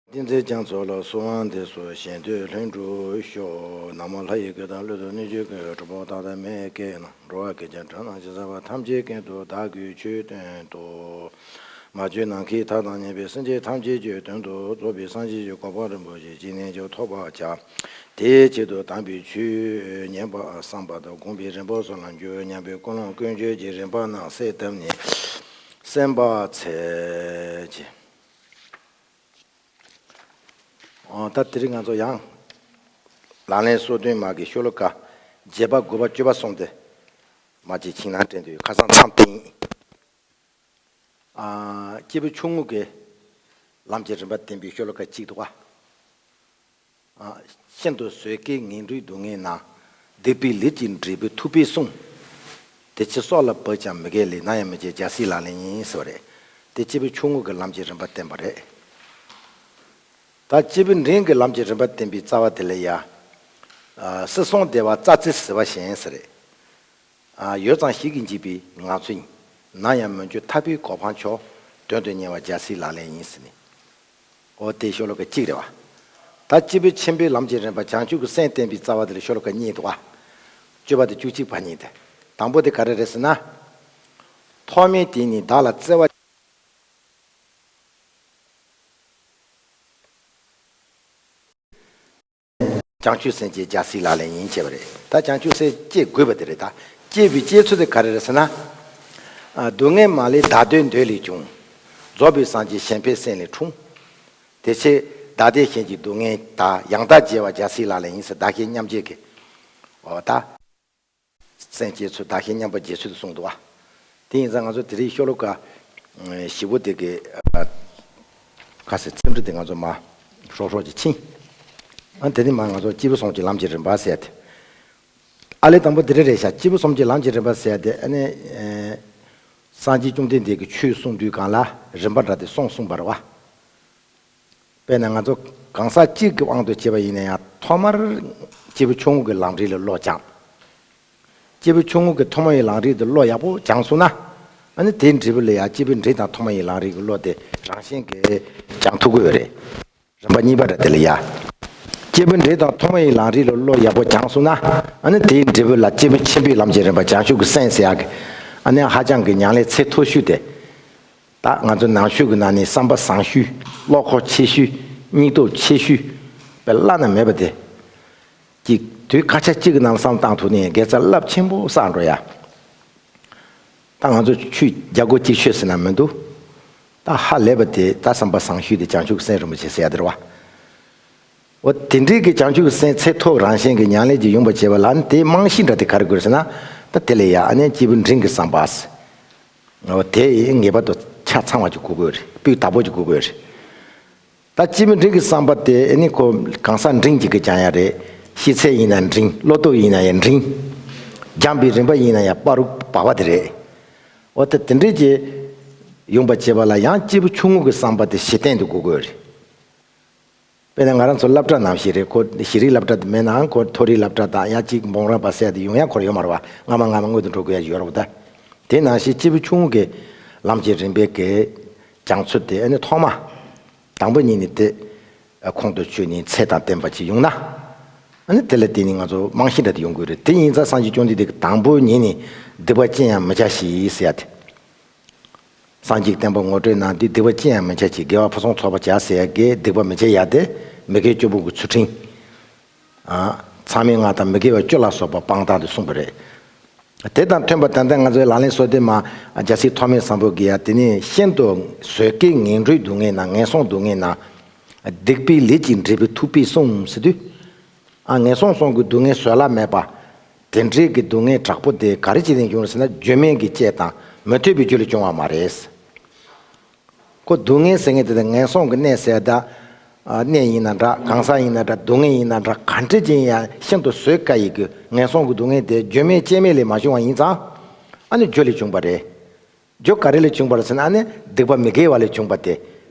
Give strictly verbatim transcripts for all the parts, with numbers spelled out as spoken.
ཏིང་འཛིན་རྒྱ་མཚོ་ལ། གསོལ་བ་འདེབས་སོ་གཞན་དོན་ལྷུན་གྲུབ་ཤོག། ན་མོ་ལྷ་ཡི་སྐད་དང་ཀླུ་དང་གནོད་སྦྱིན་སྐད། གྲུབ་པ་དག་དང་མི་ཡི་སྐད་རྣམས། འགྲོ་བ་ཀུན་གྱི་སྒྲ་རྣམས་ཇི་སྲིད་པ། ཐམས་ཅད་སྐད་དུ་བདག་གིས་ཆོས་བསྟན་ཏོ། མ་བཅོས་ནམ་མཁའི་མཐའ་དང་མཉམ་པའི་སེམས་ཅན་ཐམས་ཅད་ཀྱི་དོན་དུ་རྫོགས་པའི་སངས་རྒྱས་ཀྱི་གོ་འཕང་རིན་པོ་ཆེ་ཇི་སྙེད་ཀྱང་ཐོབ་པར་བྱ། དེའི་ཆེད་དུ་དམ་པའི་ཆོས་ཉན་པར་བསམ་པ་དང་། སྒོམ་པའི་རིམ་པ་སོགས་ལ་འཇུག་སྙམ་པའི་ཀུན་སློང་ཀུན་སྤྱོད་ཀྱི་རིམ་པ་རྣམས་གསལ་བཏབ་ནས་གསན་པར་འཚལ་ཅིག། ཨོ། ད་དེ་རིང་ང་ཚོ་ཡང་ལག་ལེན་སོ་བདུན་མ་གི་ཤོ་ལོ་ཀ་བརྒྱད་པ་དགུ་པ་བཅུ་པ་གསུམ་དེ་མ་གཅིག་ཁྱིམ་ནང་དྲན་དུས་ཁ་སང་མཚམས་བསྟན་ཡིན། ཨ། སྐྱེས་བུ་ཆུང་ངུ་གི་ལམ་གྱི་རིམ་པ་བསྟན་པའི་ཤོ་ལོ་ཀ་གཅིག་འདུག་ག། ཨ། ཤིན་ཏུ་བཟོད་དཀའི་ངན་འགྲོའི་སྡུག་བསྔལ་ན། སྡིག་པའི་ལས་ཀྱི་འབྲས་བུ་ཐུབ་པས་བསྲུང་། དེ་ཕྱིར་སྲོག་ལ་བབ་ཀྱང་མི་དགེ་ལས། ནམ་ཡང་མི་བྱེད་རྒྱལ་སྲས་ལག་ལེན་ཡིན་ཟེར་བ་རེད། དེ་སྐྱེས་བུ་ཆུང་ངུ་གི་ལམ་གྱི་རིམ་པ་བསྟན་པ་རེད། ད་སྐྱེས་བུ་འབྲིང་གི་ལམ་གྱི་རིམ་པ་བསྟན་པའི་རྩ་བ་དེ་ལ་ཡ། ཨ། སྲིད་གསུམ་བདེ་བ་རྩྭ་རྩེ་ཟིལ་བ་བཞིན་ཟེར་རེད། ཨ། ཡོད་ཙང་ཞིག་གིས་འཇིག་པའི་ངང་ཚུལ་ཡིན། ནམ་ཡང་མི་འགྱུར་ཐར་པའི་གོ་འཕང་མཆོག། དོན་དུ་གཉེར་བ་རྒྱལ་སྲས་ལག་ལེན་ཡིན་ཟེར་ནས། འོ་དེ་ཤོ་ལོ་ཀ་གཅིག་རེད་བ། ད་སྐྱེས་བུ་ཆེན་པོའི་ལམ་གྱི་རིམ་པ་བྱང་ཆུབ་ཀྱི་སེམས་བསྟན་པའི་རྩ་བ་དེ་ལ་ཤོ་ལོ་ཀ་གཉིས་འདུག་བ། བཅུ་པ་དང་བཅུ་གཅིག་པ་གཉིས་དེ། དང་པོ་དེ་ག་རེ་རེད་ཟེར་ན། ཐོག་མའི་དུས་ནས་བདག་ལ་བརྩེ་བ། བྱང་ཆུབ་སེམས་བསྐྱེད་རྒྱལ་སྲས་ལག་ལེན་ཡིན་བྱས་པ་རེད། ད་བྱང་ཆུབ་སེམས་བསྐྱེད་དགོས་པ་དེ་རེད། ད་བསྐྱེད་པའི་བསྐྱེད་ཚུལ་དེ་ག་རེ་རེད་ཟེར་ན། ཨ། སྡུག་བསྔལ་མ་ལུས་བདག་བདེ་འདོད་ལས་བྱུང་། རྫོགས་པའི་སངས་རྒྱས་གཞན་ཕན་སེམས་ལས་འཁྲུངས། དེ་ཕྱིར་བདག་བདེ་གཞན་གྱི་སྡུག་བསྔལ་དག། ཡང་དག་བརྗེ་བ་རྒྱལ་སྲས་ལག་ལེན་ཡིན་ཟེར། བདག་གཞན་མཉམ་བརྗེ་གི། འོ་ད། སེམས་བསྐྱེད་ཚུལ་བདག་གཞན་མཉམ་པར་བརྗེ་ཚུལ་དུ་གསུངས་འདུག་བ། དེ་ཡིན་ཙང་ང་ཚོ་དེ་རིང་ཤོ་ལོ་ཀ་བཞི་པོ་དེ་གི། ཨ། ཁ་ཟེར་ཚེམ་དྲི་དེ་ང་ཚོ་མ་ཧྲོག་ཧྲོག་ཅིག་ཕྱིན། ཨ། དེ་ནི་མ་ང་ཚོ་སྐྱེས་བུ་གསུམ་གྱི་ལམ་གྱི་རིམ་པ་ཟེར་ཏེ། ཨ་ལས་དང་པོ་དེ་རེ་རེ་བཞག། སྐྱེས་བུ་གསུམ་གྱི་ལམ་གྱི་རིམ་པ་ཟེར་ཏེ། ཨ་ནི། ཨེ། སངས་རྒྱས་བཅོམ་ལྡན་འདས་ཀྱིས་ཆོས་གསུང་དུས་གང་ལ་རིམ་པ་འདྲ་དེ་གསུངས་གསུངས་པ་རེད་བ། དཔེར་ན་ང་ཚོ་གང་ཟག་གཅིག་གི་དབང་དུ་བྱས་པ་ཡིན་ན་ཡང་ཐོག་མར་སྐྱེས་བུ་ཆུང་ངུ་གི་ལམ་རིམ་ལ་བློ་སྦྱངས། སྐྱེས་བུ་ཆུང་ངུ་གི་ཐོག་མ་ཡི་ལམ་རིམ་དེ་བློ་ཡག་པོ་སྦྱངས་སོང་ན། ཨ་ནི་དེའི་འབྲས་བུ་ལ་ཡང་སྐྱེས་བུ་འབྲིང་དང་ཐོག་མ་ཡི་ལམ་རིམ་གྱི་བློ་དེ་རང་བཞིན་གྱིས་སྦྱང་ཐུབ་ཀྱི་ཡོད་རེད། རིམ་པ་གཉིས་པ་རེད་དེ་ལ་ཡ། སྐྱེས་བུ་འབྲིང་དང་ཐོག་མ་ཡི་ལམ་རིམ་ལ་བློ་ཡག་པོ་སྦྱངས་སོང་ན། ཨ་ནི་དེའི་འབྲས་བུ་ལ་སྐྱེས་བུ་ཆེན་པོའི་ལམ་གྱི་རིམ་པ་བྱང་ཆུབ་ཀྱི་སེམས་ཟེར་ཡག་གི། ཨ་ནི་ཧ་ཅང་གི་ཉམས་ལེན་ཚད་མཐོ་ཤོས་དེ། ད་ང་ཚོ་ནང་ཆོས་ཀྱི་ནང་ནས་བསམ་པ་བཟང་ཤོས། བློ་ཁོག་ཆེ་ཤོས། སྙིང་སྟོབས་ཆེ་ཤོས། དཔེ་བླ་ན་མེད་པ་དེ། གཅིག་དུས་སྐར་ཆ་གཅིག་གི་ནང་བསམ་བཏང་ཐུབ་ནས་དགེ་རྩ་རླབས་ཆེན་པོ་བསགས་འགྲོ་ཡ། ད་ང་ཚོ་ཆོས་རྒྱ་སྒོ་གཅིག་ཆོད་ཟེར་ན་མི་འདུག། ད་ཧ་ལས་པ་དེ་ད་བསམ་པ་བཟང་ཤོས་དེ་བྱང་ཆུབ་སེམས་རིན་པོ་ཆེ་ཟེར་ཡ་དེ་རེད་བ། འོ་དེ་འདྲའི་གི་བྱང་ཆུབ་སེམས་ཚད་མཐོ་རང་བཞིན་གྱི་ཉམས་ལེན་གྱི་ཡོང་བ་བྱེད་པ་ལ་ནི་དེའི་རྨང་གཞི་འདྲ་དེ་ག་རེ་དགོས་ཟེར་ན། ད་དེ་ལས་ཡ་ཨ་ནི་སྐྱེས་བུ་འབྲིང་གི་བསམ་པ་ཟེར། འོ་དེ་ངེས་པར་དུ་ཆ་ཚང་བ་ཅིག་དགོས་དགོས་རེད། སྤུས་དག་པོ་ཅིག་དགོས་དགོས་རེད། ད་སྐྱེས་བུ་འབྲིང་གི་བསམ་པ་དེ་ཨ་ནི་ཁོ་གང་ཟག་འབྲིང་གཅིག་གིས་སྦྱང་ཡ་རེད། ཤེས་ཚད་ཡིན་ན་འབྲིང་། བློ་སྟོབས་ཡིན་ན་ཡང་འབྲིང་། སྦྱངས་པའི་རིམ་པ་ཡིན་ན་ཡང་བར་དུ་བབ་པ་དེ་རེད། འོ་ད་དེ་འདྲས་ཀྱི་ཡོང་བ་བྱེད་པ་ལ་ཡང་སྐྱེས་བུ་ཆུང་ངུ་གི་བསམ་པ་དེ་གཞི་རྟེན་དུ་དགོས་དགོས་རེད། དཔེར་ན་ང་རང་ཚོ་སློབ་གྲྭ་ནང་བཞིན་རེད། ཁོ་ཤེས་རིག་སློབ་གྲྭ་དེ་མེད་ནའང་ཁོ་མཐོ་རིག་སློབ་གྲྭ་དང་ཡང་གཅིག་འབུམ་རམས་པ་ཟེར་ཡ་དེ་ཡོང་ཡ་ཁོ་རང་ཡོད་མ་རེད་བ། སྔ་མ་སྔ་མ་སྔོན་དུ་འགྲོ་དགོས་ཡ་ཡོད་རེད་བ། ད་དེ་ནང་བཞིན་སྐྱེས་བུ་ཆུང་ངུ་གི་ལམ་གྱི་རིམ་པའི་གི་སྦྱང་ཚུལ་དེ་ཨ་ནི་ཐོག་མ། དང་པོ་ཉིད་ནས་དེ་ཁོང་དུ་ཆུད་ནས་ཚད་དང་ལྡན་པ་ཅིག་ཡོང་ན། ཨ་ནི་དེ་ལ་བརྟེན་ནས་ང་ཚོ་རྨང་གཞི་འདྲ་དེ་ཡོང་དགོས་རེད། དེ་ཡིན་ཙང་སངས་རྒྱས་བཅོམ་ལྡན་འདས་ཀྱིས་དང་པོ་ཉིད་ནས་སྡིག་པ་ཅི་ཡང་མི་བྱ་ཞིག་ཟེར་ཡ་དེ། སངས་རྒྱས་ཀྱི་བསྟན་པ་ངོ་སྤྲོད་གནང་དུས་སྡིག་པ་ཅི་ཡང་མི་བྱ་ཞིག། དགེ་བ་ཕུན་སུམ་ཚོགས་པར་བྱ་ཟེར་ཡ་གི་སྡིག་པ་མི་བྱ་ཡ་དེ་མི་དགེ་བཅུ་སྤོང་གི་ཚུལ་ཁྲིམས། ཨ། མཚམས་མེད་ལྔ་དང་མི་དགེ་བ་བཅུ་ལ་སོགས་པ་སྤང་སྟངས་དེ་གསུངས་པ་རེད། དེ་དང་མཐུན་པ་ད་ལྟ་ང་ཚོའི་ལག་ལེན་སོ་བདུན་མ་རྒྱལ་སྲས་ཐོགས་མེད་བཟང་པོ་གིས་ཡ་དེ་ནས་ཤིན་ཏུ་བཟོད་དཀའི་ངན་འགྲོའི་སྡུག་བསྔལ་ན། ངན་སོང་སྡུག་བསྔལ་ན། སྡིག་པའི་ལས་ཀྱི་འབྲས་བུ་ཐུབ་པས་བསྲུང་ཟེར་དུས། ཨ། ངན་སོང་གསུམ་གྱི་སྡུག་བསྔལ་བཟོད་གླགས་མེད་པ། དེ་འདྲའི་གི་སྡུག་བསྔལ་དྲག་པོ་དེ་ག་རེ་བྱས་ནས་བྱུང་རེད་ཟེར་ན། བརྗོད་མེད་ཀྱི་སྐྱེས་དང་མི་མཐུན་པའི་རྒྱུ་ལས་བྱུང་བ་མ་རེད། ཁོ་སྡུག་བསྔལ་ཟེར་མཁན་དེ་དང་ངན་སོང་གི་གནས་ཟེར་ད། ཨ། གནས་ཡིན་ན་འདྲ། གང་ཟག་ཡིན་ན་འདྲ། སྡུག་བསྔལ་ཡིན་ན་འདྲ། ག་འདྲ་ཅིག་ཡིན་ཡང་ཤིན་ཏུ་བཟོད་དཀའ་ཡི་གི་ངན་སོང་གི་སྡུག་བསྔལ་དེ་བརྗོད་མེད་སྐྱེས་མེད་ལས་མ་བྱུང་བ་ཡིན་ཙང་། ཨ་ནི་རྒྱུ་ལས་བྱུང་བ་རེད། རྒྱུ་ག་རེ་ལས་བྱུང་བ་རེད་ཟེར་ན། ཨ་ནི་སྡིག་པ་མི་དགེ་བ་ལས་བྱུང་བ་དེ་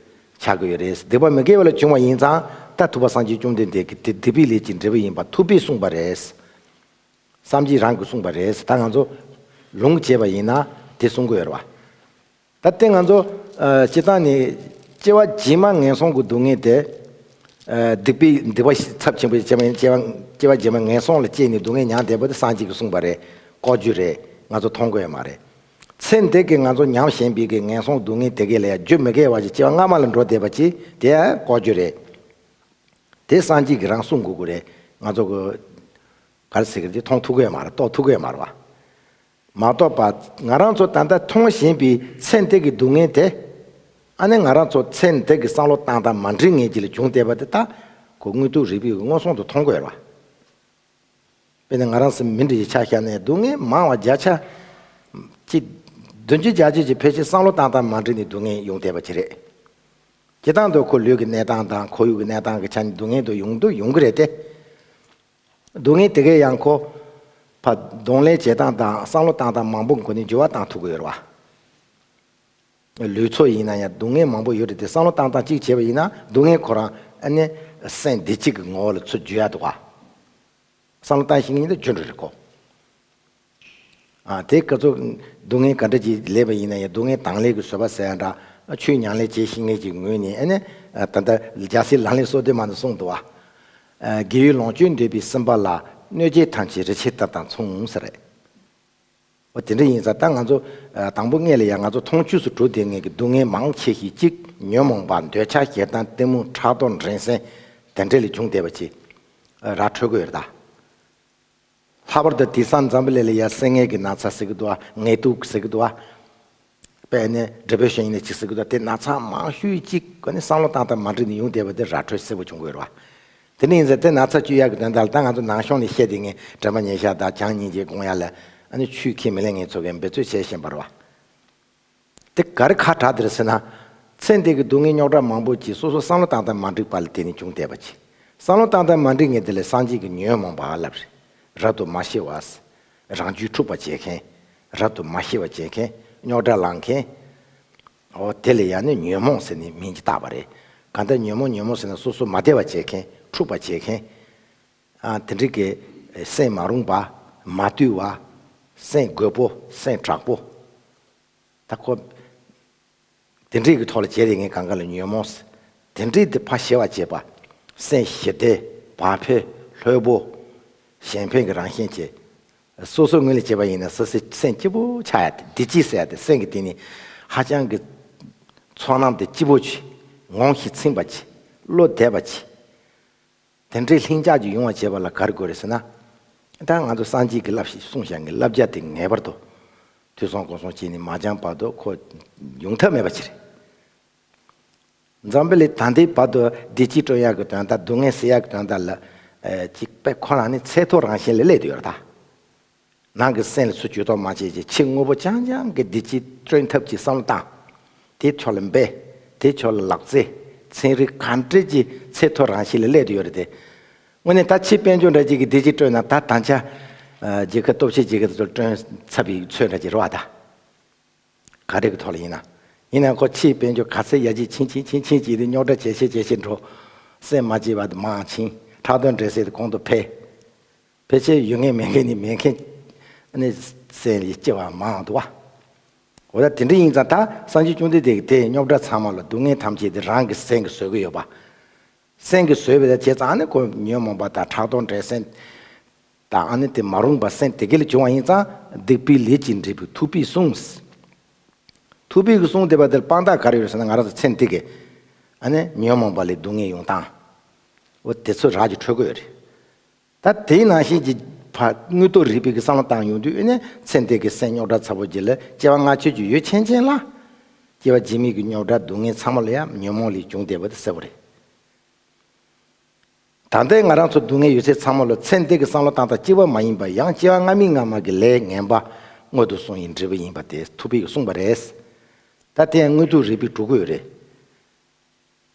ཆགས་ཀྱི་ཡོད་རེད། སྡིག་པ་མི་དགེ་བ་ལས་བྱུང་བ་ཡིན་ཙང་། ད་ཐུབ་པ་སངས་རྒྱས་བཅོམ་ལྡན་འདས་ཀྱིས་དེ་སྡིག་པའི་ལས་ཀྱི་འབྲས་བུ་ཡིན་པ་ཐུབ་པས་གསུངས་པ་རེད། བསམ་གྱིས་རང་གིས་གསུངས་པ་རེད། ད་ང་ཚོ་ལུང་བྱས་པ་ཡིན་ན་དེ་གསུང་གི་ཡོད་རེད་བ། ད་ལྟ་ང་ཚོ། ཨ། སྤྱིར་བཏང་ནས་སྐྱེ་བ་རྗེས་མ་ངན་སོང་གི་སྡུག་བསྔལ་དེ། སྡིག་པའི་སྡིག་པ་ཚབས་ཆེན་པོ་སྐྱེ་བ་སྐྱེ་བ་སྐྱེ་བ་རྗེས་མ་ངན་སོང་ལ་སྐྱེས་ནས་སྡུག་བསྔལ་མྱངས་བསྡད་པ་དེ་སངས་རྒྱས་ཀྱིས་གསུངས་པ་རེད། ལྐོག་ཇུས་རེད། ང་ཚོ་མཐོང་གི་ཡོད་མ་རེད། ཚེ་འདི་གི་ང་ཚོ་ཉམས་བཞིན་པའི་གི་ངན་སོང་སྡུག་བསྔལ་དེ་གའི་ལ་ཡང་རྒྱུ་མི་དགེ་བ་ཞིག་སྐྱེ་བ་སྔ་མ་ལ་འགྲོ་བསྡད་པ་ཅིག་དེ་ཡང་ལྐོག་ཇུས་རེད། དེ་སངས་རྒྱས་ཀྱིས་རང་གསུང་དགོས་ཀྱི་རེད། ང་ཚོ་གི་ག་རེ་ཟེར་གི་རེད། དེ་མཐོང་ཐུབ་ཀྱི་ཡོད་མ་རེད། རྟོགས་ཐུབ་ཀྱི་ཡོད་མ་རེད་བ། མ་གཏོགས་པ་ང་རང་ཚོ་ད་ལྟ་མཐོང་བཞིན་པའི་ཚེ་འདི་གི་སྡུག་བསྔལ་དེ། ཨ་ནི་ང་རང་ཚོ་ཚེ་འདི་གི་བསམ་བློ་བཏང་སྟངས་མ་འགྲིག་མཁན་ཅིག་ལ་བྱུང་བསྡད་པ་དེ་ད་ཁོ་དངོས་སྟོབས་རིག་པས་མངོན་སུམ་དུ་མཐོང་དགོས་རེད་བ། དཔེར་ན་ང་རང་ཚོ་མི་འདྲ་ཞིག་ཆ་བཞག་ན་སྡུག་བསྔལ་མང་བ་བརྒྱ་ཆ་གཅིག་བདུན་ཅུ་བརྒྱད་ཅུ་ཅིག་ཕལ་ཆེར་བསམ་བློ་བཏང་སྟངས་མ་འགྲིག་ནས་སྡུག་བསྔལ་ཡོང་བསྡད་པ་ཅིག་རེད། སྤྱིར་བཏང་དུ་ཁོ་ལུས་ཀྱི་གནས་སྟངས་དང་ཁོར་ཡུག་གི་གནས་སྟངས་ཀྱི་ཆ་ནས་སྡུག་བསྔལ་དུ་ཡོང་དུ་ཡོང་གི་རེད་དེ། སྡུག་བསྔལ་དེ་གས་ཡང་ཁོ་ཕར་གདོང་ལེན་བྱེད་སྟངས་དང་བསམ་བློ་བཏང་སྟངས་མང་པོ་སྒོ་ནས་འགྱུར་བ་བཏང་ཐུབ་ཀྱི་ཡོད་རེད་བ། ལུས་འཚོ་ཡིན་ན་ཡང་སྡུག་བསྔལ་མང་པོ་ཡོད་རེད་དེ། བསམ་བློ་བཏང་སྟངས་གཅིག་བྱས་པ་ཡིན་ན་སྡུག་བསྔལ་ཁོ་རང་ཨ་ནི་སེམས་བདེ་སྐྱིད་ཀྱི་ངོ་བོ་ལ་ཚུར་འགྱུར་ཡ་འདུག་བ། བསམ་བློ་བཏང་ཤེས་མཁན་དེ་རྒྱུན་འགྲོ་རེད་ཁོ། ཨ་དེ་སྐབས་སུ་སྡུག་བསྔལ་ག་འདྲ་ཅིག་སླེབས་པ་ཡིན་ན་ཡང་སྡུག་བསྔལ་དང་ལེན་གྱི་བཟོད་པ་ཟེར་ཡ་འདྲ། ཆོས་ཉམས་ལེན་བྱེད་ཤེས་མཁན་གྱི་ངོས་ནས་ཨ་ནི་ད་ལྟ་རྒྱལ་སྲས་ལག་ལེན་སོ་བདུན་མ་ནས་གསུངས་འདུག་བ། དགེ་བའི་ལོངས་སྤྱོད་འདོད་པའི་སེམས་པ་ལ། གནོད་བྱེད་ཐམས་ཅད་རི་ཆད་ལྟར་དང་མཚུངས་ཟེར་རེད། འོ་དེ་འདྲ་ཡིན་ཙང་ད་ང་ཚོ་དང་པོ་སྔས་ལ་ཡང་ང་ཚོ་མཐོང་ཆོས་སུ་གྲུབ་བསྡད་མཁན་གྱི་སྡུག་བསྔལ་མང་ཆེ་ཤོས་གཅིག་ཉོན་མོངས་པ། འདོད་ཆགས་ཞེ་སྡང་གཏི་མུག་ཕྲག་དོག་འགྲན་སེམས་དེ་འདྲ་ལས་བྱུང་བསྡད་པ་ཅིག་ར་འཕྲོད་ཀྱི་ཡོད་རེད་ད། ལྷག་པར་དུ་དེང་སང་འཛམ་བུ་གླིང་ལ་ཡ་སེམས་ངལ་གྱི་ན་ཚ་ཟེར་གི་འདུག་བ། ངལ་དུབ་ཟེར་གི་འདུག་བ། དཔེར་ན་depression་ཡིན་ན་ཅིག་ཟེར་གི་འདུག་དེ་ན་ཚ་མང་ཤོས་ཅིག་ག་ནི་བསམ་བློ་བཏང་སྟངས་མ་འགྲིག་ནས་ཡོང་བསྡད་པ་དེ་ར་འཕྲོད་གསལ་པོ་བྱུང་གི་ཡོད་རེད་བ། དེ་ནས་ཡིན་ཙང་དེ་ན་ཚ་བཅོས་ཡག་གི་དོན་དག་ལ་ད་ང་ཚོ་ནང་གཞུང་ནས་བཤད་བསྡད་མཁན་དྲན་པ་ཉེར་བཞག་དང་བྱམས་སྙིང་རྗེ་སྒོམ་ཡག་ལ་ཨ་ནི་ཆོས་ཁས་མི་ལེན་མཁན་ཚོ་གིས་འབད་རྩོལ་བྱེད་བཞིན་པ་རེད་བ། དེ་ག་རེ་ཁ་གྲག་དེ་རེད་ཟེར་ན། ཚེ་འདི་གི་སྡུག་བསྔལ་རྙོག་དྲ་མང་པོ་ཅིག་སོ་སོ་བསམ་བློ་བཏང་སྟངས་མ་འགྲིག་པ་ལ་བརྟེན་ནས་བྱུང་བསྡད་པ་ཅིག་བསམ་བློ་བཏང་སྟངས་མ་འགྲིག་མཁན་དེ་ལ་སངས་རྒྱས་ཀྱིས་ཉོན་མོངས་པ་ལབ་རེད། རབ་ཏུ་མ་ཤེས་པ། རང་རྒྱུད་འཁྲུགས་པ་བྱེད་མཁན། རབ་ཏུ་མ་ཤེས་པ་བྱེད་མཁན། རྙོག་དྲ་ལངས་མཁན། འོ་དེ་ལ་ཡང་ནི་ཉོན་མོངས་ཟེར་ནས་མིང་ཅིག་བཏགས་པ་རེད། གང་ལྟར་ཉོན་མོངས་ཉོན་མོངས་ཟེར་ན་སོ་སོ་མ་བདེ་བ་བྱེད་མཁན། འཁྲུགས་པ་བྱེད་མཁན། ཨ་དེ་འདྲ་གི་སེམས་མ་རུངས་པ། མ་དུལ་བ། སེམས་རྒོད་པོ། སེམས་དྲག་པོ། ད་ཁོ། དེ་འདྲའི་གི་ཐོག་ལ་བྱས་རེ་ངས་གང་ག་ལ་ཉོན་མོངས། དེ་འདྲའི་དེ་ཕར་ཞི་བ་བྱེད་པ། སེམས་ཞི་བདེ། བག་ཕེབས། ལྷོད་པོ། གཞན་ཕན་གྱི་རང་བཞིན་བྱེད། སོ་སོའི་ངོས་ལ་བྱས་པ་ཡིན་ན་སོ་སོའི་སེམས་སྐྱིད་པོ་ཆགས་ཡ་དེ། བདེ་སྐྱིད་ཟེར་ཡ་དེ་སེམས་ཀྱི་སྟེང་ནས་ཧ་ཅང་གི་ཚོར་སྣང་དེ་སྐྱིད་པོ་བྱེད། ངོམས་ཤིང་ཚིམ་པ་བྱེད། བློ་བདེ་བ་བྱེད། དེ་འདྲའི་ལྷིང་འཇགས་ཀྱི་ཡོང་བ་བྱེད་པ་ལ་ག་རེ་དགོས་རེད་ཟེར་ན། ད་ང་ཚོ་སངས་རྒྱས་ཀྱི་བསླབ་བྱ་གསུངས་བཞག་གི་བསླབ་བྱ་དེ་ངེས་པར་དུ་ཐོས་བསམ་སྒོམ་གསུམ་བྱས་ནས་མ་སྦྱངས་བར་དུ་ཁོ་ཡོང་ཐབས་མེད་པ་ཅིག་རེད། འཛམ་བུ་གླིང་ད་ལྟའི་བར་དུ་བདེ་སྐྱིད་སྐྲུན་ཡག་གི་དོན་དག་སྡུག་བསྔལ་སེལ་ཡག་གི་དོན་དག་ལ་ཅིག་དཔེ་ཁོ་རང་ནི་ཚད་མཐོ་རང་བཞིན་ལ་སླེབས་བསྡད་ཡོད་རེད་ད། ནང་གི་སེམས་ལ་ཚུར་ཇུས་གཏོགས་མ་བྱས་ཀྱི་ཕྱི་དངོས་པོ་རྐྱང་རྐྱང་གི་བདེ་སྐྱིད་བསྐྲུན་ཐབས་ཀྱི་བསམ་བློ་བཏང་། དེ་ཕྱོགས་ལ་འབད། དེ་ཕྱོགས་ལ་ལག་རྩལ། ཚན་རིག་ག་འདྲ་ཅིག་ཚད་མཐོ་རང་བཞིན་ལ་སླེབས་བསྡད་ཡོད་རེད་དེ། དངོས་གནས་ད་ཕྱིའི་དཔལ་འབྱོར་འདྲ་ཅིག་གིས་བདེ་སྐྱིད་བསྐྲུན་ན་ད་ད་ཆ་རྒྱལ་ཁབ་སྟོབས་ཆེན་རྒྱལ་ཁབ་དེ་ཚོ་བསྐྲུན་ཚར་བའི་ཚོད་འདྲ་ཅིག་རེད་བ་ད། ག་རེ་གི་ཐོག་ལ་ཡིན་ན། ཡིན་ན་ཁོ་ཕྱིའི་དཔལ་འབྱོར་ག་ཚད་ཡར་རྒྱས་ཕྱིན་ཕྱིན་ཕྱིན་ཕྱིན་ཕྱིན་དེ་རྙོག་དྲ་ཇེ་ཆེ་ཇེ་ཆེ་འགྲོ། སེམས་མ་སྐྱིད་པ་དེ་མང་ཕྱིན། ཕྲག་དོག་འགྲན་སེམས་དེ་གོང་དུ་འཕེལ། ཕལ་ཆེར་ཡོད་མཁན་མེད་མཁན་ནི་མེད་མཁན། ཨ་ནི་སེམས་ལ་སྐྱིད་པ་མང་འདུག་བ། འོ་ད་དེ་འདྲ་ཡིན་ཙང་ད་སངས་རྒྱས་བཅོམ་ལྡན་འདས་ཀྱིས་དེ་རྙོག་དྲ་ཚང་མ་ལ་སྡུག་བསྔལ་ཐམས་ཅད་དེ་རང་གི་སེམས་ཀྱིས་བཟོ་གི་ཡོད་པ། སེམས་ཀྱིས་བཟོས་པ་དང་བྱས་ཙང་ཨ་ནི་ཁོ་ཉོན་མོངས་པ་དང་ཕྲག་དོག་འགྲན་སེམས་དང་ཨ་ནི་དེ་མ་རུངས་པ་སེམས་དེ་ག་ལས་བྱུང་བ་ཡིན་ཙང་། སྡིག་པའི་ལས་ཀྱིས་འདྲེན་པའི་ཐུབ་པས་གསུངས། ཐུབ་པས་གསུངས་བསྡད་པ་དེར་དཔང་རྟགས་ག་རེ་ཡོད་ཟེར་ན། ང་རང་ཚོ་ཚེ་འདི་གི་ཨ་ནི་ཉོན་མོངས་པ་ལས་སྡུག་བསྔལ་ཡོང་སྟངས། འོ་དེ་ཚོ་རགས་ཀྱིས་འཕྲོད་ཀྱི་ཡོད་རེད། ད་དེའི་ནང་བཞིན་གྱི་ཕ་དངོས་སྟོབས་རིག་པའི་གི་བསམ་བློ་བཏང་ཡོང་དུས་ཨེ་ནས་ཚེ་འདི་གི་སེམས་རྙོག་དྲ་ཚ་པོ་ཅིག་ལ་སྐྱེ་བ་སྔ་ཕྱི་ཅིག་ཡོད་ཕྱིན་ཆད་ལ། སྐྱེ་བ་རྗེས་མའི་གི་རྙོག་དྲ་སྡུག་བསྔལ་ཚང་མ་ལ་ཡང་ཉོན་མོངས་ལས་བྱུང་བསྡད་པ་དེ་གསལ་པོ་རེད། ད་ལྟའི་ང་རང་ཚོ་སྡུག་བསྔལ་ཡོད་ཚད་ཚང་མ་ལ་ཚེ་འདི་གི་བསམ་བློ་བཏང་སྟངས་གཅིག་པ་མ་ཡིན་པར་ཡང་སྐྱེ་བ་སྔ་མའི་སྔ་མ་གི་ལས་ངན་པ་སྔོན་དུ་སོང་བའི་འབྲས་བུ་ཡིན་པ་དེ་ཐུབ་པས་གསུངས་པ་རེད། ད་དེ་ཡང་དངོས་སྟོབས་རིག་པས་སྒྲུབ་ཀྱི་ཡོད་རེད།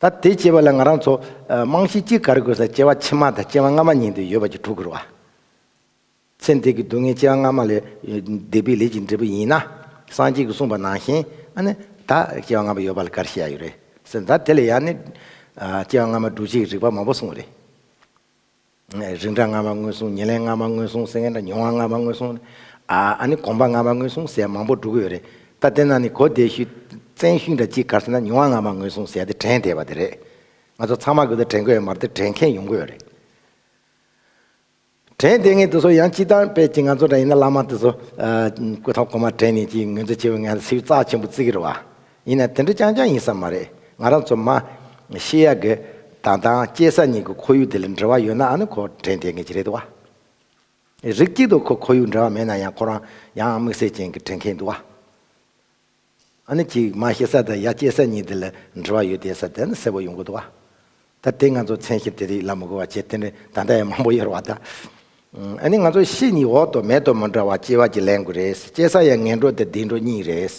ད་དེ་བྱེད་པ་ལ་ང་རང་ཚོ་ཨ་རྨང་གཞི་གཅིག་ག་རེ་དགོས་ཟེར་ན། སྐྱེ་བ་ཕྱི་མ་དང་སྐྱེ་བ་སྔ་མ་གཉིས་དེ་ཡོད་པ་ཅིག་སྒྲུབ་དགོས་རེད་བ། ཚེ་འདི་གི་སྡུག་བསྔལ་སྐྱེ་བ་སྔ་མ་ལས་སྡིག་པའི་ལས་ཀྱི་འབྲས་བུ་ཡིན་ན། སངས་རྒྱས་ཀྱིས་གསུངས་པ་ནང་བཞིན་ཨ་ནི་ད་སྐྱེ་བ་སྔ་མ་ཡོད་པ་ལ་ག་རེ་བཤད་ཡ་ཡོད་རེད་ཟེར། ད་དེ་ལ་ཡང་ནི་ཨ་སྐྱེ་བ་སྔ་མ་སྒྲུབ་བྱེད་ཀྱི་རིགས་པ་མང་པོ་གསུངས་རེད། རིགས་འདྲ་སྔ་མ་མངོན་སུམ། ཉེར་ལེན་སྔ་མ་མངོན་སུམ་ཟེར་མཁན་འདྲ། མྱོང་བ་སྔ་མ་མངོན་སུམ། ཨ་ཨ་ནི་གོམས་པ་སྔ་མ་མངོན་སུམ་ཟེར་མང་པོ་འགྲོ་གི་ཡོད་རེད། ད་དེ་ནང་ནས་གོ་བདེ་ཤོས་བཙན་ཤོས་འདྲ་གཅིག་ག་རེ་ཟེར་ན། མྱོང་བ་སྔ་མ་མངོན་སུམ་ཟེར་ཡ་དེ་དྲན་བསྡད་པ་དེ་རེད། ང་ཚོ་ཚང་མ་གི་དེ་དྲན་གི་ཡོད་མ་རེད་དེ། དྲན་མཁན་ཡོང་གི་ཡོད་རེད། དྲན་བསྡད་མཁན་དེ་ཚོ་ཡང་སྤྱིར་བཏང་དཔེ་ཅིག་ང་ཚོ་འདྲ་ཡིན་ན་བླ་མ་དེ་ཚོ་ཨ་སྐུ་ཐོག་གོང་མ་དྲན་ནས་ཅིག་ངོས་འཛིན་བྱེད་པའི་ངང་ཚིག་རྩ་ཆེན་པོ་བརྩི་གི་རེད་བ། ཡིན་ན་དེ་འདྲ་རྐྱང་རྐྱང་ཡིན་ས་མ་རེད། ང་རང་ཚོ་མ་ཤེས་ཡག་གི་ད་ལྟ་སྐྱེ་ས་གཉིས་ཀྱི་ཁོར་ཡུག་དེ་ལ་འབྲེལ་བ་ཡོད་ན་ཨ་ནི་ཁོ་དྲན་བསྡད་མཁན་ཅིག་རེད་འདུག་བ། རིགས་གཅིག་ཏུ་ཁོ་ཁོར་ཡུག་འབྲེལ་བ་མེད་ན་ཡང་ཁོ་རང་ཡང་དམིགས་བསལ་ཅན་གྱི་དྲན་མཁན་འདུག་བ། ཨ་ནི་ཅིག་མ་ཤེས་ས་དང་ཡ་སྐྱེ་ས་གཉིས་དེ་ལ་འབྲེལ་བ་ཡོད་དེ་ས་དེ་ནི་གསལ་པོ་ཡོང་གི་འདུག་བ། ད་དེ་ང་ཚོ་མཚན་གཞི་དེ་རིགས་ལ་མི་གོ་བ་བྱས་དེ་འདྲ་ད་ལྟ་ཡང་མང་པོ་ཡོད་རེད་བ་ད། ཨ་ནི་ང་ཚོ་ཤི་ནས་འོག་ཏུ་མེ་དང་མི་འདྲ་བ་སྐྱེ་བ་གཅིག་ལེན་དགོས་རེད། སྐྱེ་ས་ཡང་ངན་འགྲོ་དང་བདེ་འགྲོ་གཉིས་རེད།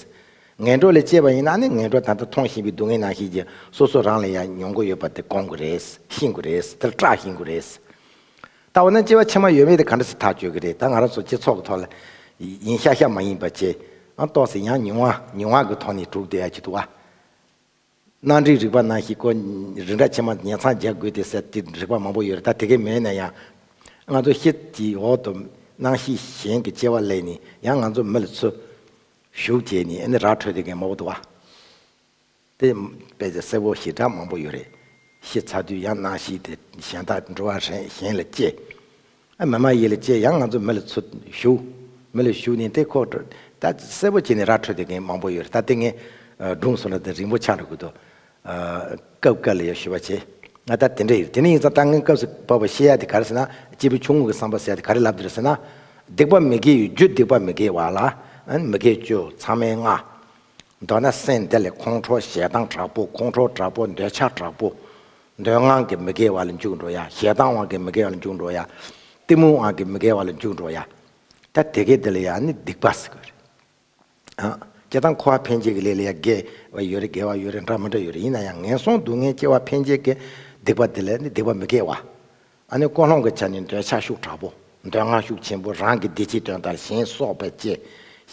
ངན་འགྲོ་ལ་སྐྱེས་པ་ཡིན་ན་ནི་ངན་འགྲོ་ད་ལྟ་མཐོང་བཞིན་པའི་སྡུག་བསྔལ་ནང་བཞིན་གྱི་སོ་སོ་རང་ལ་ཡང་མྱོང་གི་ཡོད་པ་དེ་སྒོམ་དགོས་རེད། ཤེས་དགོས་རེད། དེར་སྐྲག་ཤེས་དགོས་རེད། ད་འོ་ན་སྐྱེ་བ་ཕྱི་མ་ཡོད་མེད་དེ་ག་འདྲ་སེ་ཐག་གཅོད་ཀྱི་རེད། ད་ང་རང་ཚོ་སྤྱི་ཚོགས་ཀྱི་ཐོག་ལ་ཡིན་ཤག་ཤག་མ་ཡིན་པ་བྱས་ཨ་ཏོག་ཙམ་ཡང་མྱོང་བ་མྱོང་བ་གི་ཐོག་ནས་གྲུབ་བསྡད་ཡ་ཅིག་འདུག་བ། གནའ་འབྲུག་རིག་པ་ནང་བཞིན་ཁོ་རིགས་འདྲ་ཕྱི་མ་ཉེས་མཚང་རྒྱག་དགོས་དེ་ཟེར་དེ་རིག་པ་མང་པོ་ཡོད་རེད། ད་དེ་གས་མེད་ན་ཡང་ང་ཚོ་ཤི་དེའི་འོག་ཏུ་སྣང་ཤས་གཞན་གྱི་སྐྱེ་བ་ལེན་ནས་ཡང་ང་ཚོ་མི་ལ་ཚུར་ཞུགས་བྱས་ནས་ཨ་ནི་ར་འཕྲོད་དེ་གས་མང་པོ་འདུག་བ། དེ་དཔེ་ཆ་གསལ་པོ་ཞེ་དྲག་མང་པོ་ཡོད་རེད། ཤི་ཚར་དུས་ཡང་སྣང་ཤས་དེ་གཞན་དག་འགྲོ་བ་རེ་གཞན་ལ་སྐྱེ། ཨ་མི་མ་ཡིན་ལ་སྐྱེ་ཡང་ང་ཚོ་མི་ལ་ཚུར་ཞུགས། མི་ལ་ཞུགས་ནས་དེ་ཁོ་ད་གསལ་པོ་བྱས་ནས་ར་འཕྲོད་དེ་མཁན་མང་པོ་ཡོད་རེད། ད་དེ་ངས་སྒྲུང་སོགས་ལ་དེ་རིང་པོ་ཆགས་འགྲོ་གི་འདུག་སྐབས་སྐབས་ལ་ཡང་ཞུ་བ་བྱེད། ང་ད་དེ་འདྲ་ཡོད། དེ་ནས་ཡིན་ཙང་ད་ངས་སྐབས་སུ་བབས་པ་བཤད་ཡ་དེ་ག་རེ་ཟེར་ན་སྐྱེས་བུ་ཆུང་ངུ་གི་བསམ་པ་ཟེར་ཡ་དེ་ག་རེ་ལབ་དེ་རེད་ཟེར་ན། སྡིག་པ་མི་དགེ་བའི་རྒྱུ། སྡིག་པ་མི་དགེ་བ་ལ་མི་དགེ་བཅུ། མཚམས་མེད་ལྔ། མདོར་ན་སེམས་འདི་ལ་ཁོང་ཁྲོ་ཞེ་སྡང་དྲག་པོ། ཁོང་ཁྲོ་དྲག་པོ། འདོད་ཆགས་དྲག་པོ། འདོད་ལྔ་གི་མི་དགེ་བ་ལ་འཇུག་འགྲོ་ཡ། ཞེ་སྡང་བ་གི་མི་དགེ་བ་ལ་འཇུག་འགྲོ་ཡ། གཏི་མུག་བ་གི་མི་དགེ་བ་ལ་འཇུག་འགྲོ་ཡ། ད་དེ་གས་དེ་ལ་ཡ་ནི་སྡིག་པ་ཟེར་དགོས་རེད། ཨ། སྤྱིར་བཏང་འཁོར་བ་འཕེན་བྱེད་ཀྱི་ལས་ལ་ཡ་དགེ་བ་ཡོད་རེད། དགེ་བ་ཡོད་རེད། འདྲ་མི་འདྲ་ཡོད་རེད། ཡིན་ན་ཡང་ངན་སོང་སྡུག་བསྔལ་སྐྱེ་བ་འཕེན་བྱེད་ཀྱི་སྡིག་པ་དེ་ལ་ནི་སྡིག་པ་མི་དགེ་བ། ཨ་ནི་ཀུན་སློང་གི་ཆ་ནས་འདོད་ཆགས་ཤུགས་དྲག་པོ། འདོད་ལྔ་ཤུགས་ཆེན་པོ། རང་གི་བདེ་སྐྱིད་དོན་དང་གཞན་སྲོག་བཅད།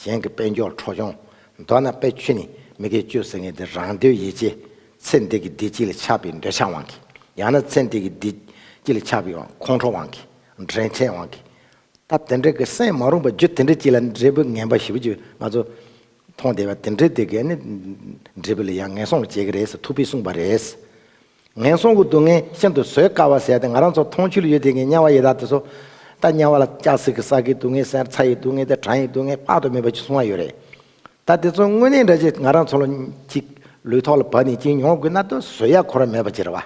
གཞན་གྱི་དཔལ་འབྱོར་འཕྲོག་བཅོམ། མདོར་ན་དཔེ་ཆོས་ནི་མི་དགེ་བཅུ་ཟེར་མཁན་དེ་རང་འདོད་ཡིད་བྱེད། ཚེ་འདི་གི་བདེ་སྐྱིད་ལ་ཆགས་པའི་འདོད་ཆགས་དབང་གིས། ཡང་ན་ཚེ་འདི་གི་བདེ་སྐྱིད་ལ་ཆགས་པའི་ཁོང་ཁྲོ་དབང་གིས། འདྲེན་བྱེད་དབང་གིས། ད་དེ་འདྲ་གི་སེམས་མ་རུངས་པ་རྒྱུ་དེ་འདྲ་ཅིག་ལ་འབྲས་བུ་ངན་པ་ཞེ་པོ་ཅིག་ང་ཚོ་མཐོང་བསྡད་པ་དེ་འདྲ་དེ་གས་ནི་འབྲས་བུ་ལ་ཡང་ངན་སོང་ལ་སྐྱེ་གི་རེད་ཟེར་ཐུབ་པས་གསུངས་པ་རེད། ངན་སོང་གི་སྡུག་བསྔལ་ཤིན་ཏུ་བཟོད་དཀའ་བ་ཟེར་ཏེ་ང་རང་ཚོ་མཐོང་ཆོས་ལ་ཡོད་དེ་ངས་དམྱལ་བ་ཡི་དྭགས་དེ་ཚོ་ད་དམྱལ་བ་ལ་ལྕགས་སྲེག་གི་ས་གི་སྡུག་བསྔལ་ཟེར། ཚ་ཡི་སྡུག་བསྔལ་དང་གྲང་ཡི་སྡུག་བསྔལ་དཔག་ཏུ་མེད་པ་ཅིག་གསུང་བ་ཡོད་རེད། ད་དེ་ཚོ་དངོས་གནས་འདྲ་ཅིག་ང་རང་ཚོ་ལ་ཅིག་ལུས་ཐོག་ལ་བབས་ནས་ཅིག་མྱོང་དགོས་ན་ད་བཟོད་ཡ་ཁོ་རང་མེད་པ་ཅིག་རེད་བ།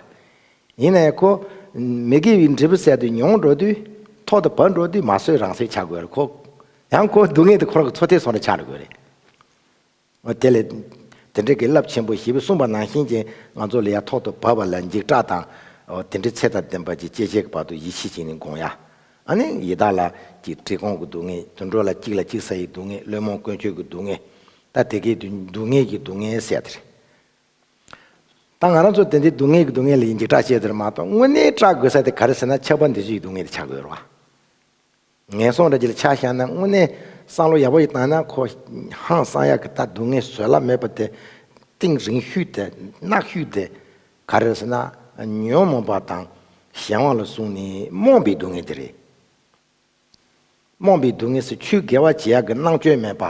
ཡིན་ན་ཡང་ཁོ་མི་དགེ་བའི་འབྲས་བུ་ཟེར་དུས་མྱོང་འགྲོ་དུས་ཐོག་ཏུ་བབས་འགྲོ་དུས་མ་བཟོད་རང་བཟོད་ཆགས་དགོས་རེད། ཁོ་ཡང་ཁོ་སྡུག་བསྔལ་དེ་ཁོ་རང་གི་ཚོ་ཐེ་སོང་རེ་ཆགས་འགྲོ་དགོས་རེད། འོ་དེ་ལས་དེ་འདྲའི་གི་རླབས་ཆེན་པོ་ཞེས་པས་གསུངས་པ་ནང་བཞིན་གྱི་ང་ཚོ་ལ་ཡང་ཐོག་ཏུ་བབས་པ་ལ་འཇིགས་སྐྲག་དང་། འོ་དེ་འདྲའི་ཚད་དང་ལྡན་པ་ཅིག་སྐྱེ་བྱེད་ཀྱི་བར་དུ་ཡིད་ཆེས་བྱས་ནས་སྒོམ་ཡ། ཨ་ནི་ཡི་དྭགས་ལ་ཅིག་བཀྲེས་སྐོམ་གྱི་སྡུག་བསྔལ། དུད་འགྲོ་ལ་གཅིག་ལ་གཅིག་ཟ་ཡི་སྡུག་བསྔལ། བླུན་རྨོངས་ཀུན་སྤྱོད་ཀྱི་སྡུག་བསྔལ། ད་དེ་གའི་སྡུག་སྡུག་བསྔལ་གྱི་སྡུག་བསྔལ་ཟེར་དེ་རེད། ད་ང་རང་ཚོ་དེ་འདྲའི་སྡུག་བསྔལ་གྱི་སྡུག་བསྔལ་ལ་ཡིན་འཇིགས་སྐྲག་བྱས་དེར་མ་གཏོགས་དངོས་གནས་སྐྲག་དགོས་ས་དེ་ག་རེ་ཟེར་ན་ཆགས་པ་འདོད་ཆགས་ཀྱི་སྡུག་བསྔལ་དེ་ཆགས་དགོས་རེད་བ། ངན་སོང་འདྲ་ཅིག་ལ་ཆ་བཞག་ན་དངོས་གནས་བསམ་བློ་ཡག་པོ་ཞིག་བཏང་ན་ཁོ་ཧང་སང་ཡག་གི་ད་སྡུག་བསྔལ་བཟོད་གླགས་མེད་པ་དེ་གཏིང་རིང་ཤོས་དེ་གནག་ཤོས་དེ་ག་རེ་ཟེར་ན་ཉོན་མོངས་པ་དང་གཞན་དབང་ལ་བཟུང་ནས་རྨོངས་པའི་སྡུག་བསྔལ་དེ་རེད། རྨོངས་པའི་སྡུག་བསྔལ་ཟེར་ཆོས་དགེ་བ་བྱེད་ཡག་གི་སྣང་སྤྱོད་མེད་པ།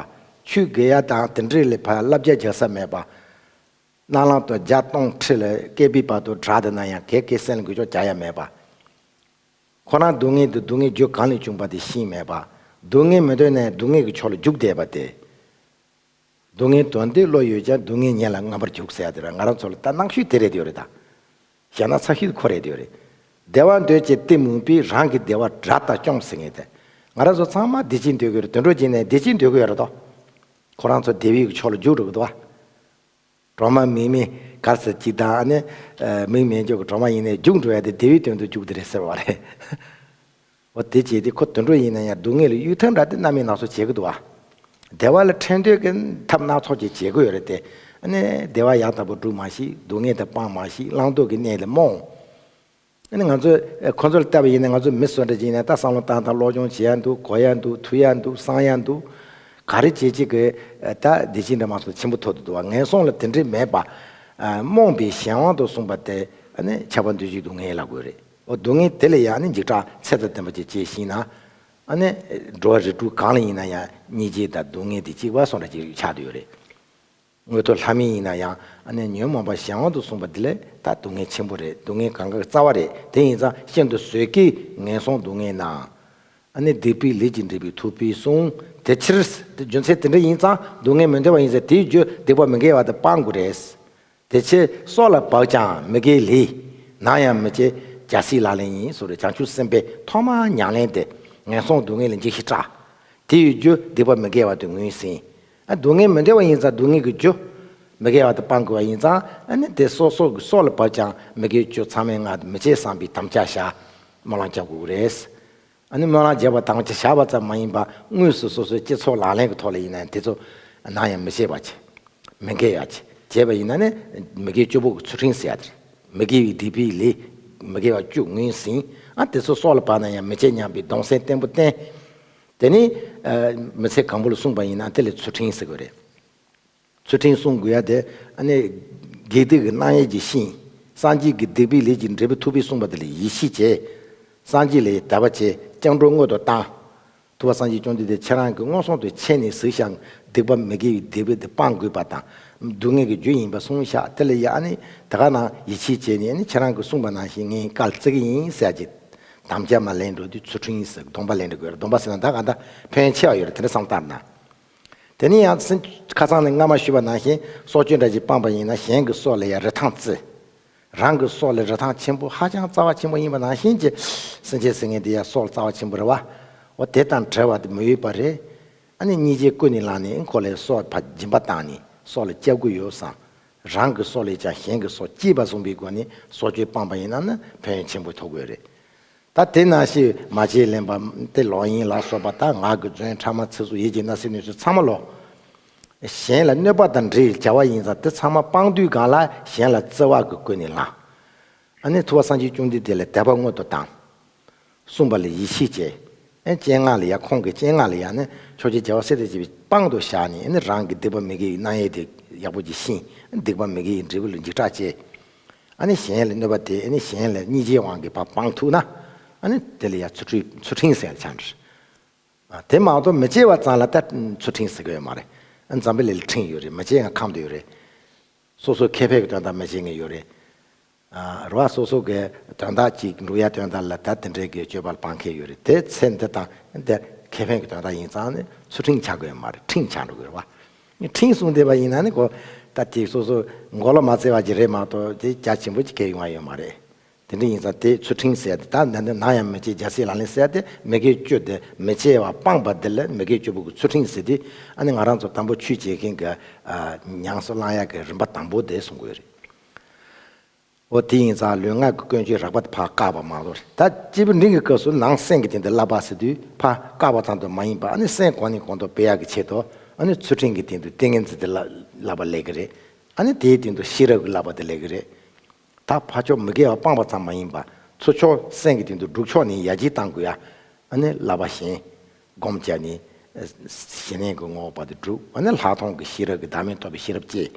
ཆོས་དགེ་ཡག་དང་དེ་འདྲའི་ལས་ཕར་བསླབ་བྱ་རྒྱག་ས་མེད་པ། རྣ་ལམ་དུ་བརྒྱ་སྟོང་ཁྲི་ལ་བསྐལ་པའི་བར་དུ་གྲགས་བསྡད་ན་ཡང་ག་གེ་སེམས་ལ་འགུལ་སྐྱོད་རྒྱག་ཡ་མེད་པ། ཁོ་རང་སྡུག་བསྔལ་དེ་སྡུག་བསྔལ་རྒྱུ་གང་ལས་བྱུང་བ་དེ་ཤེས་མེད་པ། སྡུག་བསྔལ་མི་འདོད་ན་ཡང་སྡུག་བསྔལ་གྱི་ཕྱོགས་ལ་རྒྱུག་བསྡད་པ་དེ། སྡུག་བསྔལ་དོན་དེ་བློ་ཡོད་ཀྱང་སྡུག་བསྔལ་ཉེ་ལ་རྔམ་པར་རྒྱུག་ཟེར་ཡ་དེ་རེད། ང་རང་ཚོ་ལ་ད་སྣང་ཤུལ་དེ་རེད་དེ་ཡོད་རེད་ད། བྱས་ན་ཚ་ཤུལ་ཁོ་རེད་དེ་ཡོད་རེད། བདེ་བ་འདོད་ཅེས་གཏི་མུག་པས། རང་གི་བདེ་བ་དགྲ་ལྟར་བཅོམ་ཟེར་མཁན་དེ། ང་རང་ཚོ་ཚང་མ་བདེ་སྐྱིད་འདོད་ཀྱི་ཡོད་རེད། དུད་འགྲོ་ཅིག་ནས་བདེ་སྐྱིད་འདོད་ཀྱི་ཡོད་རེད་དོ། ཁོ་རང་ཚོ་བདེ་བའི་ཕྱོགས་ལ་རྒྱུག་འགྲོ་གི་འདུག་བ། གྲོག་མ་མིག་མེད་གར་ཟེར་གཅིག་དང་ཨ་ནི། མིག་མེད་འཇོག་གི་གྲོག་མ་ཡིན་ནའི་རྒྱུག་འགྲོ་ཡ་དེ་བདེ་བའི་དོན་དུ་རྒྱུག་དེ་རེད་ཟེར་བ་རེད། འོ་དེ་བྱས་ཏེ་ཁོ་དུད་འགྲོ་ཡིན་ན་ཡང་སྡུག་བསྔལ་ལ་གཡོལ་ཐབས་འདྲ་དེ་སྣ་མིན་སྣ་ཚོགས་བྱེད་ཀྱི་འདུག་བ། བདེ་བ་ལ་འཕྲད་འདོད་ཀྱི་ཐབས་སྣ་ཚོགས་ཀྱིས་བྱེད་ཀྱི་ཡོད་རེད་དེ། ཨ་ནི་བདེ་བ་ཡག་དག་པོ་སྒྲུབ་མ་ཤེས། སྡུག་བསྔལ་དེ་སྤང་མ་ཤེས། བླང་དོར་གྱི་གནས་ལ་རྨོངས། ཨ་ནི་ང་ཚོས་ཁོ་ཚོ་ལ་བལྟས་པ་ཡིན་ན་ང་ཚོ་མི་སུ་འདྲ་ཅིག་ཡིན་ན་ད་བསམ་བློ་བཏང་དང་སློབ་སྦྱོང་བྱེད་ཡ་འདུག་གོ་ཡ་འདུག་ཐུག་ཡ་འདུག་བསམ་ཡ་འདུག་ག་རེ་བྱེད་ཅིག་གི་ད་བདེ་སྐྱིད་འདྲ་མ་སོང་ཆེན་པོ་ཐོབ་ཏུ་འདུག་བ། ངན་སོང་ལ་དེ་འདྲས་མེད་པ། རྨོངས་པའི་གཞན་དབང་དུ་སོང་བ་དེ་ཨ་ནི་ཆགས་པ་འདོད་ཆགས་སྡུག་བསྔལ་ལབ་དགོས་རེད། འོ་སྡུག་བསྔལ་དེ་ལ་ཡང་ནི་འཇིགས་སྐྲག་ཚད་དང་ལྡན་པ་ཅིག་སྐྱེས་ཤིང་ན། ཨ་ནི་འགྲོ་བ་རིགས་དྲུག་གང་ལ་ཡིན་ན་ཡང་སྙིང་རྗེ་དང་སྡུག་བསྔལ་དེ་གཅིག་པ་སོང་འདྲ་ཅིག་ཆགས་བསྡད་ཡོད་རེད། མངོན་མཐོ་ལྷ་མི་ཡིན་ན་ཡང་ཨ་ནི་ཉོན་མོངས་པ་གཞན་དབང་དུ་སོང་བ་འདི་ལས་ད་སྡུག་བསྔལ་ཆེན་པོ་རེད། སྡུག་བསྔལ་གང་ག་གི་རྩ་བ་རེད། དེ་ཡིན་ཙང་ཤིན་ཏུ་བཟོད་དཀའི་ངན་སོང་སྡུག་བསྔལ་ན། ཨ་ནི་སྡིག་པའི་ལས་ཀྱིས་འདྲེན་པའི་ཐུབ་པས་གསུངས། དེ་ཕྱིར་དེ་རྒྱུ་མཚན་དེ་འདྲ་ཡིན་ཙང་སྡུག་བསྔལ་མི་འདོད་པ་ཡིན་ཙང་དེའི་རྒྱུ་སྡིག་པ་མི་དགེ་བ་དེ་སྤང་དགོས་རེད། དེ་ཕྱིར་སྲོག་ལ་བབ་ཀྱང་མི་དགེའི་ལས། ནམ་ཡང་མི་བྱེད་རྒྱལ་སྲས་ལག་ལེན་ཡིན་ཟེར་བའི་བྱང་ཆུབ་སེམས་དཔའི་ཐོག་མར་ཉམས་ལེན་དེ་ངན་སོང་སྡུག་བསྔལ་ལས་འཇིགས་ཤིང་སྐྲག་དེ་ཡི་རྒྱུ་སྡིག་པ་མི་དགེ་བ་དེ་ངོས་ཟིན། ཨ་སྡུག་བསྔལ་མི་འདོད་པ་ཡིན་ཙང་སྡུག་བསྔལ་གྱི་རྒྱུ་མི་དགེ་བ་དེ་སྤང་དགོས་པ་ཡིན་ཙང་ཨ་ནི་དེ་སོ་སོ་གི་སྲོག་ལ་བབ་ཀྱང་མི་དགེ་བཅུ་ཚང་མའི་ངང་དུ་མི་བྱེད་བསམ་པའི་དམ་བཅའ་བཞག་སྨོན་ལམ་རྒྱག་དགོས་ཀྱི་རེད། ཨ་ནི་སྨོན་ལམ་རྒྱབ་པ་དང་བཅས་བཞག་པ་ཙམ་མ་ཡིན་པར་དངོས་སུ་སོ་སོའི་སྤྱི་ཚོགས་ལག་ལེན་གྱི་ཐོག་ལ་ཡིན་ན་དེ་ཚོ་ནམ་ཡང་མི་བྱེད་པ་བྱེད། མི་འགལ་ཡ་བྱེད། བྱས་པ་ཡིན་ན་ནི་མི་དགེ་བཅུ་པོ་གི་ཚུལ་ཁྲིམས་ཟེར་ཡ་དེ་རེད། མི་དགེ་བའི་སྡིག་པའི་ལས་མི་དགེ་བ་བཅུ་ངོས་ཟིན། ཨ་དེ་ཚོ་སྲོག་ལ་བབས་ན་ཡང་མི་བྱེད་སྙམ་པའི་གདུང་སེམས་བརྟན་པོ་བསྟེན། དེ་ནི་ཨ་མི་ཚེ་གང་པོ་ལ་གསུངས་པ་ཡིན་ན་དེ་ལ་ཚུལ་ཁྲིམས་ཟེར་དགོས་རེད། ཚུལ་ཁྲིམས་སྲུང་དགོས་ཡ་དེ་ཨ་ནི་དགེ་སྡིག་གི་རྣམ་དབྱེ་ཅིག་ཤེས། སངས་རྒྱས་ཀྱི་སྡིག་པའི་ལས་ཀྱིས་འདྲེན་པའི་ཐུབ་པས་གསུངས་པ་དེ་ལ་ཡིད་ཆེས་བྱས། སངས་རྒྱས་ལ་དད་པ་བྱས། སྐྱབས་འགྲོ་སྔོན་དུ་བཏང་། ཐུབ་པ་སངས་རྒྱས་བཅོམ་ལྡན་འདས་ཁྱེད་རང་གིས་མངོན་སུམ་དུ་མཁྱེན་ནས་གཟིགས་ཤིང་སྡིག་པ་མི་དགེ་བའི་སྡིག་པ་དེ་སྤང་དགོས་པ་དང་སྡུག་བསྔལ་གྱི་རྒྱུ་ཡིན་པ་གསུངས་ཤག་དེ་ལ་ཡ་ཨ་ནི་དེ་ག་ནང་ཡིད་ཆེས་བྱས་ནས་ཨ་ནི་ཁྱེད་རང་གིས་གསུངས་པ་ནང་བཞིན་ངས་བཀའ་བརྩི་གི་ཡིན་ཟེར་གྱི་དམ་བཅའ་མ་ལེན་འགྲོ་དུས་ཚུལ་ཁྲིམས་ཟེར་སྡོམ་པ་ལེན་འགྲོ་དགོས་རེད། སྡོམ་པ་ཟེར་ན་ད་ག་འདྲ་ཕན་ཡོན་ཆེ་བ་ཡོད་རེད། དེ་འདྲ་བསམ་བློ་བཏང་ན། དེ་ནས་ཡང་སེམས་ཁ་སང་ནས་སྔ་མ་ཞུས་པ་ནང་བཞིན་སྲོག་གཅོད་འདྲ་ཅིག་སྤངས་པ་ཡིན་ན་གཞན་གྱི་སྲོག་ལ་ཡང་རིན་ཐང་བརྩི། རང་གི་སྲོག་ལ་རིན་ཐང་ཆེན་པོ་ཧ་ཅང་རྩ་བ་ཆེན་པོ་ཡིན་པ་ནང་བཞིན་གྱི་སེམས་ཅན་ཟེར་མཁན་དེ་ཡང་སྲོག་རྩ་བ་ཆེན་པོ་རེད་བ། འོ་དེ་དང་བྲལ་བ་དེ་མི་འོས་པ་རེད། ཨ་ནི་སྙིང་རྗེ་ཀུན་ནས་བསླངས་ནས་ཁོ་ལ་སྲོག་ཕར་སྦྱིན་པ་བཏང་ནས་སྲོག་ལ་སྐྱབས་དགོས་ཡོད་བསམ། རང་གི་སྲོག་ལས་ཀྱང་གཞན་གྱི་སྲོག་གཅེས་པ་བཟུང་བའི་སྒོ་ནས་སྲོག་གཅོད་སྤངས་པ་ཡིན་ན་ནི་ཕན་ཡོན་ཆེན་པོ་ཐོབ་དགོས་རེད། ད་དེ་ནང་བཞིན་མ་བྱིན་ལེན་པ་དེ་ལོག་གཡེམ་ལ་སོགས་པ་དང་ངག་གི་རྫུན་ཕྲ་མ་ཚིག་རྩུབ་ཡིད་ཀྱི་བརྣབ་སེམས་གནོད་འཚེ་ཚང་མ་ལོག་གཞན་ལ་གནོད་པ་དང་འདྲེས་བྱ་བ་ཡིན་ཙང་དེ་ཚང་མ་སྤང་དུས་སྒང་ལ་གཞན་ལ་བརྩེ་བ་གི་ཀུན་ནས་བསླངས། ཨ་ནི་ཐུབ་པ་སངས་རྒྱས་བཅོམ་ལྡན་འདས་ལ་དད་པ་མངོན་དུ་བཏང་། གསུངས་པ་ལ་ཡིད་ཆེས་བྱས། ཨེ་སྤྱན་སྔ་ལ་ཡ་ཁོང་གི་སྤྱན་སྔ་ལ་ཡ་ནི་ཕྱོགས་བཅུའི་རྒྱལ་བ་སྲས་དང་བཅས་པའི་དཔང་དུ་བཞག་ནས་ཨ་ནི་རང་གི་སྡིག་པ་མི་དགེ་བའི་རྣམ་དབྱེ་དེ་ཡག་པོ་ཅིག་ཤེས། སྡིག་པ་མི་དགེ་ཡི་འབྲས་བུ་ལ་འཇིགས་སྐྲག་སྐྱེས། ཨ་ནི་གཞན་ལ་གནོད་པ་དེ་ཨ་ནི་གཞན་ལ་སྙིང་རྗེའི་དབང་གིས་ཕར་སྤང་ཐུབ་ན། ཨ་ནི་དེ་ལ་ཡ་ཚུལ་ཁྲིམས་ཚུལ་ཁྲིམས་ཟེར་ཡ་ཆགས་འགྲོ། ཨ་དེ་མ་གཏོགས་མི་བྱེད་པ་ཙམ་ལ་ད་ཚུལ་ཁྲིམས་ཟེར་གི་ཡོད་མ་རེད། ཨ་འཛམ་བུ་གླིང་ལ་ཁྲིམས་ཡོད་རེད། མི་བྱེད་ཡང་ཁམས་དུ་ཡོད་རེད། སོ་སོའི་ཁེ་ཕན་གྱི་དོན་དག་མི་བྱེད་མཁན་ཡོད་རེད། ཨ་རེད་བ། སོ་སོ་གི་དོན་དག་ཅིག་འགྲུབ་ཡ་དོན་དག་ལ་ད་དེ་འདྲའི་གི་སྤྱོད་པ་སྤང་མཁན་ཡོད་རེད། དེ་ཚེ་འདི་དང་འདི་ཁེ་ཕན་གྱི་དོན་དག་ཡིན་ཙང་ནི་ཚུལ་ཁྲིམས་ཆགས་དགོས་ཡོད་མ་རེད། ཁྲིམས་ཆགས་འགྲོ་དགོས་རེད་བ། ཁྲིམས་སྲུང་བསྡད་པ་ཡིན་ན་ནི་གོ། ད་དེ་སོ་སོ་མགོ་ལ་མ་བཙལ་བ་ཅིག་རེད་མ་གཏོགས་དེ་རྒྱ་ཆེན་པོ་ཅིག་གས་ཡོང་བ་ཡོད་མ་རེད། དེ་འདྲ་ཡིན་ཙང་དེ་ཚུལ་ཁྲིམས་ཟེར་ཡ་དེ་ད་ནང་དུ་ནམ་ཡང་མི་བྱེད་རྒྱལ་སྲས་ལག་ལེན་ཟེར་ཡ་དེ་མི་དགེ་བཅུ་དེ་མི་བྱེད་པ་སྤངས་པ་དེ་ལ་མི་དགེ་བཅུ་པོ་གི་ཚུལ་ཁྲིམས་ཟེར་དུས་ཨ་ནི་ང་རང་ཚོ་དམ་པོ་ཆོས་བྱེད་མཁན་གྱི་ཨ་ཉམས་སུ་བླང་ཡ་གི་རིམ་པ་དང་པོ་དེ་གསུང་གི་ཡོད་རེད། འོ་དེ་ཡིན་ཙང་ལུས་ངག་གི་ཀུན་སྤྱོད་རགས་པ་དེ་ཕར་བཀག་པ་མ་གཏོགས་རེད། ད་སྐྱེས་བུ་འབྲིང་གི་སྐབས་སུ་ནང་སེམས་ཀྱི་སྟེང་དུ་བསླབ་པ་ཟེར་དུས་ཕར་བཀག་པ་ཙམ་དུ་མ་ཡིན་པ་ཨ་ནི་སེམས་གོང་ནས་གོང་དུ་སྤེལ་ཡ་གི་ཆེད་དུ་ཨ་ནི་ཚུལ་ཁྲིམས་ཀྱི་སྟེང་དུ་ཏིང་ངེ་འཛིན་དེ་བསླབ་པ་ལས་ཀྱི་རེད། ཨ་ནི་དེའི་སྟེང་དུ་ཤེས་རབ་ཀྱི་བསླབ་པ་དེ་ལས་ཀྱི་རེད། ད་ཕར་ཕྱོགས་མི་དགེ་བ་སྤངས་པ་ཙམ་མ་ཡིན་པར་ཚུར་ཕྱོགས་སེམས་ཀྱི་སྟེང་དུ་སྒྲུབ་ཕྱོགས་ནས་ཡར་རྒྱས་གཏང་དགོས་ཡ། ཨ་ནི་བསླབ་པ་གཞན་སྒོམ་བྱས་ནས་ཞི་གནས་ཀྱི་ངོ་བོ་བར་དུ་སྒྲུབ། ཨ་ནི་ལྷག་མཐོང་གི་ཤེས་རབ་ཀྱི་བདག་མེད་རྟོགས་པའི་ཤེས་རབ་སྐྱེས།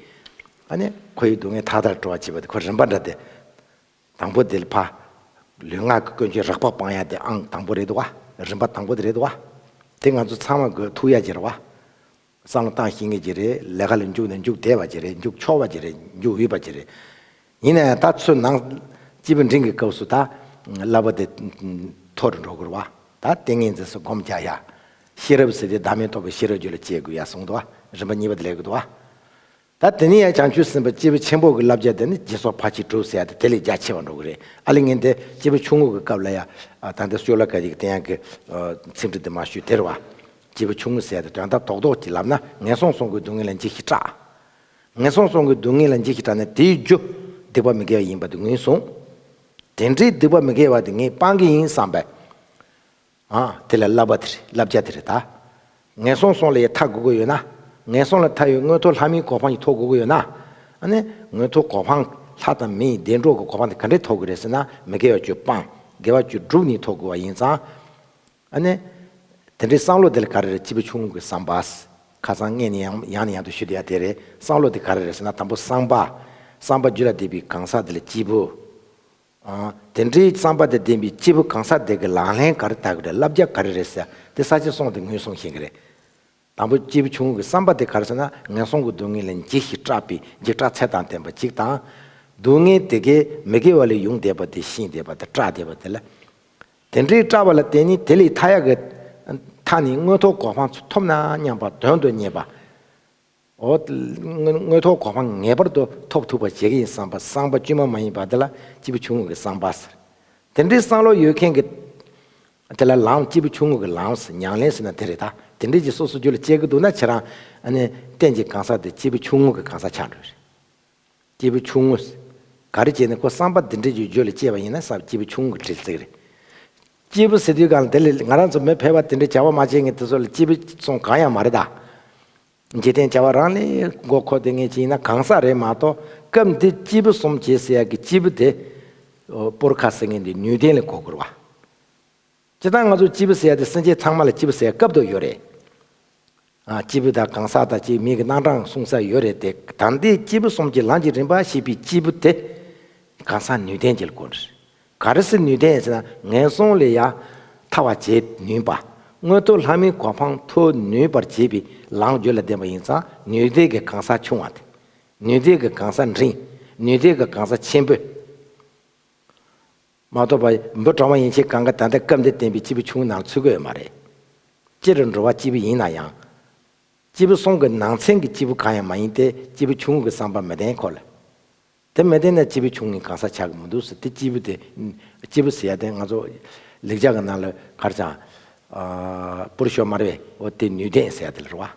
ཨ་ནི་འཁོར་བའི་སྡུག་བསྔལ་མཐའ་དག་སྒྲོལ་བར་བྱེད་པ་དེ་ཁོ་རིམ་པ་འདྲ་སྟེ། དང་པོ་དེ་ལ་ཕར་ལུས་ངག་གི་ཀུན་སྤྱོད་རགས་པ་སྤང་ཡ་དེ་ཨང་དང་པོ་རེད་འདུག་བ། རིམ་པ་དང་པོ་དེ་རེད་འདུག་བ། དེ་ང་ཚོ་ཚང་མ་དགོས་ཐུག་ཡ་ཅིག་རེད་བ། བསམ་བློ་བཏང་ཤེས་མཁན་ཅིག་རེད། ལས་ཀ་ལ་འཇུག་ན་འཇུག་བདེ་བ་ཅིག་རེད། འཇུག་ཆོག་པ་ཅིག་རེད། འཇུག་འོས་པ་ཅིག་རེད། ཡིན་ན་ཡང་ད་ཚུར་ནང་སྐྱེས་བུ་འབྲིང་གི་སྐབས་སུ་ད་བསླབ་པ་དེ་མཐོ་རུ་འགྲོ་དགོས་རེད་བ། ད་ཏིང་ངེ་འཛིན་སོགས་སྒོམ་རྒྱག་ཡ། ཤེས་རབ་ཟེར་དེ་བདག་མེད་རྟོགས་པའི་ཤེས་རབ་རྒྱུད་ལ་སྐྱེ་དགོས་ཡ་གསུངས་འདུག་བ། རིམ་པ་གཉིས་པ་དེ་ལས་དགོས་འདུག་བ། ད་དེ་ནས་ཡང་བྱང་ཆུབ་སེམས་དཔའ་སྐྱེས་བུ་ཆེན་པོ་གི་བསླབ་བྱ་དེ་ནི་སྦྱིན་སོགས་ཕར་ཕྱིན་དྲུག་ཟེར་ཡ་དེ་དེ་ལས་རྒྱ་ཆེ་བ་འགྲོ་གི་རེད། ཨ་ལས་ངན་དེ་སྐྱེས་བུ་ཆུང་ངུ་གི་སྐབས་ལ་ཡ། ཨ་ད་ལྟ་ཤོ་ལོ་ཀ་ཅིག་བསྟན་ཡག་གི་ཨ་ཚིག་འབྲུ་དེ་མར་ཞུས་དེ་རེད་བ། སྐྱེས་བུ་ཆུང་ངུ་ཟེར་ཡ་དེ་དོན་དག་རྡོག་རྡོག་ཅིག་ལབ་ན་ངན་སོང་གསུམ་གྱི་སྡུག་བསྔལ་ལ་འཇིགས་ཤིང་སྐྲག་ངན་སོང་གསུམ་གྱི་སྡུག་བསྔལ་ལ་འཇིགས་ཤིང་སྐྲག་ན་དེའི་རྒྱུ་སྡིག་པ་མི་དགེ་བ་ཡིན་པ་དེ་ངོས་བཟུང་། དེ་འདྲའི་སྡིག་པ་མི་དགེ་བ་དེ་ངས་སྤང་གི་ཡིན་བསམ་པས། ཨ། དེ་ལ་བསླབ་པ་དེ་རེད། བསླབ་བྱ་དེ་རེད་ད། ངན་སོང་གསུམ་ལས་ཐར་དགོས་ཀྱི་ཡོད་ན། ངན་སོང་ལས་ཐར་ཡོད་མངོན་མཐོ་ལྷ་མིའི་གོ་འཕང་ཞིག་ཐོབ་དགོས་ཀྱི་ཡོད་ན། ཨ་ནི་མངོན་མཐོ་གོ་འཕང་ལྷ་དང་མིའི་བདེ་འགྲོ་གི་གོ་འཕང་དེ་ག་འདྲས་ཐོབ་དགོས་རེད་ཟེར་ན་མི་དགེ་བ་བཅུ་སྤངས། དགེ་བ་བཅུ་བསྒྲུབས་ནས་ཐོབ་དགོས་པ་ཡིན་ཙང་། ཨ་ནི། དེ་འདྲའི་བསམ་བློ་དེ་ལ་ག་རེ་རེད། སྐྱེས་བུ་ཆུང་ངུ་གི་བསམ་པ། ཁ་སང་སྔས་ནས་ཡང་ཡང་ནས་ཡང་དུ་ཞུ་བསྡད་ཡ་དེ་རེད། བསམ་བློ་དེ་ག་རེ་རེད་ཟེར་ན་དང་པོ་བསམ་པ། བསམ་པ་རྒྱུད་ལ་ལྡན་པའི་གང་ཟག་དེ་ལ་སྐྱེས་བུ། ཨ། དེ་འདྲའི་བསམ་པ་དང་ལྡན་པའི་སྐྱེས་བུ་གང་ཟག་དེ་གི་ལག་ལེན་ག་རེ་བསྟར་གི་རེད། བསླབ་བྱ་ག་རེ་རེད་ཟེར་དེ་ས་བཅད་གསུམ་དེ་ངོས་བཟུང་ཤེས་གི་རེད། དང་པོ་སྐྱེས་བུ་ཆུང་ངུ་གི་བསམ་པ་དེ་ག་རེ་ཟེར་ན། ངན་སོང་གི་སྡུག་བསྔལ་ལས་འཇིགས་ཤིང་སྐྲག་པའི་འཇིགས་སྐྲག་ཚད་དང་ལྡན་པ་གཅིག་དང་། སྡུག་བསྔལ་དེ་གའི་མི་དགེ་བ་ལས་ཡོང་བསྡད་པ་དེ་ཤེས་བསྡད་པ་དང་སྐྲག་བསྡད་པ་དེ་ལ། དེ་འདྲའི་སྐྲག་པ་ལ་བརྟེན་ནས་དེ་ལས་ཐར་ཡག་གི་མཐའ་ནས་མངོན་མཐོ་གོ་འཕང་ཐོབ་ན་སྙམ་པ་དོན་དུ་གཉེར་བ། འོ། མངོན་མངོན་མཐོ་གོ་འཕང་ངེས་པར་དུ་ཐོབ་ཐུབ་པ་བྱེད་ཀྱི་ཡིན་བསམ་པ། བསམ་པ་བཅོས་མ་མ་ཡིན་པ་དེ་ལ་སྐྱེས་བུ་ཆུང་ངུ་གི་བསམ་པ་ཟེར། དེ་འདྲའི་བསམ་བློ་ཡོད་མཁན་གྱི་དེ་ལ་ལམ། སྐྱེས་བུ་ཆུང་ངུ་གི་ལམ་ཟེར། ཉམས་ལེན་ཟེར་ན་དེ་རེད་ད། དེ་འདྲའི་ཅིག་སོ་སོ་རྒྱུད་ལ་སྐྱེ་གི་འདུག་ན་ཁྱེད་རང་ཨ་ནི་རྟེན་གྱི་གང་ཟག་དེ་སྐྱེས་བུ་ཆུང་ངུ་གི་གང་ཟག་ཆགས་འགྲོ་རེད། སྐྱེས་བུ་ཆུང་ངུ་ཟེར། ག་རེ་བྱས་ནས་ཁོ་བསམ་པ་འདི་འདྲའི་རྒྱུད་ལ་སྐྱེས་པ་ཡིན་ན་བསམ། སྐྱེས་བུ་ཆུང་ངུ་གི་འབྲེལ་ཚིག་རེད། སྐྱེས་བུ་ཟེར་དུས་གང་ལ་དེ་ལས་ང་རང་ཚོ་མི་ཕལ་པ་དེ་འདྲའི་བྱ་བ་མ་བྱེད་མཁན་དེ་ཚོ་ལ་སྐྱེས་བུ་གསུམ་གང་ཡང་མ་རེད་ད། འཇིག་རྟེན་བྱ་བ་རང་ལས་མགོ་འཁོར་དེ་ངས་ཅི་ཡིན་ན་གང་ཟག་རེད་མ་གཏོགས་སྐབས་འདི་སྐྱེས་བུ་གསུམ་བྱེད་ཟེར་ཡག་གི་སྐྱེས་བུ་དེ། པོར་ཁ་ཟེར་མཁན་འདི་ནུས་ལྡན་ལ་གོ་དགོས་རེད་བ། སྤྱིར་བཏང་ང་ཚོ་སྐྱེས་བུ་ཟེར་ཡག་དེ་སེམས་ཅན་ཚང་མ་ལ་སྐྱེས་བུ་ཟེར་ཡག་སྐབས་དུ་ཡོད་རེད། ཨ། སྐྱེས་བུ་དང་གང་ཟག་དང་སྐྱེས་མིང་གི་རྣམ་གྲངས་གསུངས་ས་ཡོད་རེད་དེ། ད་ལྟའི་སྐྱེས་བུ་གསུམ་གྱི་ལམ་གྱི་རིམ་པ་ཤེས་པའི་སྐྱེས་བུ་དེ་གང་ཟག་ནུས་ལྡན་གྱི་ལ་གོ་རེད། ག་རེ་ཟེར་ནུས་ལྡན་ཟེར་ན། ངན་སོང་ལས་ཡང་ཐར་བར་བྱེད་ནུས་པ། མངོན་མཐོ་ལྷ་མིའི་གོ་འཕང་ཐོབ་ནུས་པར་བྱེད་པའི་ལམ་རྒྱུད་ལ་ལྡན་པ་ཡིན་ཙང་ནུས་ལྡན་གྱི་གང་ཟག་ཆུང་བ་དེ། ནུས་ལྡན་གྱི་གང་ཟག་འབྲིང་། ནུས་ལྡན་གྱི་གང་ཟག་ཆེན་པོ། མ་གཏོགས་པ་འབུ་གྲང་བ་ཡན་ཆད་གང་ག་ད་ལྟ་སྐབས་འདིར་བསྟན་པའི་སྐྱེས་བུ་ཆུང་ངུ་ནང་ཚུད་ཀྱི་ཡོད་མ་རེད། སྤྱིར་འགྲོ་བ་སྐྱེས་བུ་ཡིན་ན་ཡང་། སྐྱེས་བུ་གསུམ་གྱི་ནང་ཚན་གྱི་སྐྱེས་བུ་གང་ཡང་མ་ཡིན་ཏེ། སྐྱེས་བུ་ཆུང་ངུ་གི་བསམ་པ་མི་ལྡན་ཁོ་ལ། དེ་མི་ལྡན་ན་སྐྱེས་བུ་ཆུང་ངུའི་གང་ཟག་ཆགས་ཀྱི་མི་འདུག་ཟེར་ཏེ། སྐྱེས་བུ་དེ། སྐྱེས་བུ་ཟེར་ཡ་དེ་ང་ཚོ་ལེགས་སྦྱར་གྱི་ནང་ལ་ག་རེ་ཟེར། ཨ། པུ་རུ་ཤོ་མ་རེད་པས། འོ་དེ་ནུས་ལྡན་ཟེར་ཡ་དེ་ལ་རེད་བ།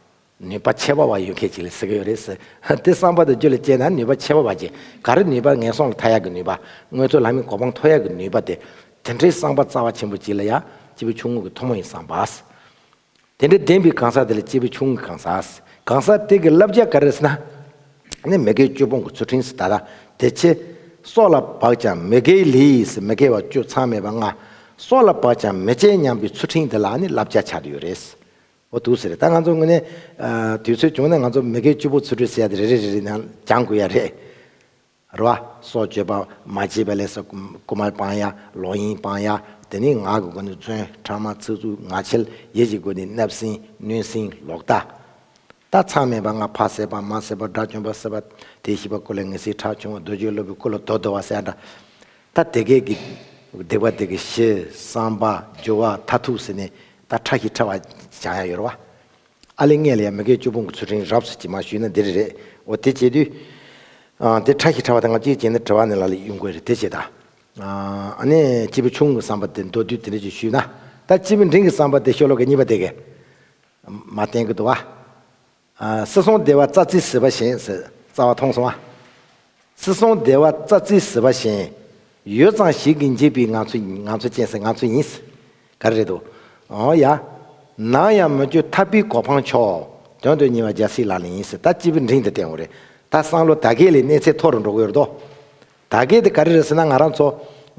ནུས་པ་ཆེ་བ་བ་ཡོད་མཁན་ཅིག་ལ་ཟེར་གྱི་ཡོད་རེད་ཟེར། དེ་བསམ་པ་དང་རྒྱུད་ལ་སྐྱེས་ན་ནུས་པ་ཆེ་བ་བ་ཅིག། ག་རེ་ནུས་པ། ངན་སོང་ལས་ཐར་ཡག་གི་ནུས་པ། མངོན་མཐོ་ལྷ་མིའི་གོ་འཕང་ཐོབ་ཡག་གི་ནུས་པ་དེ། དེ་འདྲའི་བསམ་པ་རྩ་བ་ཆེན་པོ་ཅིག་ལ་ཡང་སྐྱེས་བུ་ཆུང་ངུ་གི་ཐུན་མོང་བའི་བསམ་པ། དེ་འདྲའི་ལྡན་པའི་གང་ཟག་དེ་ལ་སྐྱེས་བུ་ཆུང་ངུའི་གང་ཟག། གང་ཟག་དེ་གི་བསླབ་བྱ་ག་རེ་ཟེར་ན། ནི་མི་དགེ་བཅུ་སྤོང་གི་ཚུལ་ཁྲིམས་ཟེར། ད་ལྟ་དེ་ཆེ། སྲོག་ལ་བབ་ཀྱང་མི་དགེ་ལས་ཟེར། མི་དགེ་བ་བཅུ་མཚམས་མེད་པ་ལྔ། སྲོག་ལ་བབ་ཀྱང་མི་བྱེད་སྙམ་པའི་ཚུལ་ཁྲིམས་དེ་ལ་ནི་བསླབ་བྱ་ཆགས་ཡོད་རེད། འོ་འདུག་ཟེར། ད་ང་ཚོ་དངོས་གནས། ཨ། དུས་ཚོད་བྱུང་ན་ང་ཚོ་མི་དགེ་བཅུ་སྤོང་ཚུལ་ཁྲིམས་ཟེར་ཡ་དེ་རེ་རེ་རེ་རེ་ནང་སྦྱང་དགོས་ཡ་རེད། རེད་བ། སྲོག་གཅོད་པ། མ་བྱས་པའི་ལས་སུ་རྐུ་མ་སྤང་ཡ། ལོག་གཡེམ་སྤང་ཡ། དེ་ནས་ངག་གི་སྒོ་ནས་རྫུན། ཕྲ་མ། ཚིག་རྩུབ། ངག་འཁྱལ། ཡིད་ཀྱི་སྒོ་ནས་བརྣབ་སེམས། གནོད་སེམས། ལོག་ལྟ། ད་མཚམས་མེད་པ་ལྔ། ཕ་བསད་པ། མ་བསད་པ། དགྲ་བཅོམ་པ་བསད་པ། དེ་ཤེས་པ་ཀུན་ལས་ངེས་ཤེས་ཁྲག་ཕྱུང་བ། འདོད་འཇོའི་སློབ་བུའི་སྐུ་ལ་དོ་བསྡོ་བ་ཟེར་ཡ་འདྲ། ད་དེ་གས་ཀྱི་སྡིག་པ་དེ་གི་ཞི། བསམ་པ། སྦྱོར་བ། མཐར་ཐུག་ཟེར་ནས་ད་ཕྲ་ཞིང་ཕྲ་བ་སྦྱང་ཡ་ཡོད་རེད་བ། ཨ་ལེ་ངས་ལ་ཡ་མི་དགེ་བཅུ་སྤོང་གི་ཚུལ་ཁྲིམས་རབ་ཙམ་ཅིག་མར་ཞུས་ན་འདི་རེད། འོ་དེ་བྱེད་དུས། ཨ། དེ་ཕྲ་ཞིང་ཕྲ་བ་དེ་ང་གཅིག་བྱས་ན་དྲི་བ་ནི་ལ་ལ་ཡོང་གི་རེད། དེ་བྱེད་ད། ཨ་ནི་སྐྱེས་བུ་ཆུང་ངུའི་བསམ་པ་དེ་མདོར་བསྡུས་དེ་འདྲ་ཅིག་ཞུས་ན། ད་སྐྱེས་བུ་འབྲིང་གི་བསམ་པ་དེ་ཤོ་ལོ་ཀ་གཉིས་པ་དེ་གས་མར་བསྟན་གྱི་འདུག་བ། ཨ། སྲིད་གསུམ་བདེ་བ་རྩྭ་རྩེའི་ཟིལ་པ་བཞིན་ཟེར། རྩ་བ་མཐོང་སོང་ཨ། སྲིད་གསུམ་བདེ་བ་རྩྭ་རྩེའི་ཟིལ་པ་བཞིན། ཡོད་ཙང་ཞིག་གིས་འཇིག་པའི་ངང་ཚུལ། ངང་ཚུལ་ཅན་ཟེར། ངང་ཚུལ་ཡིན་ཟེར། ག་རེ་རེད་འདུག། འོ་ཡ། ནམ་ཡང་མི་སྐྱོ་ཐར་པའི་གོ་འཕང་མཆོག། དོན་དུ་གཉེར་བ་རྒྱལ་སྲས་ལག་ལེན་ཡིན་ཟེར། ད་སྐྱེས་བུ་འབྲིང་དུ་བསྟན་དགོས་རེད། ད་བསམ་བློ་ད་གས་ལས་གནས་ཚད་མཐོ་རུ་འགྲོ་གི་ཡོད་རེད་དོ། ད་གས་དེ་ག་རེ་རེད་ཟེར་ན། ང་རང་ཚོ་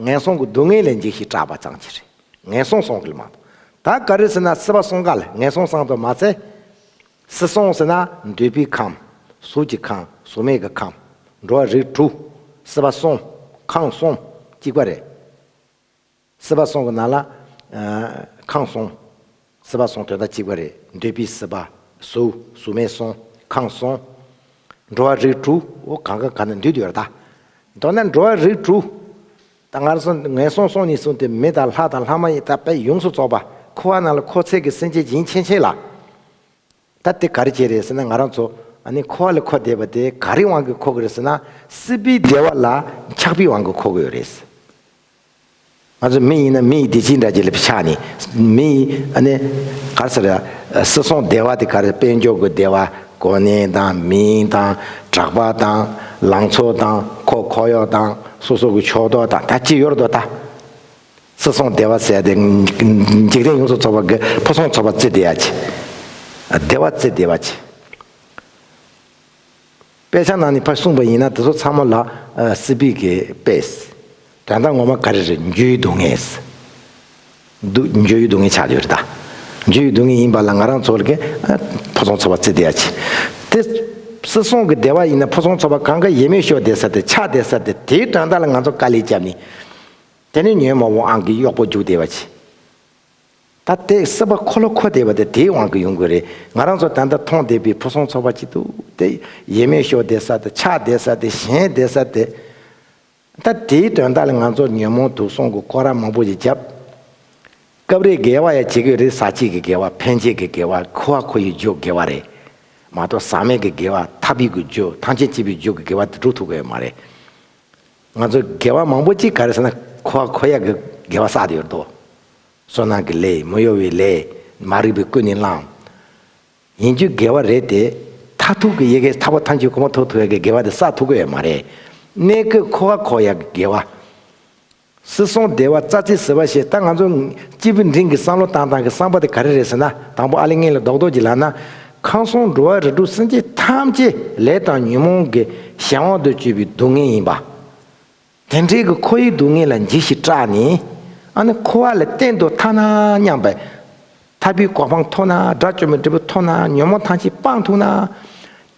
ངན་སོང་གི་སྡུག་བསྔལ་ལས་འཇིགས་ཤིང་སྐྲག་པ་ཙམ་ཅིག་རེད། ངན་སོང་གསུམ་གྱི་ལ་མ་གཏོགས། ད་ག་རེ་ཟེར་ན། སྲིད་པ་གསུམ་ཀ་ལ་ངན་སོང་གསུམ་དུ་མ་ཚད། སྲིད་གསུམ་ཟེར་ན་འདོད་པའི་ཁམས། གཟུགས་ཀྱི་ཁམས། གཟུགས་མེད་ཀྱི་ཁམས། འགྲོ་བ་རིགས་དྲུག། སྲིད་པ་གསུམ། ཁམས་གསུམ་གཅིག་པ་རེད། སྲིད་པ་གསུམ་གྱི་ནང་ལ། ཨ། ཁམས་གསུམ། སྲིད་པ་གསུམ་དོན་དག་གཅིག་པ་རེད། འདོད་པའི་སྲིད་པ། གཟུགས། གཟུགས་མེད་གསུམ། ཁམས་གསུམ། འགྲོ་བ་རིགས་དྲུག། འོ་གང་ག་ག་ན་འདུས་ཡོད་རེད་ད། མདོར་ན་འགྲོ་བ་རིགས་དྲུག། ད་ང་ཚོ་ངན་སོང་གསུམ་ནས་བཟུང་སྟེ་མི་དང་ལྷ་དང་ལྷ་མ་ཡིན་དང་དཔེ་ཡོངས་སུ་རྫོགས་པ། འཁོར་བ་ནང་ལ་འཁོར་ཚད་ཀྱི་སེམས་ཅན་ཡིན་ཕྱིན་ཆད་ལ། ད་དེ་ག་རེ་བྱས་རེད་ཟེར་ན། ང་རང་ཚོ་ཨ་ནི་འཁོར་བ་ལ་འཁོར་བསྡད་པ་དེ་ག་རེའི་དབང་གིས་འཁོར་གི་རེད་ཟེར་ན། སྲིད་པའི་བདེ་བ་ལ་ཆགས་པའི་དབང་གིས་འཁོར་གི་ཡོད་རེད། ང་ཚོ་མི་ཡིན་ན་མི་ཡི་བདེ་སྐྱིད་འདྲ་ཅིག་ལ་ཆགས་ནས། མི་ཡི་ཨ་ནི་ག་རེ་ཟེར། སྲིད་གསུམ་བདེ་བ་དེ་ག་རེ། དཔལ་འབྱོར་གྱི་བདེ་བ། གོ་གནས་དང་མིང་དང་གྲགས་པ་དང་ལང་ཚོ་དང་། ཁོ་ཁོར་ཡུག་དང་། སོ་སོ་གི་ཕྱོགས་གཏོགས་དང་། ད་ཅི་ཡོད་རེད་དོ་ད། སྲིད་གསུམ་བདེ་བ་ཟེར་ཡ་དེ་འཇིག་རྟེན་ཡོངས་སུ་རྫོགས་པ་གི་ཕུན་སུམ་ཚོགས་པ་བརྩི་བསྡད་ཡ་ཅིག། བདེ་བ་བརྩི་བསྡད་པ་ཅིག། དཔེ་ཆ་ནང་ནས་ཕར་གསུངས་པ་ཡིན་ན་དེ་ཚོ་ཚང་མ་ལ། ཨ། སྲིད་པའི་གི་དཔེ། དོན་དག་ངོ་མ་ག་རེ་རེད། འགྱུར་བའི་སྡུག་བསྔལ། སྡུག་འགྱུར་བའི་སྡུག་བསྔལ་ཆགས་ཡོད་རེད་ད། འགྱུར་བའི་སྡུག་བསྔལ་ཡིན་པ་ལ་ང་རང་ཚོ་ལ་གི། ཨ། ཕུན་སུམ་ཚོགས་པ་བརྩི་བསྡད་ཡ་ཅིག། དེ་སྲིད་གསུམ་གྱི་བདེ་བ་ཡིན་ན་ཕུན་སུམ་ཚོགས་པ་གང་ག་ཡེ་མེད་ཤོར་བསྡད་ས་དེ། ཆགས་བསྡད་ས་དེ། དེའི་དོན་དག་ལ་ང་ཚོ་དཀའ་ལས་བརྒྱབ་ནས། དེ་ནས་ཉོན་མོངས་པའི་དབང་གིས་གཡོག་པོ་རྒྱུག་བསྡད་པ་ཅིག། ད་དེ་སྲིད་པ་འཁོར་ལོ་འཁོར་བསྡད་པ་དེ་དེའི་དབང་གིས་ཡོང་གི་རེད། ང་རང་ཚོ་ད་ལྟ་མཐོང་བསྡད་པའི་ཕུན་སུམ་ཚོགས་པ་ཅིག་འདུག་དེ་ཡིད་སྨོན་ཤོར་བསྡད་ས་དེ། ཆགས་བསྡད་ས་དེ། ཞེན་བསྡད་ས་དེ། ད་དེའི་དོན་དག་ལ་ང་ཚོ་ཉོན་མོངས་དུག་གསུམ་གྱི་སྐོར་ར་མང་པོ་ཞིག་བརྒྱབ། སྐབས་རེ་དགེ་བ་ཡང་བྱེད་ཀྱི་རེད། ཟག་བཅས་ཀྱི་དགེ་བ། འཕེན་བྱེད་ཀྱི་དགེ་བ། འཁོར་བ་འཁོར་བའི་རྒྱུ་དགེ་བ་རེད་མ་གཏོགས། ཟག་མེད་ཀྱི་དགེ་བ། ཐར་པའི་གི་རྒྱུ། ཐམས་ཅད་མཁྱེན་པའི་རྒྱུ་གི་དགེ་བ་དེ་སྒྲུབ་ཐུབ་ཀྱི་ཡོད་མ་རེད། ང་ཚོ་དགེ་བ་མང་པོ་ཅིག་ག་རེ་ཟེར་ན། འཁོར་བ་འཁོར་ཡག་གི་དགེ་བ་བསགས་བསྡད་ཡོད་དོ། བསོད་ནམས་ཀྱི་ལས། མི་གཡོ་བའི་ལས། མ་རིག་པས་ཀུན་ནས་བསླངས། ཡིན་རྒྱུ་དགེ་བ་རེད་དེ། མཐར་ཐུག་གི་ཡ་གི་ཐར་པ་ཐམས་ཅད་གོང་མ་ཐོབ་ཐུབ་ཡག་གི་དགེ་བ་དེ་བསགས་ཐུབ་ཀྱི་ཡོད་མ་རེད། གནས་སྐབས་འཁོར་བ་འཁོར་ཡག་གི་དགེ་བ། སྲིད་གསུམ་བདེ་བ་རྩ་རྩིས་ཟིལ་པ་ཞེས། ད་ང་ཚོ་སྐྱེས་བུ་འབྲིང་གི་བསམ་བློ་བཏང་སྟངས་ཀྱི་བསམ་པ་དེ་ག་རེ་རེད་ཟེར་ན། དང་པོ་ཨ་ལེ་ངན་ལ་རྡོག་རྡོག་ཅིག་ལབ་ན། ཁམས་གསུམ་འགྲོ་བ་རིགས་དྲུག་སེམས་ཅན་ཐམས་ཅད་ལས་དང་ཉོན་མོངས་ཀྱི་གཞན་དབང་དུ་གྱུར་པའི་སྡུག་བསྔལ་ཡིན་པ། དེ་འདྲའི་གི་འཁོར་བའི་སྡུག་བསྔལ་ལ་འཇིགས་ཤིང་སྐྲག་ནས། ཨ་ནི་འཁོར་བ་ལས་གཏན་དུ་ཐར་ན་སྙམ་པའི་ཐར་པའི་གོ་འཕང་ཐོབ་ན། དགྲ་བཅོམ་པའི་འབྲས་བུ་ཐོབ་ན། ཉོན་མོངས་ཐམས་ཅད་སྤང་ཐུབ་ན།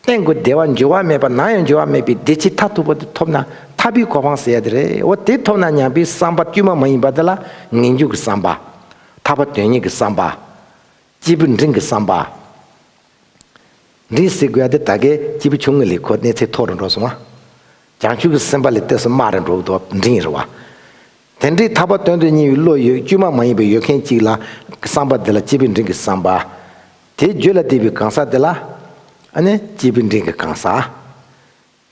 གཏན་གྱི་བདེ་བ་འགྱུར་བ་མེད་པ། ནམ་ཡང་འགྱུར་བ་མེད་པའི་བདེ་སྐྱིད་མཐར་ཐུག་པ་དེ་ཐོབ་ན། ཐར་པའི་གོ་འཕང་ཟེར་ཡ་དེ་རེད། འོ་དེ་ཐོབ་ན་སྙམ་པའི་བསམ་པ་དཀྱུས་མ་མ་ཡིན་པ་དེ་ལ་ངེས་འབྱུང་གི་བསམ་པ། ཐར་པ་དོན་གཉེར་གྱི་བསམ་པ། སྐྱེས་བུ་འབྲིང་གི་བསམ་པ། འབྲིང་ཟེར་དགོས་ཡ་དེ་ད་གའི་སྐྱེས་བུ་ཆུང་ངུ་ལས་ཁོ་གནས་ཚད་མཐོ་རུ་འགྲོ་སོང་བ། བྱང་ཆུབ་ཀྱི་སེམས་དཔའ་ལས་ཏོག་ཙམ་དམའ་རུ་འགྲོ་འདུག་འབྲིང་རེད་བ། དེ་འདྲའི་ཐར་པ་དོན་དུ་གཉེར་བའི་བློ་ཡོད། དཀྱུས་མ་མ་ཡིན་པའི་ཡོད་མཁན་གཅིག་ལ་བསམ་པ་དེ་ལ་སྐྱེས་བུ་འབྲིང་གི་བསམ་པ། དེ་རྒྱུད་ལ་ལྡན་པའི་གང་ཟག་དེ་ལ་ཨ་ནི་སྐྱེས་བུ་འབྲིང་གི་གང་ཟག།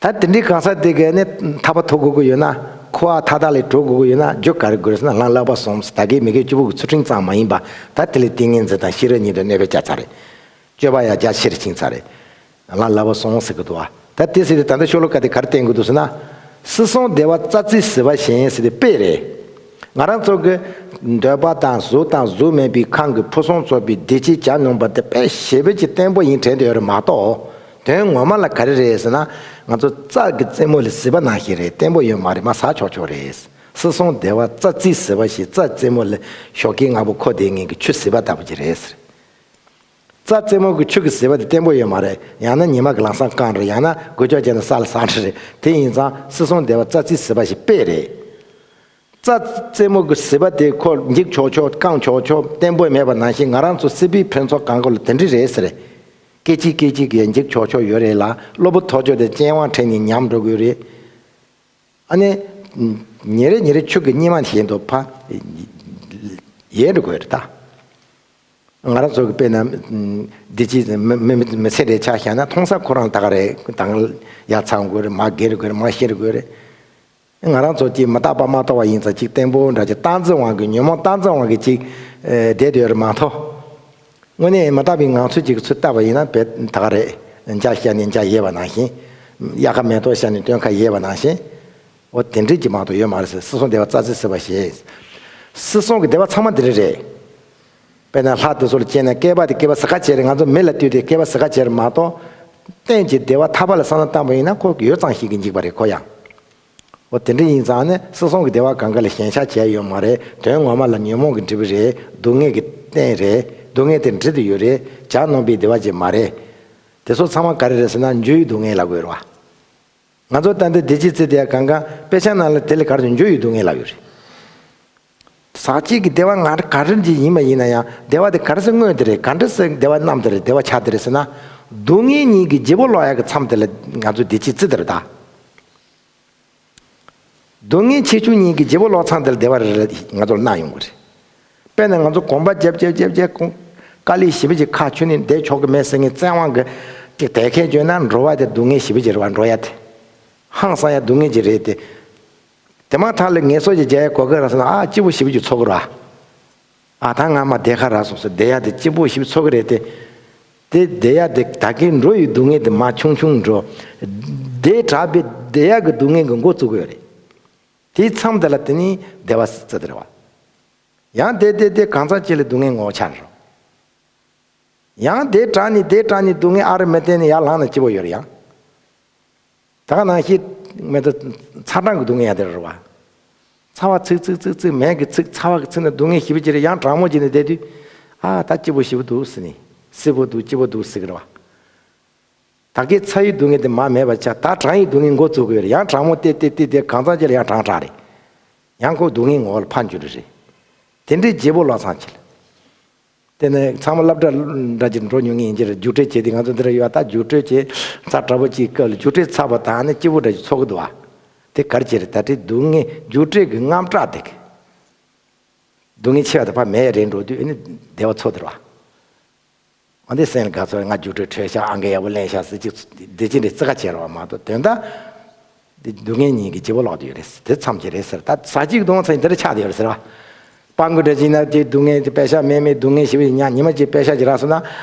ད་དེ་འདྲའི་གང་ཟག་དེ་གས་ནི་ཐར་པ་ཐོབ་དགོས་ཀྱི་ཡོད་ན། འཁོར་བ་མཐའ་དག་ལས་གྲོལ་དགོས་ཀྱི་ཡོད་ན། རྒྱུ་ག་རེ་དགོས་ཟེར་ན། ལམ་བསླབ་པ་གསུམ་ཟེར། ད་གའི་མི་དགེ་བཅུ་པོ་གི་ཚུལ་ཁྲིམས་ཙམ་མ་ཡིན་པ། ད་དེ་ལས་ཏིང་ངེ་འཛིན་དང་ཤེས་རབ་གཉིས་དང་གནོད་པའི་བྱ་ཚ་རེད། སྤྱོད་པ་ཡང་རྒྱ་ཆེར་ཕྱིན་ཚར་རེད། ལམ་བསླབ་པ་གསུམ་ཟེར་གི་འདུག་བ། ད་དེ་ཟེར་དུས་ད་ལྟ་ཤོ་ལོ་ཀ་དེ་ག་རེ་བསྟན་གི་འདུག་ཟེར་ན། སྲིད་གསུམ་བདེ་བ་རྩ་རྩིས་ཟིལ་པ་བཞིན་ཟེར་དེ་དཔེ་རེད། ང་རང་ཚོ་གི་འདོད་པ་དང་གཟུགས་དང་གཟུགས་མེད་པའི་ཁམས་ཀྱི་ཕུན་སུམ་ཚོགས་པའི་བདེ་སྐྱིད་བྱ་མྱོང་པ་དེ་དཔེ་ཞེ་པོ་ཅིག་བརྟན་པོ་ཡིན་དྲན་དེ་ཡོད་རེད་མ་གཏོགས། དོན་ངོ་མ་ལ་ག་རེ་རེད་ཟེར་ན། ང་ཚོ་རྩྭ་གི་རྩེ་མོ་ལ་ཟིལ་པ་ནང་བཞིན་རེད། བརྟན་པོ་ཡོད་མ་རེད། མར་ཟག་ཆོག་ཆོག་རེད། སྲིད་གསུམ་བདེ་བ་རྩ་རྩིས་ཟིལ་པ་བཞིན། རྩྭ་རྩེ་མོ་ལ་ཞོགས་ཀས་སྔ་པོ་འཁོར་བསྡད་མཁན་གྱི་ཆུ་ཟིལ་པ་ལྟ་བུ་ཅིག་རེད་ཟེར། རྩྭ་རྩེ་མོ་གི་ཆུ་གི་ཟིལ་པ་དེ་བརྟན་པོ་ཡོད་མ་རེད། ཡང་ན་ཉི་མ་གི་ལམ་སང་སྐམ་རེད། ཡང་ན་འགུལ་སྐྱོད་བྱས་ན་ས་ལ་ཟག་འགྲོ་རེད། དེ་ཡིན་ཙང་སྲིད་གསུམ་བདེ་བ་རྩྭ་རྩེའི་ཟིལ་པ་ཞིག་དཔེ་རེད། རྩྭ་རྩེ་མོ་གི་ཟིལ་པ་དེ་ཁོ་འཇིག་ཆོག་ཆོག་སྐམ་ཆོག་ཆོག་བརྟན་པོ་མེད་པ་ནང་བཞིན། ང་རང་ཚོ་སྲིད་པའི་ཕུན་ཚོགས་གང་གོ་ལ་དེ་འདྲ་རེད་ཟེར། སྐད་ཅིག་སྐད་ཅིག་གིས་འཇིག་ཆོག་ཆོག་ཡོད་རེད་ལ། གློ་བུར་ཐོར་ཅོག་དེ་རྐྱེན་དབང་འཕྲད་ནས་ཉམས་འགྲོ་གི་རེད། ཨ་ནི། ཉིན་རེ་ཉིན་རེ་ཆུ་གི་སྙེ་མ་བཞིན་དུ་ཕར་ཡལ་འགྲོ་གི་རེད་ད། ང་རང་ཚོ་གི་དཔེར་ན། འདི་ཅི་མི་མི་མི་ཚེ་འདྲའི་ཆ་བཞག་ན། མཐོང་ས་ཁོ་རང་ད་ག་རེད། དང་ཡར་ཚང་དགོས་རེད། མར་བརྒལ་དགོས་རེད། མར་ཤེས་དགོས་རེད། ང་རང་ཚོ་ཅིག་མི་རྟག་པ་མ་རྟོགས་པ་ཡིན་ཙང་། ཅིག་བརྟན་པོ་འདྲ་ཅིག་རྟག་འཛིན་དབང་གིས། ཉོན་མོངས་རྟག་འཛིན་དབང་གིས་ཅིག་བསྡད་དེ་ཡོད་རེད་མ་གཏོགས། དངོས་གནས་མི་རྟག་པའི་ངང་ཚུལ་ཅིག་གི་ཚུལ་བལྟས་པ་ཡིན་ན། དཔེ་ད་ག་རེད། འཇའ་ཤར་ནས་འཇའ་ཡལ་བ་ནང་བཞིན། དབྱར་ཁ་མེ་ཏོག་ཤར་ནས་སྟོན་ཁ་ཡལ་བ་ནང་བཞིན། འོ་དེ་འདྲའི་ཅིག་མ་གཏོགས་ཡོད་མ་རེད་ཟེར། སྲིད་གསུམ་བདེ་བ་རྩ་རྩིས་ཟིལ་པ་ཞེས། སྲིད་གསུམ་གྱི་བདེ་བ་ཚང་མ་འདི་རེད་རེད། དཔེར་ན་ལྷ་དེ་ཚོ་ལ་དཔྱད་ན། བསྐལ་པ་དེ་བསྐལ་པ་ཟིལ་ཁ་ཕྱེ་རེད། ང་ཚོ་མི་ལ་ལྟོས་ཏེ་བསྐལ་པ་ཟིལ་ཁ་ཕྱེ་རེད་མ་གཏོགས། གཏན་གྱི་བདེ་བ་ཐར་པ་ལ་བསམ་བློ་བཏང་པ་ཡིན་ན། ཁོ་ཡོད་ཙམ་ཞིག་གིས་འཇིགས་པ་རེད་ཁོ་ཡང་། འོ་དེ་འདྲ་ཡིན་ཙང་ནི། སྲིད་གསུམ་གྱི་བདེ་བ་གང་ག་ལ་ཞེན་ཆགས་བྱས་ཡོད་མ་རེད། དོན་ངོ་མ་ལ་ཉོན་མོངས་ཀྱི་འབྲས་བུ་རེད། སྡུག་བསྔལ་གྱི་རྟེན་རེད། སྡུག་བསྔལ་དེ་འབྲེལ་དུ་ཡོད་རེད། བྱ་ནོམ་པའི་བདེ་བ་ཅིག་མ་རེད། དེ་ཚོ་ཚང་མ་ག་རེ་རེད་ཟེར་ན། འགྱུར་བའི་སྡུག་བསྔལ་ལབ་དགོས་རེད་བ། ང་ཚོ་ད་ལྟ་བདེ་སྐྱིད་བརྩི་དེ་ཡ་གང་ག་དཔེ་ཆ་ནང་ལ་དེ་ལ་ག་རེ་ཟེར། འགྱུར་བའི་སྡུག་བསྔལ་ལབ་ཡོད་རེད། ཟག་བཅས་ཀྱི་བདེ་བ་ང་ག་རེ་ཅིག་ཡིན་པ་ཡིན་ན་ཡང་། བདེ་བ་དེ་ག་རེ་ཟེར་དངོས་དེ་རེད། ག་འདྲ་ཟེར་བདེ་བ་རྣམས་དེ་རེད། བདེ་བ་ཆ་དེ་རེད་ཟེར་ན། སྡུག་བསྔལ་གཉིས་ཀྱི་བརྗེ་པོ་སློག་ཡག་གི་མཚམས་དེ་ལ་ང་ཚོ་བདེ་སྐྱིད་བརྩི་དེ་རེད་ད། སྡུག་བསྔལ་ཆེ་ཆུང་གཉིས་ཀྱི་བརྗེ་པོ་སློག་མཚམས་དེ་ལ་བདེ་བ་རེད་རེད་ང་ཚོར་སྣང་ཡོང་གི་རེད། དཔེར་ན་ང་ཚོ་གོམ་པ་རྒྱབ་རྒྱབ་རྒྱབ་རྒྱབ་ཀུན། དཀའ་ལས་ཞེ་པོ་ཅིག་ཁག་ཁྱོན་ནས་བསྡད་ཆོག་གི་མེད་ཟེར་མཁན་བཙན་དབང་གིས་ཅིག་དེ་གས་བརྗོད་ན། འགྲོ་བ་དེ་སྡུག་བསྔལ་ཞེ་པོ་ཅིག་རེད་བ། འགྲོ་ཡ་དེ་ཧང་སང་ཡ་སྡུག་བསྔལ་ཅིག་རེད་དེ། དེ་མ་ཐག་ལ་ངལ་གསོ་ཅིག་རྒྱག་ཡ་གོ་གི་ར་ཟེར་ན། ཨ་སྐྱིད་པོ་ཞེ་པོ་ཅིག་ཚོར་གི་ར། ཨ་ད་ང་མར་བསྡད་ཁ་རག་སོང་ཟེར་བསྡད་ཡ་དེ་སྐྱིད་པོ་ཞེ་པོ་ཚོར་གི་རེད་དེ། དེ་བསྡད་ཡ་དེ་ད་གིན་འགྲོ་ཡི་སྡུག་བསྔལ་དེ་མར་ཆུང་ཆུང་འགྲོ། བསྡད་དྲགས་པས་བསྡད་ཡ་གི་སྡུག་བསྔལ་གྱི་འགོ་བཙུགས་གི་ཡོད་རེད། དེའི་མཚམས་དེ་ལ་དེ་ནི་བདེ་བ་རྩི་དེ་རེད་བ། ཡང་བསྡད་བསྡད་བསྡད་གང་ཚང་ཅིག་ལ་སྡུག་བསྔལ་ངོ་ཆགས་འགྲོ། ཡང་བསྡད་དྲགས་ནས་བསྡད་དྲགས་ནས་སྡུག་བསྔལ་ཨ་རི་མི་བསྟན་ནས་ཡར་ལངས་ན་སྐྱིད་པོ་ཡོད་རེད་ཡང་། ད་ག་ནང་བཞིན་མེ་ཏོག་ཚ་གྲང་གི་སྡུག་བསྔལ་ཡང་དེ་རེད་བ། ཚ་བ་ཚིག་ཚིག་ཚིག་ཚིག་མེ་གི་ཚིག་ཚ་བ་གི་ཚིག་ནི་སྡུག་བསྔལ་ཞེ་པོ་ཅིག་རེད། ཡང་གྲང་མོ་བྱས་ནས་བསྡད་དུས། ཨ་ད་སྐྱིད་པོ་ཞེ་པོ་འདུག་ཟེར་ནས། བསིལ་པོ་འདུག་སྐྱིད་པོ་འདུག་ཟེར་གི་རེད་བ། ད་གིན་ཚ་བའི་སྡུག་བསྔལ་དེ་མར་མེད་པ་ཆགས། ད་གྲང་བའི་སྡུག་བསྔལ་འགོ་བཙུགས་གི་ཡོད་རེད། ཡང་གྲང་མོ་བསྡད་བསྡད་བསྡད་བསྡད་གང་ཚང་ཅིག་ལ་ཡང་གྲང་དྲགས་རེད། ཡང་ཁོ་སྡུག་བསྔལ་ངོ་བོ་ལ་ཕར་འགྱུར་རེད། དེ་འདྲའི་བརྗེ་པོ་སློག་མཚམས་ཅིག་ལ། དེ་ནས་ཚང་མ་སློབ་གྲྭ་འདྲ་ཅིག་འགྲོ་མྱོང་མཁན་ཡིན་གྱི་རེད། རྒྱུགས་སྤྲོད་བྱས་ཏེ་ང་ཚོ་འདི་ར་ཡོད་ད། རྒྱུགས་སྤྲོད་བྱས་ཚར་དྲག་པོ་ཅིག་སྐབས་ལ་རྒྱུགས་སྤྲོད་ཚར་བ་དང་ནི་སྐྱིད་པོ་འདྲ་ཅིག་ཚོར་གི་འདུག་བ། དེ་ག་རེ་བྱས་རེད། ད་དེ་སྡུག་བསྔལ་རྒྱུགས་སྤྲོད་ཀྱི་རྔམ་སྐྲག་དེ་གི། སྡུག་བསྔལ་ཆེ་བ་དེ་ཕར་མེད་རེད་འགྲོ་དུས་ཨ་ནི་བདེ་བ་ཚོར་དེ་རེད་བ། འོ་འདི་སེམས་ལ་དགའ་ཚོར། ང་རྒྱུགས་སྤྲོད་འཕྲོད་ཤག་ཨང་ཀི་ཡག་པོ་ལེན་ཤག་ཟེར་གཅིག་འདི་གཅིག་འདྲའི་རྩི་ཁ་བྱེད་རོགས་མ་གཏོགས་དོན་དག་འདི་སྡུག་བསྔལ་ཉིད་ཀྱི་བརྗེ་པོ་ལོག་དུ་ཡོད་རེད། དེ་མཚམས་ཀྱི་རེད་ཟེར། ད་ཟ་གཅིག་གདོང་ཚ་འདི་འདྲ་ཆགས་དུ་ཡོད་རེད་ཟེར་བ། སྤང་དགོས་འདྲ་ཅིག་ན་དེ་སྡུག་བསྔལ་དེ་པད་ཤག་མེད་མེད་སྡུག་བསྔལ་ཞེ་པོ་ཅིག་ཉག་ཉི་མ་གཅིག་པད་ཤག་ཅིག་རག་སོང་ན།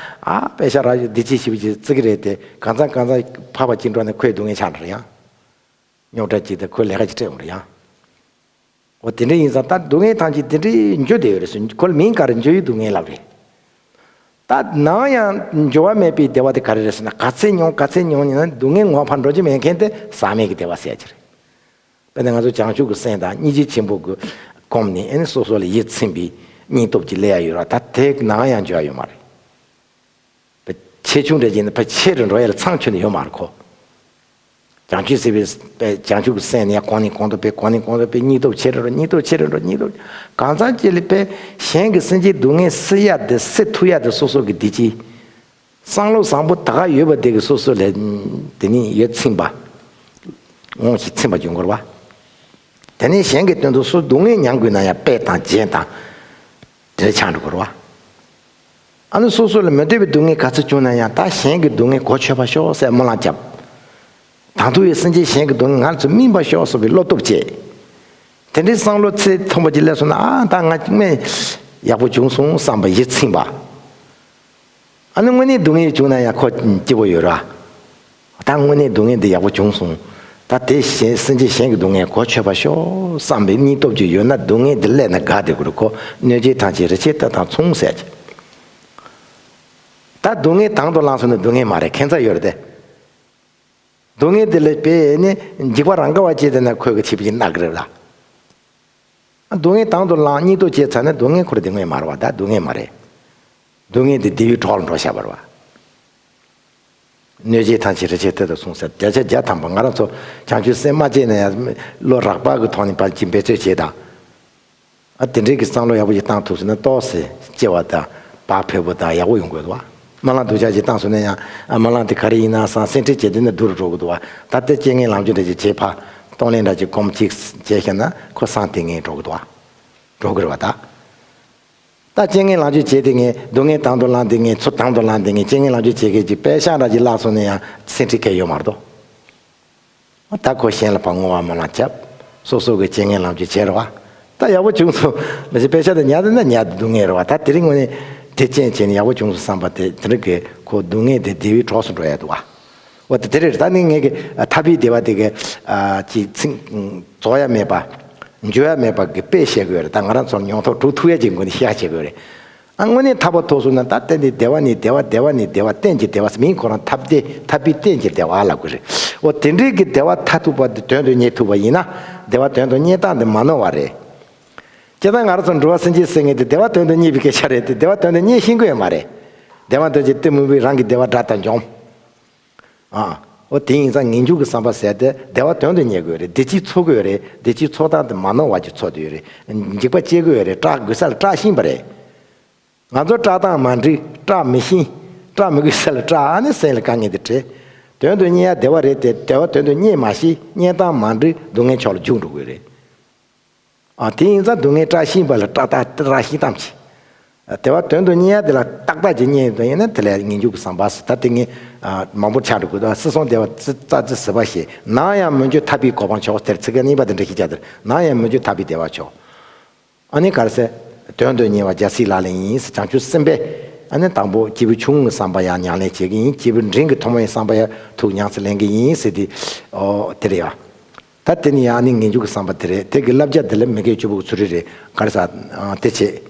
ཨ་པད་ཤག་རག་ཡོད་འདི་ཅིག་ཞེ་པོ་ཅིག་རྩི་གི་རེད་དེ། གང་ཚང་གང་ཚང་ཕར་ཕར་གཅིག་འགྲོ་ནས་ཁོའི་སྡུག་བསྔལ་ཆགས་འགྲོ་རེད་ཡང་། རྙོག་དྲ་ཅིག་དང་ཁོའི་ལས་ཀ་ཅིག་སྤྲད་འོང་རེད་ཡང་། འོ་དེ་འདྲ་ཡིན་ཙང་ད་སྡུག་བསྔལ་ཐམས་ཅད་དེ་འདྲའི་འགྱུར་བསྡད་ཡོད་རེད་ཟེར། ཁོ་ལ་མིང་ག་རེ་འགྱུར་བའི་སྡུག་བསྔལ་ལབ་རེད། ད་ནམ་ཡང་འགྱུར་བ་མེད་པའི་བདེ་བ་དེ་ག་རེ་རེད་ཟེར་ན། ག་ཚད་མྱོང་ག་ཚད་མྱོང་ཡིན་ན་སྡུག་བསྔལ་ངོ་མ་ཕར་འགྲོ་རྒྱུ་མེད་མཁན་དེ་ཟག་མེད་ཀྱི་བདེ་བ་ཟེར་ཡ་ཅིག་རེད། དཔེར་ན་ང་ཚོ་བྱང་ཆུབ་ཀྱི་སེམས་དང་སྙིང་རྗེ་ཆེན་པོ་གི་གོམས་ནས་ཨེ་ནི་སོ་སོ་ལ་ཡིད་ཚིམ་པའི་སྙིང་སྟོབས་ཀྱི་སླེབས་ཡ་ཡོད་ར། ད་དེ་ནམ་ཡང་འགྱུར་བ་ཡོད་མ་རེད། ཆེ་ཆུང་འདྲ་བྱས་ན་ཕར་ཆེ་རུ་འགྲོ་ཡ་ལ་མཚམས་ཆོད་ནས་ཡོད་མ་རེད་ཁོ། བྱང་ཆུབ་སེམས་དཔའི་བྱང་ཆུབ་ཀྱི་སེམས་ནི་ཡང་གོང་ནས་གོང་དུ་འཕེལ། གོང་ནས་གོང་དུ་འཕེལ། སྙིང་སྟོབས་ཆེ་རུ་འགྲོ། སྙིང་སྟོབས་ཆེ་རུ་འགྲོ། སྙིང་སྟོབས་གང་ཚང་ཅིག་ལ་འཕེལ། གཞན་གྱི་སེམས་ཅན་སྡུག་བསྔལ་སེལ་ཡ་དེ་སེལ་ཐུབ་ཡ་དེ་སོ་སོ་གི་བདེ་སྐྱིད། བསམ་བློ་བཟང་པོ་ད་ག་ཡོད་པ་དེ་གི་སོ་སོ་ལ་དེ་ནི་ཡིད་ཚིམ་པ། དངོས་ཤིག་ཚིམ་པ་འབྱུང་དགོས་རེད་བ། དེ་ནས་གཞན་གྱི་དོན་དུ་སོ་སྡུག་བསྔལ་མྱང་དགོས་ན་ཡང་དཔེ་དང་རྒྱན་དང་། དེ་ཆགས་འགྲོ་གི་རེད་བ། ཨ་ནི་སོ་སོ་ལ་མི་འདོད་པའི་སྡུག་བསྔལ་ག་ཚོད་བྱུང་ན་ཡང་ད་གཞན་གྱི་སྡུག་བསྔལ་གོ་ཆོད་པ་ཤོག་ཟེར་སྨོན་ལམ་བརྒྱབ། དང་ཐོག་ཡི་སེམས་ཅན་གཞན་གྱི་སྡུག་བསྔལ་ང་ཚོ་སྨིན་པ་ཤོག་སོགས་པའི་བློ་སྟོབས་བསྐྱེད། དེ་འདྲའི་བསམ་བློ་ཚད་མཐོན་པོ་ཅིག་སླེབས་སོང་ན། ཨ་ད་ང་དངོས་ཡག་པོ་བྱུང་སོང་བསམ་པ་ཡིད་ཚིམ་པ། ཨ་ནི་དངོས་གནས་སྡུག་བསྔལ་བྱུང་ན་ཡང་ཁོ་སྐྱིད་པོ་ཡོད་ར། ད་དངོས་གནས་སྡུག་བསྔལ་འདི་ཡག་པོ་བྱུང་སོང་། ད་དེ་གཞན་སེམས་ཅན་གཞན་གྱི་སྡུག་བསྔལ་གོ་ཆོད་པ་ཤོག་བསམ་པའི་སྙིང་སྟོབས་ཅིག་ཡོད་ན་སྡུག་བསྔལ་འདི་སླེབས་ན་དགའ་བསྡད་དགོས་རེད་ཁོ། གནོད་བྱེད་ཐམས་ཅད་རི་ཆད་ལྟ་དང་མཚུངས་ཟེར་གྱི། ད་སྡུག་བསྔལ་དང་དུ་བླངས་སོང་ན་སྡུག་བསྔལ་མ་རེད། ཁྱད་མཚར་ཡོད་རེད་དེ། སྡུག་བསྔལ་འདི་ལ་དཔེ་ནི་འཇིགས་པ་རང་ག་བ་བྱས་ཏེ་ན་ཁོས་གི་བྱེད་པ་ཅིག་གནང་གི་རེད་ལ། སྡུག་བསྔལ་དང་དུ་བླངས་སྙིང་སྟོབས་བསྐྱེད་ཚར་ན་སྡུག་བསྔལ་ཁོ་རང་བདེ་བ་མ་རེད་བ། ད་སྡུག་བསྔལ་མ་རེད། སྡུག་བསྔལ་འདི་བདེ་བའི་གྲོགས་ལ་འགྲོ་བྱ་བ་རེད་བ། གནོད་བྱེད་ཐམས་ཅད་རི་ཆད་ལྟ་དང་མཚུངས་ཟེར། བརྒྱ་ཆ་བརྒྱ་ཐམ་པ་ང་རང་ཚོ་བྱང་ཆུབ་སེམས་མ་སྐྱེས་ན་ཡང་བློ་རགས་པ་གི་ཐོག་ནས་ཕར་ཅིག་འབད་རྩོལ་བྱེད་དང་། ཨ་དེ་འདྲའི་གི་བསམ་བློ་ཡག་པོ་ཞིག་བཏང་ཐུབ་སོང་ན་ཏོག་ཙམ་སྐྱེ་བ་དང་བག་ཕེབས་པོ་དང་ཡག་པོ་ཡོང་དགོས་འདུག་བ། སྨོན་ལམ་སྡུག་ཅག་ཅིག་བཏང་སོང་ན་ཡང་ཨ་སྨོན་ལམ་དེ་ག་རེ་ཡིན་ན་བསམ་སེམས་ཁྲལ་བྱས་བསྡད་ན་སྡུག་རུ་འགྲོ་གི་འདུག་བ། ད་ལྟའི་རྐྱེན་ངན་ལམ་རྒྱུ་འདྲ་ཅིག་བྱེད་ཕ། གཏོང་ལེན་འདྲ་ཅིག་གོམས་གཅིག་བྱས་ཤེ་ན་ཁོ་བསམ་དེ་ངན་འགྲོ་གི་འདུག་བ། འགྲོ་གི་རེད་བ་ད། ད་རྐྱེན་ངན་ལམ་རྒྱུ་བྱས་དེ་ངས་སྡུག་བསྔལ་དང་དུ་བླངས་དེ་ངས་ཚུར་དང་དུ་བླངས་དེ་ངས་རྐྱེན་ངན་ལམ་རྒྱུ་བྱེད་མཁན་གྱི་པད་ཤག་འདྲ་ཅིག་བརླག་སོང་ན་ཡང་སེམས་ཁྲལ་གང་ཡང་ཡོད་མ་རེད་དོ། ད་ཁོ་གཞན་ལ་ཕར་བསྔོ་བ་སྨོན་ལམ་བརྒྱབ། སོ་སོ་གི་རྐྱེན་ངན་ལམ་རྒྱུ་བྱས་རེད་བ། ད་ཡག་པོ་བྱུང་སོང་། མི་ཚེ་པད་ཤག་དེ་ཉར་དེ་ན་ཉར་དེ་སྡུག་བསྔལ་རེད་བ། ད་དེ་རིང་ངོ་ནས་དེ་རྐྱེན་བྱས་ནས་ཡག་པོ་བྱུང་སོང་བསམ་པ་དེ་དེ་རིང་གི་ཁོ་སྡུག་བསྔལ་དེ་བདེ་བའི་གྲོགས་སུ་འགྲོ་ཡ་འདུག་བ། འོ་དེ་དེ་རེད། ད་ནི་ངས་གི་ཨ་ཐར་པའི་བདེ་བ་དེ་གི་ཨ་ཅིག་ཚིག་རྫོགས་ཡ་མེད་པ། འགྱུར་ཡ་མེད་པ་གི་དཔེ་བཤད་དགོས་རེད། ད་ང་རང་ཚོར་མྱོང་ཐོག་གྲུབ་ཐུབ་ཡ་ཅིག་སྒོ་ནས་བཤད་བྱེད་དགོས་རེད། ཨ་དངོས་གནས་ཐར་པ་ཐོབ་སོང་ན་ད་གཏན་གྱི་བདེ་བ་ནི་བདེ་བ། བདེ་བ་ནི་བདེ་བ། གཏན་གྱི་བདེ་བ། མིང་ཁོ་རང་ཐར་པ་དེ་ཐར་པའི་གཏན་གྱི་བདེ་བ་ལབ་དགོས་རེད། འོ་དེ་འདྲའི་གི་བདེ་བ་ཐར་ཐུབ་པ་དེ་དོན་དུ་གཉེར་ཐུབ་པ་ཡིན་ན་བདེ་བ་དོན་དུ་གཉེར་སྟངས་དེ་མ་ནོར་བ་རེད། སྤྱིར་བཏང་ང་རང་ཚོ་འགྲོ་བ་སེམས་ཅན་ཟེར་མཁན་དེ་བདེ་བ་དོན་དུ་གཉེར་བའི་སྐད་ཆ་རེད་དེ། བདེ་བ་དོན་དུ་གཉེར་ཤེས་ཀྱི་ཡོད་མ་རེད། བདེ་བ་འདོད་ཀྱི་གཏི་མུག་པས་རང་གི་བདེ་བ་དགྲ་ལྟར་འཇོམས། ཨ། འོ་དེ་ཡིན་ཙང་ངེས་འབྱུང་གི་བསམ་པ་ཟེར་དེ་བདེ་བ་དོན་དུ་གཉེར་དགོས་རེད། བདེ་སྐྱིད་འཚོལ་དགོས་རེད། བདེ་སྐྱིད་འཚོལ་སྟངས་དེ་མ་ནོར་བ་ཅིག་འཚོལ་དགོས་རེད། འཇིགས་པ་སྐྱེ་དགོས་རེད། སྐྲག་དགོས་ས་ལ་སྐྲག་ཤེས་པ་རེད། ང་ཚོ་སྐྲག་སྟངས་མ་འགྲིག་སྐྲག་མི་ཤེས། སྐྲག་མི་དགོས་ས་ལ་སྐྲག་ཨ་ནི་སེམས་ལ་དཀའ་ངལ་དེ་འཕྲད། དོན་དུ་གཉེར་ཡ་བདེ་བ་རེད་དེ་བདེ་བ་དོན་དུ་གཉེར་མ་ཤེས། གཉེར་སྟངས་མ་འགྲིག་སྡུག་བསྔལ་ཕྱོགས་ལ་རྒྱུག་འགྲོ་དགོས་རེད། ཨ་དེ་ཡིན་ཙང་སྡུག་བསྔལ་སྐྲག་ཤེས་པ་ལ་སྐྲག་སྟངས་སྐྲག་ཤེས་སྟངས་ཀྱི། བདེ་བ་དོན་དུ་གཉེར་ཡ་དེ་ལ་ཏག་ཏག་ཅིག་གཉེར་ཡོང་དུས་ཡིན་ན་དེ་ལ་ངེས་འབྱུང་གི་བསམ་པ་ཟེར། ད་དེ་ངས་མང་པོ་ཆགས་འགྲོ་དགོས། ད་སྲིད་གསུམ་བདེ་བ་རྩ་རྩ་རྩི་ཟིལ་པ་ཞེས། ནམ་ཡང་མི་འགྱུར་ཐར་པའི་གོ་འཕང་མཆོག་ཟེར། ཚིག་རྐང་གཉིས་པ་དེ་འདྲ་ཞིག་བྱ་དེར། ནམ་ཡང་མི་འགྱུར་ཐར་པའི་བདེ་བ་མཆོག་ཨ་ནི་ག་རེ་ཟེར། དོན་དུ་གཉེར་བ་རྒྱལ་སྲས་ལག་ལེན་ཡིན་ཟེར། བྱང་ཆུབ་སེམས་དཔའི་ཨ་ནི་དང་པོ་སྐྱེས་བུ་ཆུང་ངུའི་བསམ་པ་ཡང་ཉམས་ལེན་བྱེད་ཀྱི་ཡིན། སྐྱེས་བུ་འབྲིང་གི་ཐོག་མའི་བསམ་པ་ཡང་ཐུགས་ཉམས་སུ་ལེན་གྱི་ཡིན་ཟེར་དེ། ཨོ་དེ་རེད་ཡ། ད་དེ་ནི་ཡང་ཨ་ནི་ངེས་འབྱུང་གི་བསམ་པ་དེ་རེད། དེ་གི་བསླབ་བྱ་དེ་ལ་མི་དགེ་བཅུ་པོ་གི་ཚུལ་ཁྲིམས་རེད། ག་རེ་ཟེར། ཨ་དེ་བྱེད།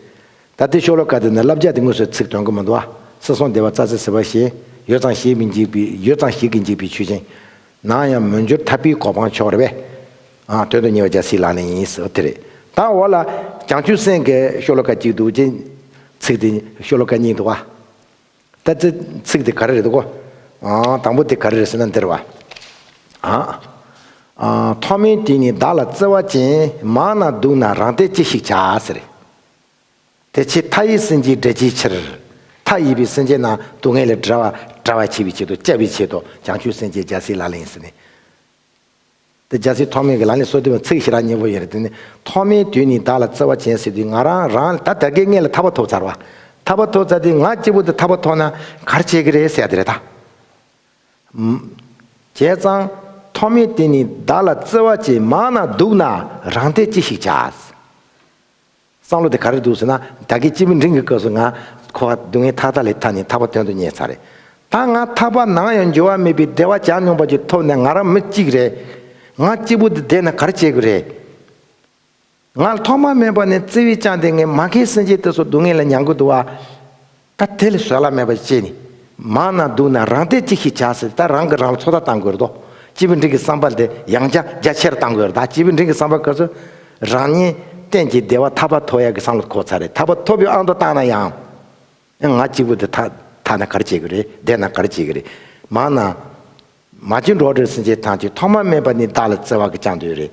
ད་དེ་ཤོ་ལོ་ཀ་དེ་ནི་བསླབ་བྱ་དེ་དངོས་སུ་ཚིག་འདོན་གི་མི་འདུག་ཨ། སྲིད་གསུམ་བདེ་བ་རྩ་རྩི་ཟིལ་པ་ཞེས། ཡོད་ཙང་ཞིག་མི་འཇིག་པའི། ཡོད་ཙང་ཞིག་གིས་འཇིག་པའི་ཆོས་ཅན། ནམ་ཡང་མི་འགྱུར་ཐར་པའི་གོ་འཕང་མཆོག་རེད་པས། ཨ་དོན་དུ་གཉེར་བ་རྒྱལ་སྲས་ལག་ལེན་ཡིན་ཟེར་དེ་རེད། ད་འོ་ལ་བྱང་ཆུབ་སེམས་ཀྱི་ཤོ་ལོ་ཀ་གཅིག་འདུག་ཅེས། ཚིག་དེ་ཤོ་ལོ་ཀ་གཉིས་འདུག་བ། ད་ཚིག་ཚིག་དེ་ག་རེ་རེད་འདུག་གོ། ཨ་དང་པོ་དེ་ག་རེ་རེད་ཟེར་ན་འདིར་བ། ཨ་ཨ་ཐོག་མའི་དུས་ནས་བདག་ལ་བརྩེ་བ་ཅན། མང་ན་སྡུག་ན་རང་བདེ་ཅི་ཞིག་བྱ་ཟེར། དེ་ཕྱིར་མཐའ་ཡས་སེམས་ཅན་བསྒྲལ་བྱའི་ཕྱིར། མཐའ་ཡས་པའི་སེམས་ཅན་རྣམས་སྡུག་བསྔལ་ལས་བསྒྲལ་བ་བསྒྲལ་བར་བྱེད་པའི་ཆེད་དུ་སྐྱབས་པའི་ཆེད་དུ་བྱང་ཆུབ་སེམས་བསྐྱེད་རྒྱལ་སྲས་ལག་ལེན་ཟེར་ནས། དེ་རྒྱལ་སྲས་ཐོགས་མེད་ཀྱི་ལག་ལེན་སོ་བདུན་པ་ཚིག་ཞེ་དྲག་སྙན་པོ་ཡོད་རེད། དེ་ནི་ཐོགས་མེད་དུས་ནི་བདག་ལ་བརྩེ་བ་ཅན་ཟེར་དུས་ང་རང་རང་ད་ད་གའི་སྔོན་ལ་ཐར་པ་ཐོབ་ཚར་བ། ཐར་པ་ཐོབ་ཚར་དུས་ང་གཅིག་པུ་དེ་ཐར་པ་ཐོབ་ན་ག་རེ་བྱེད་ཀྱི་རེད་ཟེར་ཡ་དེ་རེད་ད། བྱས་ཙང་ཐོགས་མེད་དུས་ནི་བདག་ལ་བརྩེ་བ་ཅན། མང་ན་སྡུག་ན་རང་བདེ་ཅི་ཞིག་བྱ། བསམ་བློ་དེ་ག་རེ་འདུག་ཟེར་ན། ད་གིན་སྐྱེས་བུ་འབྲིང་གི་སྐབས་སུ་ང་ཁོ་བ་སྡུག་བསྔལ་མཐའ་དག་ལས་ཐར་ནས་ཐར་པ་དོན་དུ་གཉེར་ཚར་རེད། ད་ང་ཐར་པ་ནམ་ཡང་འགྱུར་བ་མེད་པའི་བདེ་བ་གྱ་ནོམ་པ་ཅིག་ཐོབ་ནས་ང་རང་མི་གཅིག་རེད། ང་གཅིག་པུ་དེ་བསྡད་ན་ག་རེ་བྱེད་དགོས་རེད། ང་ལ་ཐོག་མ་མེད་པ་ནས་བརྩེ་བས་བསྐྱངས་ཏེ་ངས་མ་མཁའི་སེམས་ཅན་དེ་ཚོ་སྡུག་བསྔལ་ལ་མྱང་གི་འདུག་བ། ད་དེ་ལ་བཟོད་གླགས་མེད་པ་ཅིག་སྐྱེས་ནས། མང་ན་སྡུག་ན་རང་བདེ་ཅི་ཞིག་བྱ་ཟེར། ད་རང་གིས་རང་ལ་ཚོད་ལྟ་བཏང་དགོས་རེད་དོ། སྐྱེས་བུ་འབྲིང་གི་བསམ་པ་དེ་ཡང་བསྐྱར་རྒྱ་ཆེར་བཏང་དགོས་རེད། ད་སྐྱེས་བུ་འབྲིང་གི་བསམ་པ་སྐབས་སུ་རང་ཉིད་གཏན་གྱི་བདེ་བ་ཐར་པ་ཐོབ་ཡག་གི་བསམ་བློ་འཁོར་ཚར་རེད། ཐར་པ་ཐོབ་པའི་དབང་དུ་བཏང་ན་ཡང་། ང་གཅིག་པུ་དེ་ཐར་ཐར་ན་ག་རེ་བྱེད་ཀྱི་རེད། བསྡད་ན་ག་རེ་བྱེད་ཀྱི་རེད། མང་ན། མ་བྱོན་འགྲོ་བ་སེམས་ཅན་ཐམས་ཅད་ཐོག་མ་མེད་པ་ནས་བདག་ལ་བརྩེ་བ་གིས་བསྐྱངས་དོན་རེད།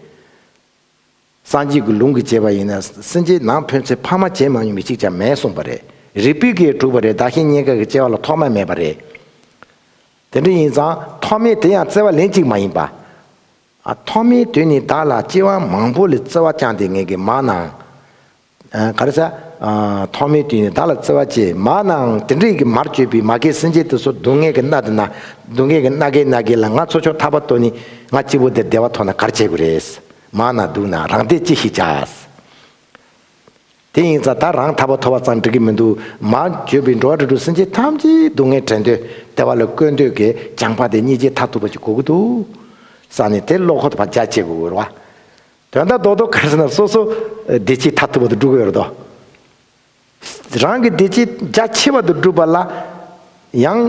སངས་རྒྱས་ཀྱི་ལུང་གིས་བྱས་པ་ཡིན་ན་སེམས་ཅན་ནང་ཕན་ཚུན་ཕ་མ་བྱེད་མ་མྱོང་བའི་གཅིག་ཀྱང་མེད་གསུངས་པ་རེད། རིགས་པས་ཀྱིས་གྲུབ་པ་རེད། བདག་གཞན་གཉིས་ཀ་གི་སྐྱེ་བ་ལ་ཐོག་མ་མེད་པ་རེད། དེ་འདྲ་ཡིན་ཙང་ཐོག་མེད་དེ་ཡང་བརྩེ་བ་ལན་གཅིག་མ་ཡིན་པ། ཨ། ཐོག་མའི་དུས་ནས་བདག་ལ་སྐྱེ་བ་མང་པོ་ལ་བརྩེ་བ་བསྐྱངས་ཏེ་ངེད་ཀྱིས་མང་ན། ཨ། ག་རེ་ཟེར། ཨ། ཐོག་མའི་དུས་ནས་བདག་ལ་བརྩེ་བ་ཆེ། མང་ནའང་དེ་འདྲའི་གི་མར་གྱུར་པའི་མ་མཁའི་སེམས་ཅན་དེ་ཚོ་སྡུག་བསྔལ་གྱི་མནའ་དེ་ན། སྡུག་བསྔལ་གྱི་མནའ་གན་ན་གན་ལ་ང་ཚོ་ཆོག་ཐར་པ་ཐོབ་ནས་ང་གཅིག་པུ་དེ་བདེ་བ་ཐོབ་ན་ག་རེ་བྱེད་དགོས་རེད། མང་ན་སྡུག་ན་རང་བདེ་ཅི་ཞིག་བྱ། དེ་ཡིན་ཙང་ད་རང་ཐར་པ་ཐོབ་པ་ཙམ་འགྲིག་གི་མི་འདུག། མར་གྱུར་པའི་འགྲོ་བ་རིགས་དྲུག་སེམས་ཅན་ཐམས་ཅད་སྡུག་བསྔལ་བྲལ་འདོད། བདེ་བ་ལ་བཀོད་འདོད་ཀྱི་བྱམས་པ་དེ་སྙིང་རྗེ་མཐར་ཐུག་པ་ཅིག་དགོས་ཀྱི་འདུག་བསམ་ནས་དེ་བློ་ཁོག་ཏུ་ཕར་རྒྱ་ཆེ་དགོས་ཀྱི་རེད་བ། དོན་དག་རྡོག་རྡོག་ག་རེ་ཟེར་ན་སོ་སོ་བདེ་སྐྱིད་མཐར་ཐུག་པ་དེ་སྒྲུབ་ཀྱི་ཡོད་རེད་དོ། རང་གི་བདེ་སྐྱིད་རྒྱ་ཆེ་བ་དེ་སྒྲུབ་པ་ལ་ཡང་།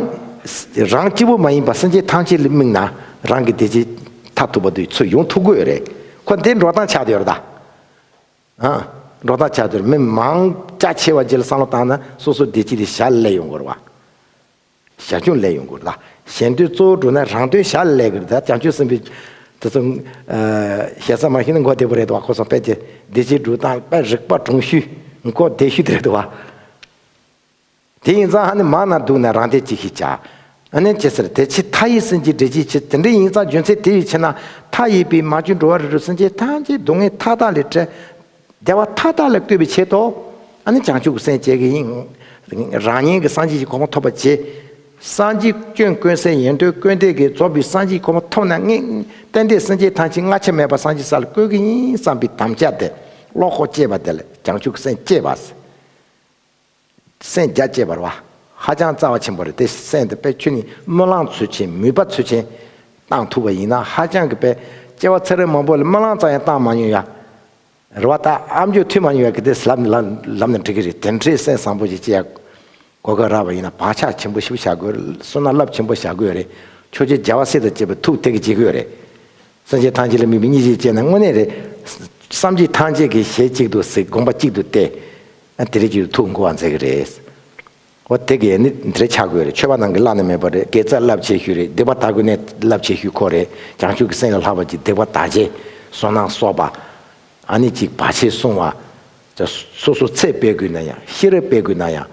རང་གཅིག་པུ་མ་ཡིན་པ་སེམས་ཅན་ཐམས་ཅད་ལ་དམིགས་ན་རང་གི་བདེ་སྐྱིད་མཐར་ཐུག་པ་དེ་ཚུར་ཡོང་ཐུབ་ཀྱི་ཡོད་རེད། ཁོ་འདི་འགྲོ་སྟངས་ཆགས་བསྡད་ཡོད་རེད་ད། ཨ། འགྲོ་སྟངས་ཆགས་བསྡད་ཡོད་རེད། མི་མང་རྒྱ་ཆེ་བ་ཅིག་ལ་བསམ་བློ་བཏང་ན་སོ་སོ་བདེ་སྐྱིད་དེ་ཞར་སླེབས་ཡོང་གི་རེད་བ། ཞར་བྱུང་སླེབས་ཡོང་གི་རེད་ད། གཞན་དོན་གཙོ་བོ་སྒྲུབ་ན་རང་དོན་ཞར་སླེབས་ཀྱི་རེད་ད། བྱང་ཆུབ་སེམས་དཔའི་དེ་ཚོ། ཨ། ཞེ་ས་མ་ཤེས་ན་མགོ་བདེ་པོ་རེད་དོ། ཁོ་ཚོ་དཔེ་དེ་བདེ་སྐྱིད་སྒྲུབ་སྟངས་དཔེ་རིག་པ་གྲུང་ཤོས་མགོ་བདེ་ཤོས་དེ་རེད་དོ་བ། དེ་ཡིན་ཙང་ཨ་ནི་མང་ན་སྡུག་ན་རང་བདེ་ཅི་ཞིག་བྱ། ཨ་ནི་ཅི་ཟེར། དེ་ཕྱིར་མཐའ་ཡས་སེམས་ཅན་བསྒྲལ་བྱའི་ཕྱིར། དེ་འདྲ་ཡིན་ཙང་རྒྱུ་མཚན་དེ་ཡི་ཕྱིར་ན་མཐའ་ཡས་པའི་མར་གྱུར་འགྲོ་བ་རིགས་དྲུག་སེམས་ཅན་ཐམས་ཅད་སྡུག་བསྔལ་མཐའ་དག་ལས་བསྒྲལ། བདེ་བ་མཐའ་དག་ལ་བཀོད་པའི་ཆེད་དུ། ཨ་ནི་བྱང་ཆུབ་ཀྱི་སེམས་བསྐྱེད་ཀྱི་ཡིན། རང་ཉིད་ཀྱི་སངས་རྒྱས་ཀྱི་གོ་འཕང་ཐོབ་པར་བྱེད། སངས་རྒྱས་སྐྱོན་ཀུན་ཟད་ཡོན་ཏན་ཀུན་ལྡན་གྱིས་རྫོགས་པའི་སངས་རྒྱས་ཀྱི་གོ་འཕང་ཐོབ་ན་ངས་གཏན་གཏན་སེམས་ཅན་ཐམས་ཅད་སྔ་ཕྱི་མེད་པར་སངས་རྒྱས་ས་ལ་བཀོད་ཀྱི་ཡིན་བསམ་པའི་དམ་བཅའ་དེ་བློ་ཁོག་བསྐྱེད་པ་དེ་ལ་བྱང་ཆུབ་ཀྱི་སེམས་བསྐྱེད་པ། སེམས་རྒྱ་བསྐྱེད་པ་རེད་བ། ཧ་ཅང་རྩ་བ་ཆེན་པོ་རེད། དེ་སེམས་དེ་དཔེ་ཁྱོད་ནི་སྨོན་ལམ་ཚུལ་ཆེན་མོས་པ་ཚུལ་ཆེན་བཏང་ཐུབ་པ་ཡིན་ན་ཧ་ཅང་གི་དཔེ་སྐྱེ་བ་ཚེ་རབས་མང་པོ་ལ་སྨོན་ལམ་ཙམ་ཡང་བཏང་མ་མྱོང་ཡ། རེད་བ། ད་ཨ་མཆོག་ཐུགས་མ་མྱོང་ཡ་གི་དེ་ལབ་ནས་ལབ་ལབ་ན་འགྲིག་གི་རེད། དེ་འདྲའི་སེམས་བཟང་པོ་ཞིག་སྐྱེ་ཡ་གོ་སྐབས་རག་པ་ཡིན་ན་བག་ཆགས་ཆེན་པོ་ཞིག་བཞག་དགོས། བསོད་ནམས་རླབས་ཆེན་པོ་ཞིག་བཞག་དགོས་རེད། ཆོས་རྗེ་རྒྱལ་བ་སྲས་དང་བཅས་པའི་ཐུགས་དེ་གིས་བརྗེད་དགོས་རེད། སེམས་ཅན་ཐམས་ཅད་ལ་དམིགས་པའི་སྙིང་རྗེ་བསྐྱེད་ན་དངོས་གནས་རེད། སེམས་ཅན་ཐམས་ཅད་ཀྱི་ཞལ་གཅིག་ཏུ་གཟིགས། དགོངས་པ་གཅིག་ཏུ་གཏད། ཨ། དེ་རིགས་ཀྱི་ཐུགས་དགོངས་པ་མཛད་ཀྱི་རེད། འོ་དེ་གས་ནི་འདིར་ཆགས་དགོས་རེད། ཆོས་པ་རྣམས་ཀྱིས་བླ་ན་མེད་པ་རེད། དགེ་རྩ་རླབས་ཆེ་ཤོས་རེད། སྡིག་པ་དག་དགོས་ནས་རླབས་ཆེ་ཤོས་ཁོ་རེད། བྱང་ཆུབ་ཀྱི་སེམས་ལས་ལྷག་པ་ཅིག་སྡིག་པ་དག་བྱས། བསོད་ནམས་གསོག་པ། ཨ་ནི་ཅིག་བར་ཆད་སྲུང་བ། སོ་སོ་ཚེ་སྤེལ་དགོས་ན་ཡང་ཤེས་རབ་སྤེལ་དགོས་ན་ཡང་།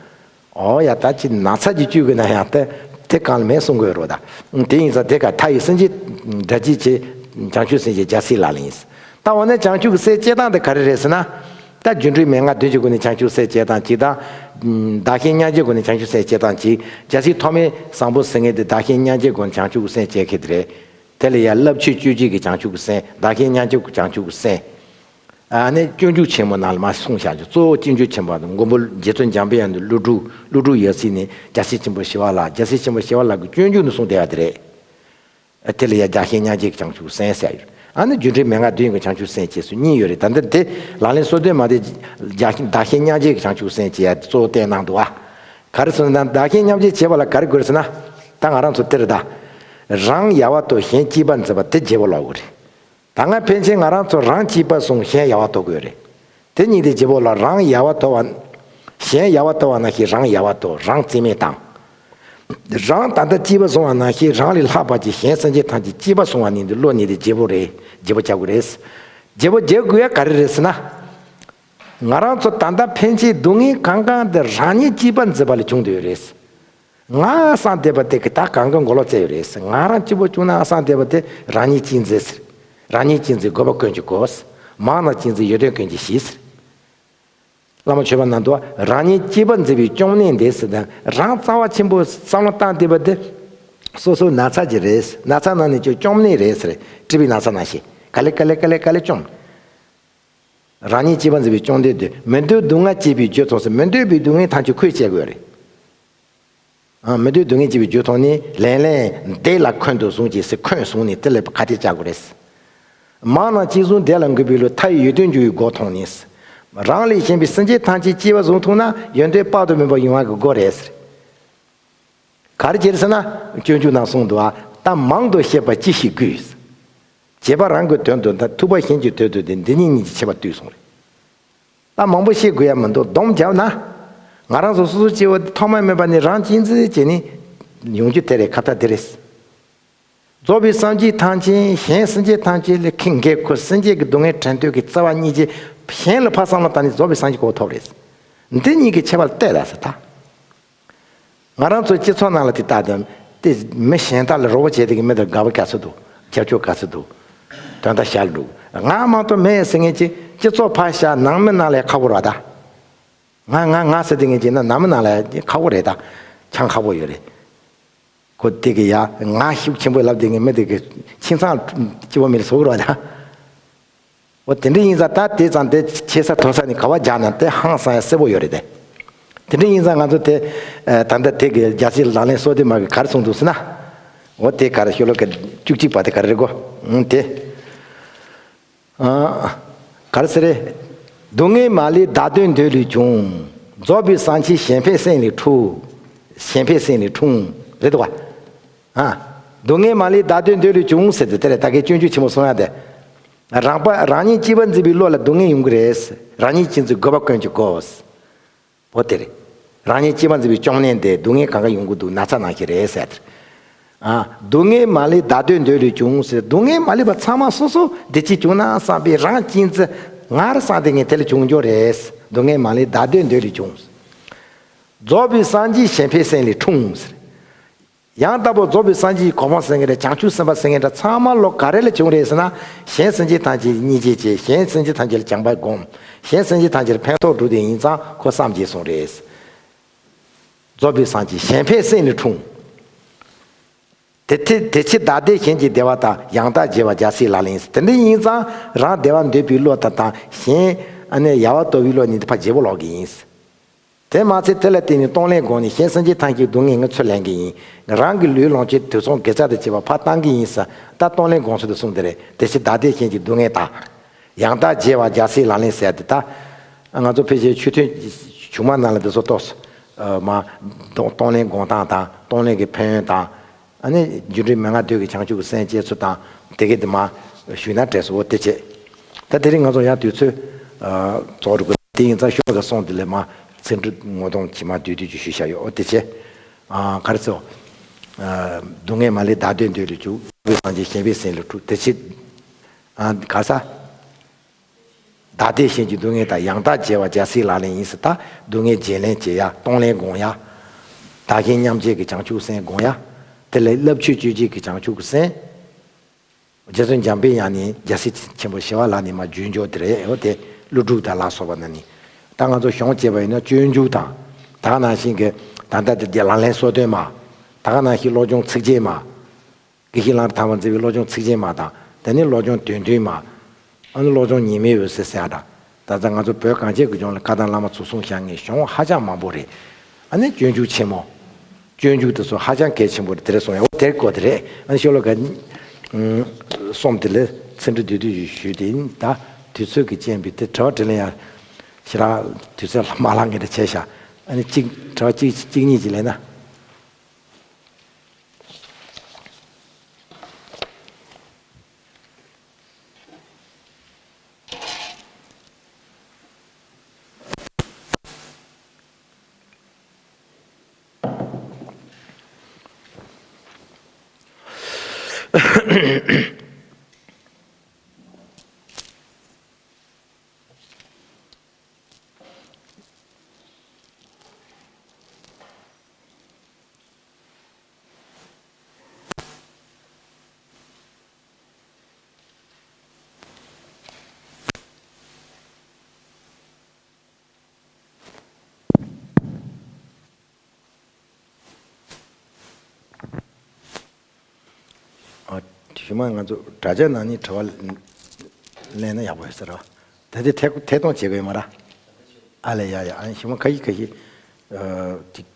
འོ་ཡ། ད་ཅི་ན་ཚ་ཅིག་བཅོས་དགོས་ན་ཡང་དེ་དེ་གང་ལ་མེད་གསུང་དགོས་རེད་ད། དེ་ཡིན་ཙང་དེ་ག་མཐའ་ཡས་སེམས་བསྐྱེད་བསྒྲལ་བྱའི་ཆེད་བྱང་ཆུབ་སེམས་བསྐྱེད་རྒྱལ་སྲས་ལག་ལེན་ཡིན། ད་འོ་ན་བྱང་ཆུབ་ཀྱི་སེམས་བསྐྱེད་སྟངས་དེ་ག་རེ་རེད་ཟེར་ན། ད་སྒྱུ་འཕྲུལ་མན་ངག་བདུན་གྱི་སྒོ་ནས་བྱང་ཆུབ་སེམས་བསྐྱེད་སྟངས་གཅིག་དང་། བདག་གཞན་མཉམ་བརྗེའི་སྒོ་ནས་བྱང་ཆུབ་སེམས་བསྐྱེད་སྟངས་གཅིག། རྒྱལ་སྲས་ཐོགས་མེད་བཟང་པོ་ཟེར་མཁན་དེ་བདག་གཞན་མཉམ་བརྗེའི་སྒོ་ནས་བྱང་ཆུབ་ཀྱི་སེམས་བསྐྱེད་མཁན་དེ་རེད། དེ་ལ་ཡང་རླབས་ཆེན་སྤྱོད་བྱེད་ཀྱི་བྱང་ཆུབ་ཀྱི་སེམས། བདག་གཞན་མཉམ་བརྗེའི་བྱང་ཆུབ་ཀྱི་སེམས། ཨ་ནི་སྤྱོད་འཇུག་ཆེན་མོ་ནང་ལ་མར་གསུངས་བཞག་རྒྱུ། གཙོ་བོ་སྤྱོད་འཇུག་ཆེན་པོ་དང་མགོན་པོ་རྗེ་བཙུན་འཇམ་དཔལ་དབྱངས་ཀྱི་ཀླུ་སྒྲུབ། ཀླུ་སྒྲུབ་ཡབ་སྲས་ནས་རྒྱལ་སྲས་ཆེན་པོ་ཞི་བ་ལྷ། རྒྱལ་སྲས་ཆེན་པོ་ཞི་བ་ལྷ་གི་སྤྱོད་འཇུག་ནས་གསུངས་བསྡད་ཡ་དེ་རེད། དེ་ལ་ཡང་བདག་གཞན་མཉམ་བརྗེའི་བྱང་ཆུབ་སེམས་ཟེར་ཡོད། ཨ་ནི་སྒྱུ་འཕྲུལ་མན་ངག་བདུན་གྱི་བྱང་ཆུབ་སེམས་བཅས་སུ་གཉིས་ཡོད་རེད། ད་ལྟ་དེ་ལག་ལེན་སོ་བདུན་མ་དེ་བདག་གཞན་མཉམ་བརྗེའི་བྱང་ཆུབ་སེམས་བཅས་གཙོ་བོ་བསྟན་གནང་འདུག་ཨ། ག་རེ་ཟེར་ན་བདག་གཞན་མཉམ་བརྗེ་བྱེད་པ་ལ་ག་རེ་དགོས་ཟེར་ན། ད་ང་རང་ཚོ་དེ་རེད་ད། རང་ཡལ་བར་དོར་གཞན་གཅེས་པར་འཛིན་པ་དེ་བརྗེ་པོ་ལབ་དགོས་རེད། ད་སྔ་ཕན་ཆད་ང་རང་ཚོ་རང་གཅེས་པར་བཟུང་གཞན་ཡལ་བར་དོར་དགོས་རེད། དེ་གཉིས་དེ་བརྗེ་པོ་ལ་རང་ཡལ་བར་དོར་བ། གཞན་ཡལ་བར་དོར་བ་ནང་བཞིན་རང་ཡལ་བར་དོར། རང་རྩིས་མེད་བཏང་། རང་ད་ལྟ་གཅེས་པར་བཟུང་བ་ནང་བཞིན་རང་ལས་ལྷག་པ་ཅིག་གཞན་སེམས་ཅན་ཐམས་ཅད་གཅེས་པར་བཟུང་བ་ནི་འདི་བློ་ནི་དེ་བརྗེ་པོ་རེད། བརྗེ་པོ་རྒྱག་དགོས་རེད། བརྗེ་པོ་རྒྱག་དགོས་ཡ་ག་རེ་རེད་ཟེར་ན། ང་རང་ཚོ་ད་ལྟ་ཕན་ཆད་སྡུག་བསྔལ་གང་གང་དེ་རང་ཉིད་གཅིག་པ་འཛིན་པ་ལས་བྱུང་བསྡད་ཡོད་རེད། ང་བསམ་བསྡད་པ་དེ་གི་ད་གང་གི་མགོ་ལོག་བཙལ་ཡོད་རེད། ང་རང་གཅིག་པོ་བྱུང་ན་བསམ་བསྡད་པ་དེ་རང་ཉིད་གཅིག་འཛིན་ཟེར། རང་ཉིད་གཅིག་འཛིན་དགོས་པ་ཀུན་གྱི་གོ། མང་རྣམས་གཅིག་འཛིན་ཡོན་ཏན་ཀུན་གྱི་གཞི་ཟེར། བླ་མ་མཆོད་པ་ནང་དུ་རང་ཉིད་གཅིག་པ་འཛིན་པའི་སྐྱོན་གནས་འདི་ཟེར་ཏེ། རང་རྩ་བ་ཆེན་པོ་བསམ་བློ་བཏང་བསྡད་པ་དེ་སོ་སོའི་ན་ཚ་ཅིག་རེད། ན་ཚ་ནང་ནས་ཀྱང་སྐྱོན་གནས་རེད་ཟེར། སྲིད་པའི་ན་ཚ་ནང་བཞིན་ག་ལེ་ག་ལེ་ག་ལེ་ག་ལེ་སྐྱོན། རང་ཉིད་གཅིག་པ་འཛིན་པའི་སྐྱོན་འདི་སྟེ། མི་འདོད་སྡུག་བསྔལ་སྐྱེད་པའི་རྒྱུ་མཐོང་ཟེར། མི་འདོད་པའི་སྡུག་བསྔལ་ཐམས་ཅད་ཁོས་སྐྱེ་དགོས་རེད། ཨ། མི་འདོད་སྡུག་བསྔལ་སྐྱེད་པའི་རྒྱུ་མཐོང་ནས། ལན་ལན་འདི་ལ་འཁོན་དུ་བཟུང་ཅིག་ཟེར། འཁོན་བཟུང་ནས་དེ་ལ་ཁ་གཏད་བཅག་དགོས་རེད། མང་རྣམས་གཅིག་བཟུང་དེ་ལ་འགོད་པའི་བློ། མཐའ་ཡས་ཡོན་ཏན་འབྱུང་བའི་སྒོ་མཐོང་ནས། རང་ལས་གཞན་པའི་སེམས་ཅན་ཐམས་ཅད་གཅིག་པ་བཟུང་ཐུབ་ན་ཡོན་ཏན་དཔག་ཏུ་མེད་པ་ཡོང་བ་གི་སྒོ་རེད་ཟེར། ག་རེ་བྱེད་ཟེར་ན། སྤྱོད་འཇུག་ནང་གསུངས་འདུག་ཨ། ད་མང་དུ་བཤད་པ་ཅི་ཞིག་དགོས། བྱེད་པ་རང་གི་དོན་དུ་འདའ། ཐུབ་པ་གཞན་གྱི་དོན་དུ་འདའ། འདི་ཉིད་གཉིས་ཀྱི་ཁྱད་པར་བསྡུས་གསུངས་རེད། ད་མང་པོ་བཤད་དགོས་ཡ་མི་འདུག། སྡོམ་བརྒྱབ་ན། ང་རང་ཚོ་སོ་སོ་སྐྱེ་བོ་ཐོག་མ་མེད་པ་ནས་རང་གཅེས་འཛིན་བྱས་ནས་ཡོང་རྒྱུ་དེ་རེད། ཁ་ཐག་དེ་རེད། རྫོགས་པའི་སངས་རྒྱས་ཐམས་ཅད་གཞན་སེམས་ཅན་ཐམས་ཅད་ལས་ཁེངས་འགན་ཁུར། སེམས་ཅན་གྱི་སྡུག་བསྔལ་དྲན་འདོད་ཀྱི་རྩ་བ་གཉིས་ཀྱིས་གཞན་ལ་ཕར་བསམ་བློ་བཏང་ནས་རྫོགས་པའི་སངས་རྒྱས་གོ་ཐོབ་རེད། འདི་གཉིས་ཀྱི་ཁྱད་པར་བལྟས་ད་ཟེར་ད། ང་རང་ཚོའི་སྤྱི་ཚོགས་ནང་ལ་དེ་ལྟ་དང་། དེ་མི་གཞན་དག་ལ་རོགས་པ་བྱས་དེ་གི་མི་དེར་དགའ་པོ་ག་ཚོད་འདུག། རྒྱབ་སྐྱོར་ག་ཚོད་འདུག། དོན་དག་ཤར་འདུག། ང་མ་གཏོགས་མེད་ཟེར་མཁན་གྱི་སྤྱི་ཚོགས་ཕར་བཞག། ནང་མི་ནང་ལ་ཁག་པོ་རེད་ད། ང་ང་ང་ཟེར་དེ་ངས་བྱས་ན་ནང་མི་ནང་ལ་ཁག་པོ་རེད་ད། ཆང་ཁག་པོ་ཡོད་རེད། ཁོ་དེ་གི་ཡ་ང་ཤུགས་ཆེན་པོ་ལབ་དེ་ངས་མི་དེ་གི་ཁྱིམ་ཚང་སྐྱིད་པོ་མེད་ལ་བཟོ་གི་རེད་ད། འོ་དེ་འདྲ་ཡིན་ཙང་ད་དེ་ཙང་དེ་ཆེ་ས་མཐོ་ས་ནས་ག་བ་རྒྱག་ན་དེ་ཧང་སང་ཡ་གསལ་པོ་ཡོད་རེད་དེ། དེ་འདྲ་ཡིན་ཙང་ང་ཚོ་དེ་ཨ་ད་ལྟ་དེ་གི་རྒྱལ་སྲས་ལག་ལེན་སོ་བདུན་མ་གི་ག་རེ་གསུངས་འདུག་ཟེར་ན། འོ་དེ་ག་རེ་ཤོ་ལོ་ཀ་བཅུ་གཅིག་པ་དེ་ག་རེ་རེད་གོ། ཨང་དེ་ཨ་ག་རེ་ཟེར་རེད། སྡུག་བསྔལ་མ་ལུས་བདག་བདེ་འདོད་ལས་བྱུང་། རྫོགས་པའི་སངས་རྒྱས་གཞན་ཕན་སེམས་ལས་འཁྲུངས། གཞན་ཕན་སེམས་ལས་འཁྲུངས་རེད་འདུག་བ། ཨ། སྡུག་བསྔལ་མ་ལུས་བདག་བདེ་འདོད་ལས་བྱུང་ཟེར་དུས་དེ་ལས་ད་གའི་སྤྱོད་འཇུག་ཆེན་མོ་གསུང་ཡ་དེ། རང་པ་རང་ཉིད་གཅིག་པ་འཛིན་པའི་བློ་ལ་སྡུག་བསྔལ་ཡོང་གི་རེད། རང་ཉིད་གཅིག་འཛིན་དགོས་པ་ཀུན་གྱི་སྒོ། འོ་དེ་རེད། རང་ཉིད་གཅིག་པ་འཛིན་པའི་སྐྱོན་གནས་དེ་སྡུག་བསྔལ་གང་ག་ཡོང་གི་འདུག། ན་ཚ་ནང་བཞིན་རེད་ཟེར། ཨ། སྡུག་བསྔལ་མ་ལུས་བདག་བདེ་འདོད་ལས་བྱུང་ཟེར། སྡུག་བསྔལ་མ་ལུས་པ་ཚང་མ་སོ་སོ་བདེ་སྐྱིད་བྱུང་ན་བསམ་པའི་རང་གཅེས་འཛིན་ང་རང་བསམ་དེ་ངས་དེ་ལས་བྱུང་རྒྱུ་རེད། སྡུག་བསྔལ་མ་ལུས་བདག་བདེ་འདོད་ལས་བྱུང་། རྫོགས་པའི་སངས་རྒྱས་གཞན་ཕན་སེམས་ལས་འཁྲུངས་ཟེར། ཡང་ལྟ་བུ་རྫོགས་པའི་སངས་རྒྱས་ཀྱི་གོ་འཕང་ཟེར་མཁན་རེད། བྱང་ཆུབ་སེམས་དཔའ་ཟེར་མཁན་རེད། ཚང་མ་ལོ་ག་རེ་ལས་བྱུང་རེད་ཟེར་ན། གཞན་སེམས་ཅན་ཐམས་ཅད་སྙིང་རྗེ་སྐྱེས། གཞན་སེམས་ཅན་ཐམས་ཅད་ལ་བྱམས་པ་བསྒོམ། གཞན་སེམས་ཅན་ཐམས་ཅད་ལ་ཕན་ཐོགས་སྒྲུབ་དེ་ཡིན་ཙང་ཁོ་སངས་རྒྱས་སོང་རེད། རྫོགས་པའི་སངས་རྒྱས་གཞན་ཕན་སེམས་ལས་འཁྲུངས། དེ་དེ་དེ་ཕྱིར་བདག་བདེ་གཞན་གྱི་བདེ་བ་དང་། ཡང་དག་བརྗེ་བ་རྒྱལ་སྲས་ལག་ལེན་ཟེར། དེ་འདྲ་ཡིན་ཙང་རང་བདེ་བ་འདོད་པའི་བློ་དང་དང་། གཞན་ཨ་ནི་ཡལ་བར་དོར་བའི་བློ་གཉིས་དེ་ཕར་བརྗེ་པོ་ལོག་གི་ཡིན། དེ་མ་ཚད་དེ་ལ་བརྟེན་ནས་གཏོང་ལེན་སྒོམ་ནས་གཞན་སེམས་ཅན་ཐམས་ཅད་ཀྱི་སྡུག་བསྔལ་ངས་ཚུར་ལེན་གྱི་ཡིན། རང་གི་ལུས་ལོངས་སྤྱོད་དུག་གསུམ་དགེ་རྩ་དང་བཅས་པ་ཕར་བཏང་གི་ཡིན་ཟེར། ད་གཏོང་ལེན་སྒོམ་ཚུལ་དེ་གསུངས་དེ་རེད། དེ་ཕྱིར་བདག་བདེ་གཞན་གྱི་སྡུག་བསྔལ་དང་། ཡང་དག་བརྗེ་བ་རྒྱལ་སྲས་ལག་ལེན་ཟེར་ཡ་དེ་ད། ང་ཚོ་ཕལ་ཆེར་ཆོས་ཐུན་ཆུང་མ་ནང་ལ་དེ་ཚོ་ཏོག་ཙམ་མ་གཏོང་གཏོང་ལེན་སྒོམ་སྟངས་དང་གཏོང་ལེན་གྱི་ཕན་ཡོན་དང་། ཨ་ནི་རྒྱུ་འབྲས་མན་ངག་བདུན་གྱི་བྱང་ཆུབ་ཀྱི་སེམས་སྐྱེ་ཚུལ་དང་དེ་གའི་དེ་མ་ཞུས་ན་འགྲིགས་སོ། འོ་དེ་བྱས། ད་དེ་རིང་ང་ཚོ་ཡང་དུས་ཚོད་རྫོགས་འགྲོ་གི། དེ་ཡིན་ཙང་ཤོ་ལོ་ཀ་གསུམ་དེ་ལས་མ་ཚིག་འབྲུ་ངོ་གདོང་ཇི་མ་བསྡུས་བསྡུས་ཀྱིས་ཞུས་བཞག་ཡོད། འོ་དེ་བྱས། ག་རེ་ཟེར། སྡུག་བསྔལ་མ་ལུས་བདག་བདེ་འདོད་ལས་བྱུང་། རྫོགས་པའི་སངས་རྒྱས་གཞན་ཕན་སེམས་ལས་འཁྲུངས། དེ་ཕྱིར་ག་ས། བདག་བདེ་གཞན་གྱི་སྡུག་བསྔལ་དང་། ཡང་དག་བརྗེ་བ་རྒྱལ་སྲས་ལག་ལེན་ཡིན་ཟེར། ད་སྡུག་བསྔལ་བརྗེ་ལེན་བྱེད་ཡ། གཏོང་ལེན་སྒོམ་ཡ། བདག་གཞན་མཉམ་བརྗེ་གི་བྱང་ཆུབ་སེམས་སྒོམ་ཡ། དེ་ལས་བསླབ་ཆོས་སྤྱོད་བྱེད་ཀྱི་བྱང་ཆུབ་ཀྱི་སེམས། རྗེ་བཙུན་འཇམ་པའི་དབྱངས་ནས་རྒྱལ་སྲས་ཆེན་པོ་ཞི་བ་ལྷ་ནས་མར་བརྒྱུད་འགྱོ་དེ་རེད། འོ་དེ་ཀླུ་སྒྲུབ་དང་ལ་སོགས་པ་རྣམས་ནས། ད་ང་ཚོ་གཞུང་བྱས་པ་ཡིན་ན་སྤྱོད་འཇུག་དང་། ད་ག་ནང་བཞིན་གྱི་ད་ལྟ་དེ་ལག་ལེན་སོ་བདུན་མ། ད་ག་ནང་བཞིན་བློ་སྦྱོང་ཚིགས་བཅད་མ། དགེ་བཤེས་གླང་རི་ཐང་པ་མཛད་པའི་བློ་སྦྱོང་ཚིགས་བཅད་མ་དང་། དེ་ནས་བློ་སྦྱོང་དོན་བདུན་མ། ཨ་ནི་བློ་སྦྱོང་ཉི་མའི་འོད་ཟེར་ཟེར་ཡ་དང་། ད་ལྟ་ང་ཚོ་བོད་གངས་ཅན་གྱི་ལྗོངས་ལ་བཀའ་གདམས་བླ་མ་ཚོགས་གསུམ་བཞག་མཁན་གཞུང་ཧ་ཅང་མང་པོ་རེད། ཨ་ནི་སྤྱོད་འཇུག་ཆེན་མོ། སྤྱོད་འཇུག་དེ་ཚོ་ཧ་ཅང་གལ་ཆེན་པོ་རེད། དེ་རེད་སོང་ཡ། འོ་དེར་གོ་དེ་རེད། ཨ་ནི་ཤོ་ལོ་ཀ་གསུམ་དེ་ལ་ཚིག་འབྲུ་བསྡུས་བསྡུས་ཞུས་ཏེ་ཡིན། ད་དུས་ཚོད་ཀྱི་རྐྱེན་པས་དེ་དྲི་བ་དྲིས་ལན་ཡ་ཞེ་དྲག་དུས་ཚོད་མ་ལང་གི་འདྲ་བྱས་ཤག། ཨ་ནི་གཅིག་དྲི་བ་གཅིག་གཅིག་གཉིས་ཅིག་ལེན་ན། ཞུ་མ་ང་ཚོ་དྲ་རྒྱ་ནང་ནས་དྲི་བ་ལེན་ན་ཡག་པོ་ཡོད་ས་རེད་བ། ད་ལྟའི་ཐད་ཐད་གཏོང་བྱེད་དགོས་ཡོད་མ་རེད། ཨ་ལས་ཡ་ཡ་ཨ་ཞུ་མ་ཁ་ཤས་ཁ་ཤས་ཨ་ཅིག་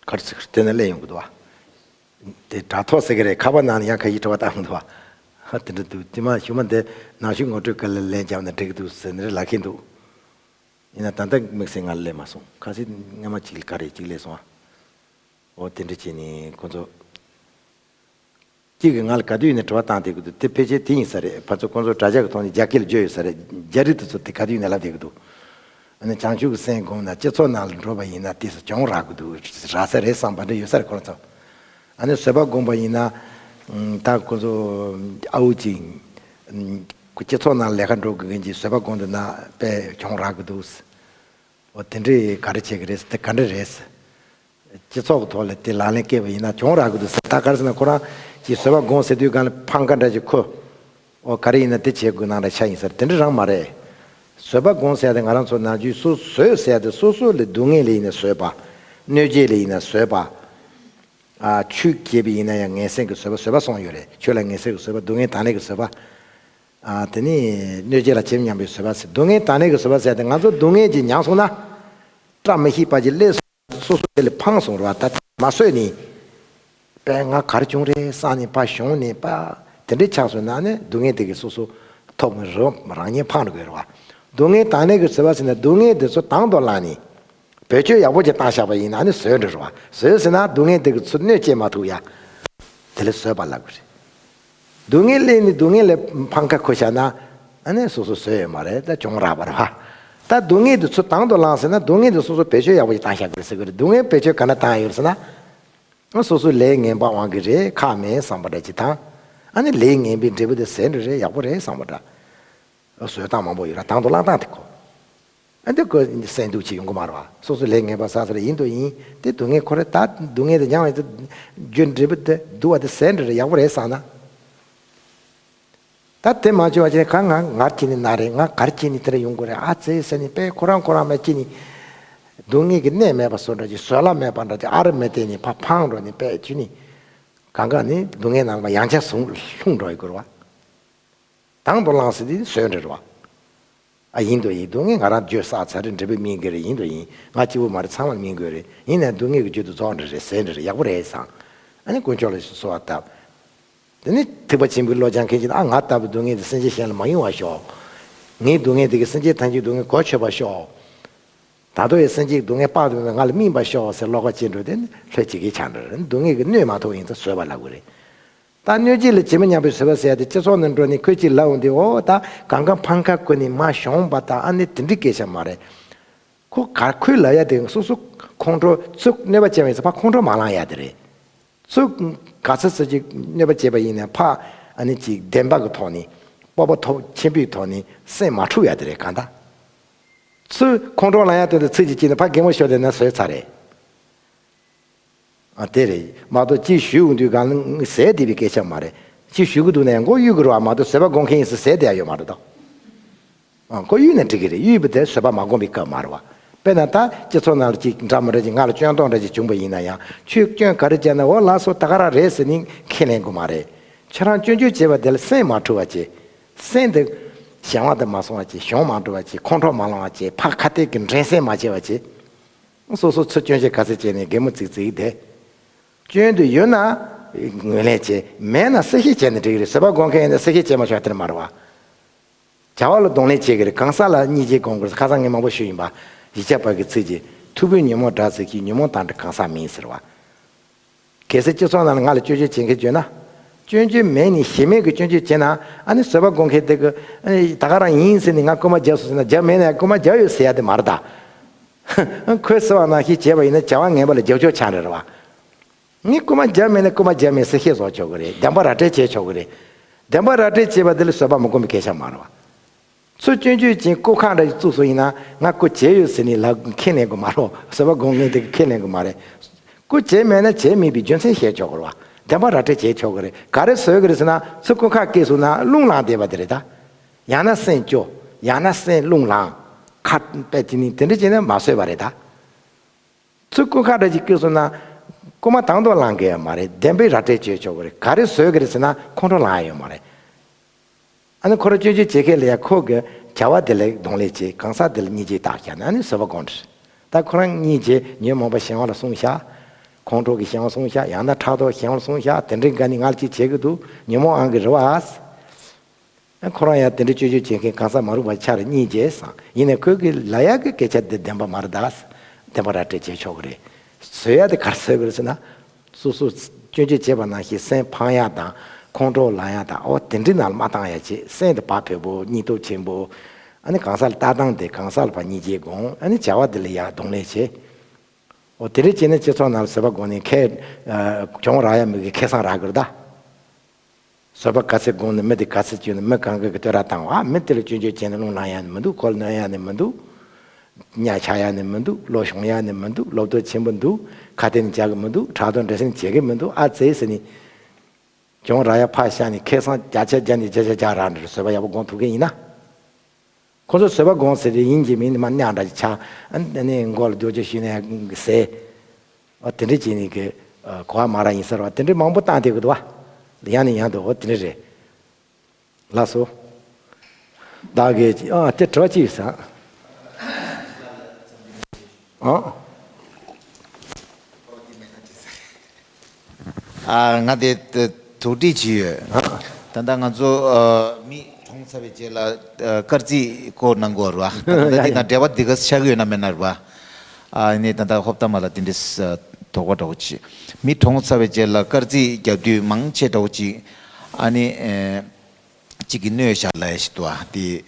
གར་ཚིག་དེ་ནས་ལེན་ཡོང་གི་འདུག་བ། དེ་དྲ་ཐོག་ཟེར་གི་རེད། ཁ་པར་ནང་ནས་ཡང་ཁ་ཤས་དྲི་བ་བཏང་གི་འདུག་བ། ཧ་དེ་འདྲ་འདུག་དེ་མ་ཞུ་མ་འདི་ནང་ཆོས་ངོ་སྤྲོད་སྐབས་ལ་ལན་བརྒྱབ་ན་འགྲིག་གི་འདུག་ཟེར་ནས་ལབ་མཁན་འདུག་ཡིན་ན་ད་ལྟ་དམིགས་བསལ་ང་ལ་སླེབས་མ་སོང་། ཁ་སང་སྔ་མ་གཅིག་ལ་ག་རེ་གཅིག་སླེབས་སོང་ཨ། འོ་དེ་འདྲ་བྱས་ནས་ཁོ་ཚོ་གཅིག་གིས་ང་ལ་ག་དུས་ནས་དྲི་བ་བཏང་བསྡད་ཀྱི་འདུག་དེ་ཕལ་ཆེར་དེ་ཡིན་ས་རེད། ཕར་ཚུར་ཁོ་ཚོ་དྲ་རྒྱ་གི་ཐོག་ནས་རྒྱ་སྐད་ལ་བརྗོད་ཡོད་ས་རེད། རྒྱ་རིགས་དེ་ཚོ་དེ་ག་དུས་ནས་ལབ་བསྡད་ཀྱི་འདུག་ཨ་ནི་བྱང་ཆུབ་ཀྱི་སེམས་བསྒོམས་ན་སྤྱི་ཚོགས་ནང་ལ་འགྲོ་བ་ཡིན་ན་དེ་ཚོ་གྱོང་རག་གི་འདུག་རག་ས་རེད་བསམ་པ་འདྲ་ཡོད་ས་རེད་ཁོ་རང་ཚོ། ཨ་ནི་བཟོད་པ་སྒོམ་པ་ཡིན་ན་ད་ཁོ་ཚོ་ཨ་འུ་ཅིག་སྤྱི་ཚོགས་ནང་ལས་ཀ་འགྲོ་དགོས་མཁན་གྱི་བཟོད་པ་སྒོམ་འདུག་ན་དཔེ་གྱོང་རག་གི་འདུག་འོ་དེ་འདྲའི་ག་རེ་བྱེད་ཀྱི་རེད། དེ་ག་འདྲ་རེད། སྤྱི་ཚོགས་ཀྱི་ཐོག་ལ་དེ་ལག་ལེན་བཀལ་བ་ཡིན་ན་གྱོང་རག་གི་འདུག་ཟེར། ད་ག་རེ་ཟེར་ན་ཁོ་རང་གིས་བཟོད་པ་སྒོམ་ཟེར་དུས་སྒང་ལ་འཕང་ཁ་འདྲ་ཅིག་ཁུར། འོ་ག་རེ་ཡིན་ན་དེ་བྱེད་དགོས་ནང་འདྲ་ཆགས་ཡིན་ཟེར། དེ་འདྲ་རང་མ་རེད། བཟོད་པ་སྒོམ་ཟེར་ཡ་དེ་ང་རང་ཚོ་ནང་ཆོས་སོ་བཟོད་ཟེར་ཡ་དེ་སོ་སོ་ལ་སྡུག་བསྔལ་ལ་ཡིན་ན་བཟོད་པ། གནོད་བྱེད་ལ་ཡིན་ན་བཟོད་པ། ཨ་ཆོས་བྱེད་པ་ཡིན་ན་ཡང་ངན་སེམས་ཀྱི་བཟོད་པ། བཟོད་པ་གསུམ་ཡོད་རེད། ཆོས་ལ་ངན་སེམས་ཀྱི་བཟོད་པ། སྡུག་བསྔལ་དང་ལེན་གྱི་བཟོད་པ། ཨ་དེ་ནས་གནོད་བྱེད་ལ་ཇི་སྙམ་པའི་བཟོད་པ་ཟེར། སྡུག་བསྔལ་དང་ལེན་གྱི་བཟོད་པ་ཟེར་ཡ་དེ་ང་ཚོ་སྡུག་བསྔལ་ཅིག་མྱངས་སོང་ན། བཀྲ་མི་ཤིས་པ་ཅིག་སླེབས་སོང་། སོ་སོ་དེ་ལ་ཕངས་སོང་རེད་བ། ད་མ་བཟོད་ནས་པས་ང་ག་རེ་བྱུང་རེད་བསམ་ནས་ཕར་ཞོག་ནས་པ། དེ་འདྲའི་ཆགས་སོང་ན་ནི་སྡུག་བསྔལ་དེ་གིས་སོ་སོ་ཐོབ་ངེས་རེད། རང་ཉིད་ཕངས་འགྲོ་གི་རེད་བ། སྡུག་བསྔལ་དང་ལེན་གྱི་བཟོད་པ་ཟེར་ན་སྡུག་བསྔལ་དེ་ཚོ་དང་དུ་བླངས་ནས་བེད་སྤྱོད་ཡག་པོ་ཅིག་བཏང་བཞག་པ་ཡིན་ན་ནི་བཟོད་འགྲོ་རེད་བ། བཟོད་ཟེར་ན་སྡུག་བསྔལ་དེ་གིས་ཚུར་གནོད་སྐྱེལ་མ་ཐུབ་ཡ། དེ་ལ་བཟོད་པ་ལབ་གི་རེད། སྡུག་བསྔལ་སླེབས་ནས་སྡུག་བསྔལ་ལ་ཕམ་ཁ་ཁུར་བཞག་ན་ཨ་ནི་སོ་སོ་བཟོད་ཡོད་མ་རེད། ད་གྱོང་རག་པ་རེད་བ། ད་སྡུག་བསྔལ་དེ་ཚུར་དང་དུ་བླངས་ཟེར་ན་སྡུག་བསྔལ་དེ་སོ་སོ་བེད་སྤྱོད་ཡག་པོ་ཞིག་བཏང་བཞག་དགོས་ཟེར་གི་རེད། སྡུག་བསྔལ་བེད་སྤྱོད་ག་འདྲ་བཏང་ཡོད་ཟེར་ན། སོ་སོ་ལས་ངན་པ་དབང་གི་རེད། ཁག་མེད་བསམ་པ་འདྲ་ཅིག་དང་། ཨ་ནི་ལས་ངན་པའི་འབྲས་བུ་དེ་ཟད་འགྲོ་རེད། ཡག་པོ་རེད་བསམ་པ་འདྲ། བཟོད་སྟངས་མང་པོ་ཡོད་ར། དང་དུ་བླངས་སྟངས་དེ་ཁོ། ཨ་འདི་ཁོ་སེམས་སྡུག་ཅིག་ཡོང་གི་མ་རེད་བ། སོ་སོ་ལས་ངན་པ་བསགས་ས་རེད། ཡིན་དུ་ཡིན། དེ་སྡུག་བསྔལ་ཁོ་རེད། ད་སྡུག་བསྔལ་དེ་མྱངས་པའི་རྒྱུ་འབྲས་བུ་དེ་སྡུག་པ་དེ་ཟད་འགྲོ་རེད། ཡག་པོ་རེད་བསམ་ན། ད་དེ་མ་བྱུང་བ་བྱས་ནས་གང་ང་ངར་སྐྱེས་ནས་ན་རེད། ང་གར་སྐྱེས་ནས་དེ་འདྲ་ཡོང་དགོས་རེད་ཨ་ཙེ་ཟེར་ནས་དཔེ་ཁོ་རང་ཁོ་རང་མ་སྐྱེས་ནས་སྡུག་བསྔལ་གྱི་གནས་མེད་པ་བཟོ་འདྲ་ཅིག་བཟོད་གླགས་མེད་པ་འདྲ་ཅིག་ཨ་རི་མི་བལྟས་ནས་ཕར་ཕངས་འགྲོ་ནས་དཔེ་བྱས་ནས་གང་ག་ནས་སྡུག་བསྔལ་ནང་མ་ཡང་བསྐྱར་ཟུང་ལྷུང་འགྲོ་ཡི་དགོས་རེད་བ། དང་དུ་བླངས་ཟེར་དེ་བཟོད་འདྲ་རེད་བ། ཨ་ཡིན་དུ་ཡིན། སྡུག་བསྔལ་ང་རང་རྒྱུ་བསགས་ཚར་རེད། འབྲས་བུ་སྨིན་དགོས་རེད། ཡིན་དུ་ཡིན། ང་གཅིག་པུ་མ་རེད། ཚང་མ་སྨིན་དགོས་རེད། ཡིན་ནའི་སྡུག་བསྔལ་གྱི་རྒྱུ་དེ་རྫོགས་འདྲ་རེད། ཟད་འདྲ་རེད། ཡག་པོ་རེད་བསམ། ཨ་ནི་དཀོན་མཆོག་ལ་གསོལ་བ་བཏབ། དེ་ནི་ཐེག་པ་ཆེན་པོའི་བློ་སྦྱང་མཁན་ཅིག་ཨ་ང་ལྟ་བུའི་སྡུག་བསྔལ་དེ་སེམས་ཅན་གཞན་ལ་མ་ཡོང་བ་ཤོག་ངའི་སྡུག་བསྔལ་དེ་གིས་སེམས་ཅན་ཐམས་ཅད་སྡུག་བསྔལ་གོ་ཆོད་པ་ཤོག་ད་དུང་ཡང་སེམས་ཅན་གྱི་སྡུག་བསྔལ་དཔག་ཏུ་མེད་པ་ང་ལ་སྨིན་པ་ཤོག་ཟེར་བློ་ཁ་ཅིག་འགྲོ་དེ་ནི་ལྷོད་ཅིག་གིས་ཆགས་འགྲོ་རེད། སྡུག་བསྔལ་གྱི་གནོད་མ་ཐུབ་ཡིན་ཙང་བཟོད་པ་ལབ་དགོས་རེད། ད་གནོད་བྱེད་ལ་ཇི་མི་སྙམ་པའི་བཟོད་པ་ཟེར་ཡ་དེ་སྤྱི་ཚོགས་ནང་འགྲོ་ནས་ཁོས་ཅིག་ལབ་འོང་དུས་འོ་ད་གང་ག་འཕང་ཁ་ཁུར་ནས་མར་ཞོན་པ་དང་ཨ་ནི་དེ་འདྲའི་སྐད་ཆ་མ་རེད། ཁོ་ག་ཁོས་ལབ་ཡ་དེ་སོ་སོ་ཁོང་ཁྲོ་ཚུར་གནོད་པ་བྱས་པ་ཡིན་ཙང་ཕར་ཁོང་ཁྲོ་མ་ལངས་ཡ་དེ་རེད། ཚུར་ག་ཚོད་ཚོད་ཅིག་གནོད་པ་བྱས་པ་ཡིན་ན་ཕར་ཨ་ནི་ཅིག་བདེན་པ་གི་ཐོག་ནས་སྤོབས་པ་ཐོབ་ཆེན་པོའི་ཐོག་ནས་སེམས་མ་འཁྲུག་ཡ་དེ་རེད། གང་ལྟར་ཚུར་ཁོང་ཁྲོ་ལངས་ཡ་དེ་འདྲ་ཚིག་ཅིག་བྱས་ནས་ཕར་གད་མོ་ཤོར་བསྡད་ན་བཟོས་ཚར་རེད། ཨ་དེ་རེད་མ་གཏོགས་ཅིག་ཞུས་འོང་དུས་གང་ཟེར་བསྡད་པའི་སྐད་ཆ་མ་རེད། ཅིག་ཞུ་གི་འདུག་ན་ཡང་མགོ་གཡུག་གི་རེད་བ། མ་གཏོགས་བཟོད་པ་སྒོམ་མཁན་ཡིན་ཟེར་ཟེར་བསྡད་ཡ་ཡོད་མ་རེད་དོ། ཨ་མགོ་གཡུག་ན་འགྲིག་གི་རེད། གཡུག་པ་དེ་བཟོད་པ་མ་སྒོམ་པའི་སྐབས་མ་རེད་བ། དཔེར་ན་ད་སྤྱི་ཚོགས་ནང་ལ་ཅིག་འདྲ་མི་འདྲ་ཅིག་ང་ལ་སྐྱོན་རྡུང་འདྲ་ཅིག་བྱུང་པ་ཡིན་ན་ཡང་ཁྱོས་སྐྱོན་ག་རེ་བྱས་ན་འོ་ལགས་སོ་ད་ག་རང་རེད་ཟེར་ནས་ཁས་ལེན་དགོས་མ་རེད། ཁྱོད་རང་སྐྱོན་བརྗོད་བྱས་པ་དེ་ལ་སེམས་མ་འཁྲུག་པ་བྱེད། སེམས་དེ་གཞན་དབང་དུ་མ་སོང་བ་བྱེད། གྱོང་མ་འགྲོ་བ་བྱེད། ཁོང་ཁྲོ་མ་ལངས་བ་བྱེད། ཕར་ཁ་གཏད་ཀྱི་འགྲན་སེམས་མ་བྱེད་པ་བྱེད། སོ་སོ་ཚུར་སྐྱོན་བརྗོད་ག་ཚོད་བྱས་ནས་གད་མོ་ཙིག་ཙིག་བསྡད། སྐྱོན་དེ་ཡོད་ན་ངོས་ལེན་བྱེད། མེད་ན་བསྲེ་བཤད་བྱས་ན་འགྲིག་གི་རེད། བཟོད་པ་སྒོམ་མཁན་ཡིན་ན་བསྲེ་བཤད་བྱས་མ་ཆོག་དེ་མ་རེད་བ། བྱ་བ་ལ་གདོང་ལེན་བྱེད་ཀྱི་རེད། གང་ཟག་ལ་སྙིང་རྗེ་སྒོམ་དགོས། ཁ་སང་ངས་མང་པོ་ཞུས་ཡིན་པ། ཡིག་ཆ་པ་གི་ཚིག་ཅིག་ཐུབ་པའི་ཉོན་མོངས་དགྲ་བཅོམ་ཞིང་། ཉོན་མོངས་དང་འདྲ་གང་ཟག་མིན་ཟེར་བ། གལ་སྲིད་སྤྱི་ཚོགས་ནང་ལ་ང་ལ་སྐྱོན་བརྗོད་བྱེད་མཁན་བྱུང་ན། སྐྱོན་བརྗོད་མེད་ནས་གཞི་མེད་ཀྱི་སྐྱོན་བརྗོད་བྱས་ན་ཨ་ནི་བཟོད་པ་སྒོམ་མཁན་དེ་གི་ཨ་ནི་ད་ག་རང་ཡིན་ཟེར་ནས་ང་རྐུན་མ་བརྒྱབ་སོང་ཟེར་ན་བརྒྱབ་མེད་ན་རྐུན་མ་བརྒྱབ་ཡོད་ཟེར་ཡ་དེ་མ་རེད་ད། ཁོས་ཟེར་བ་ནང་བཞིན་བྱས་པ་ཡིན་ན་བྱ་བ་ངན་པ་ལ་རྒྱབ་སྐྱོར་ཆགས་འདྲ་རེད་བ། ངས་རྐུན་མ་བརྒྱབ་མེད་ན་རྐུན་མ་བརྒྱབ་མེད་ཟེར་བཤད་བཟོ་ཆོག་གི་རེད། བདེན་པ་ར་སྤྲོད་བྱེད་ཆོག་གི་རེད། བདེན་པ་ར་སྤྲོད་བྱེད་པ་དེ་ལ་བཟོད་པ་མི་སྒོམ་པའི་སྐད་ཆ་མ་རེད་བ། ཚུར་སྐྱོན་བརྗོད་ཅན་རྐུ་ཁག་འདྲ་ཞིག་བཙུགས་སོང་ཡིན་ན་ང་རྐུ་བྱས་ཡོད་ཟེར་ནས་ལབ་ཁས་ལེན་དགོས་མ་རེད། བཟོད་པ་སྒོམ་མཁན་དེ་གིས་ཁས་ལེན་དགོས་མ་རེད། རྐུ་བྱས་མེད་ན་བྱས་མེད་པའི་རྒྱུ་མཚན་བཤད་ཆོག་གི་རེད་བ། བདེན་པ་ར་སྤྲོད་བྱེད་ཆོག་གི་རེད། ག་རེ་བཟོས་གི་རེད་ཟེར་ན་ཚུར་རྐུ་ཁག་བཀལ་སོང་ན་རླུང་ལངས་བསྡད་པ་དེ་རེད་ད། ཡང་ན་སེམས་སྐྱོ། ཡང་ན་སེམས་རླུང་ལངས། ཁ་དཔེ་དེ་ནི་དེ་འདྲ་བྱས་ན་མ་བཟོད་པ་རེད་ད། ཚུར་རྐུ་ཁག་འདྲ་ཞིག་བཀལ་སོང་ན། རྐུ་མ་དང་དུ་བླང་གི་ཡོད་མ་རེད། བདེན་པའི་ར་སྤྲོད་བྱེད་ཆོག་གི་རེད། ག་རེ་བཟོས་གི་རེད་ཟེར་ན་ཁོང་ཁྲོ་ལངས་ཡོད་མ་རེད། ཨ་ནི་ཁོ་རང་སྐྱོན་བརྗོད་བྱེད་མཁན་ལ་ཡང་ཁོ་གི་བྱ་བ་དེ་ལ་གདོང་ལེན་བྱེད། གང་ཟག་དེ་ལ་སྙིང་རྗེ་བཏགས་བཞག་ནས་ཨ་ནི་བཟོད་པ་སྒོམ་རེད། ད་ཁོ་རང་སྙིང་རྗེ་ཉོན་མོངས་པ་གཞན་དབང་ལ་སོང་ཤག་ཁོང་ཁྲོ་གི་གཞན་དབང་སོང་ཤག་ཡང་ན་ཕྲག་དོག་གཞན་དབང་ལ་སོང་ཤག་དེ་འདྲའི་འགའ་ནི་ང་ལ་ཅིག་བྱེད་གི་འདུག་ཉོན་མོངས་དབང་གིས་རེད་བ། ཁོ་རང་ཡང་དེ་འདྲའི་སྐྱོན་བརྗོད་བྱེད་མཁན་གང་ཟག་མ་རུངས་པ་ཆགས་རེད། སྙིང་རྗེ་བསམ། ཡིན་ནའི་ཁོས་གི་ལབ་ཡག་གི་སྐད་ཆ་འདི་བདེན་པ་མ་རེད་ད། བདེན་པ་ར་སྤྲོད་བྱེད་ཆོག་གི་རེད། བཟོད་ཡག་དེ་ག་རེ་བཟོས་གི་རེད་ཟེར་ན། སོ་སོ་སྐྱོན་བརྗོད་བྱས་པ་ནང་བཞིན་སེམས་ཕངས་ཡག་དང་ཁོང་ཁྲོ་ལངས་ཡག་དང་ཨོ་དེ་འདྲའི་ནང་ལ་མ་བཏང་ཡག་བྱེད། སེམས་དེ་བག་ཕེབས་པོ་སྙིང་སྟོབས་ཆེན་པོ། ཨ་ནི་གང་ཟག་ལ་ལྟ་སྟངས་དེ་གང་ཟག་ལ་ཕར་སྙིང་རྗེ་སྒོམ། ཨ་ནི་བྱ་བ་དེ་ལ་ཡང་གདོང་ལེན་བྱེད། ཨོ་དེ་འདྲ་བྱས་ན་སྤྱི་ཚོགས་ནང་ལ་བཟོད་པ་སྒོམ་ནས་ཁེ་གྱོང་རག་ཡག་མི་གི་ཁེ་བཟང་རག་གི་རེད་ད། བཟོད་པ་ག་ཚད་སྒོམ་ནས་མི་དེ་ག་ཚད་སྐྱོན་ནས་མི་གང་གི་གི་བསྟོད་ར་བཏང་བ། ཨ་མི་དེ་ལ་སྐྱོན་བརྗོད་བྱས་ནས་རླུང་ལངས་ཡག་ནི་མི་འདུག་ཁོ་ལ་གནོད་ཡག་ནི་མི་འདུག་གཉའ་ཆག་ཡག་ནི་མི་འདུག་བློ་ཤོང་ཡག་ནི་མི་འདུག་བློ་གཏོད་ཆེན་པོ་འདུག་ཁ་གཏད་ནས་བཅག་གི་མི་འདུག་ཕྲག་དོག་འདྲེ་སེམས་བྱེད་གི་མི་འདུག་ཨ་ཙེ་ཟེར་ནས། གྱོང་རག་ཡག་ཕར་བཞག་ནས་ཁེ་བཟང་བརྒྱ་ཆ་བརྒྱ་ནས་བརྒྱ་ཆ་བརྒྱ་རག་འདྲ་བཟོད་པ་ཡག་པོ་སྒོམ་ཐུབ་མཁན་ཡིན་ན། ཁོ་ཚོ་བཟོད་པ་སྒོམ་ཟེར་དེ་ཡིན་གྱི་མིན་ནི་མ་གནའ་འདྲ་ཅིག་ཆགས། ཨ་ནི་མགོ་ལ་རྡོ་རྗེ་ཞུས་ནས་ཟེར། ཨ་དེ་འདྲ་བྱས་ནས་གི་གོ་བ་མ་རག་ཡིན་ཟེར་བ་དེ་འདྲ་མང་པོ་བཏང་བསྡད་ཀྱི་འདུག་བ། ཡང་ནས་ཡང་དུ་འོ་དེ་འདྲ་རེད། ལགས་སོ། བདག་གིས་ཨ་དེ་དྲི་བ་ཅི་ཡོད་ཟེར། ཨ། ཨ་ང་དེ་དེ་དོགས་འདྲི་ཅིག་ཡོད། ཨ། ད་ལྟ་ང་ཚོ་ཨ་མི་གྲོངས་ཚར་བའི་རྗེས་ལ་ཨ་སྐར་རྩིས་སྐོར་གནང་གི་ཡོད་རེད་བ། ད་ལྟ་འདི་དང་འབྲེལ་བ་འདི་ག་ཆགས་ཀྱི་ཡོད་ན་མེད་ན་རེད་བ། ཨ་ནི་ད་ལྟ་ཧོབ་ཏ་མ་ལ་དེ་འདྲའི་ཨ་དོགས་པ་འདྲ་བོ་ཅིག་མི་གྲོངས་ཚར་བའི་རྗེས་ལ་སྐར་རྩིས་རྒྱག་དུས་མང་ཆེ་འདྲ་བོ་ཅིག་ཨ་ནི་ཨེ། གཅིག་གིས་གནོད་བྱ་ལབ་ཡག་ཞིག་འདུག་ཨ། དེ་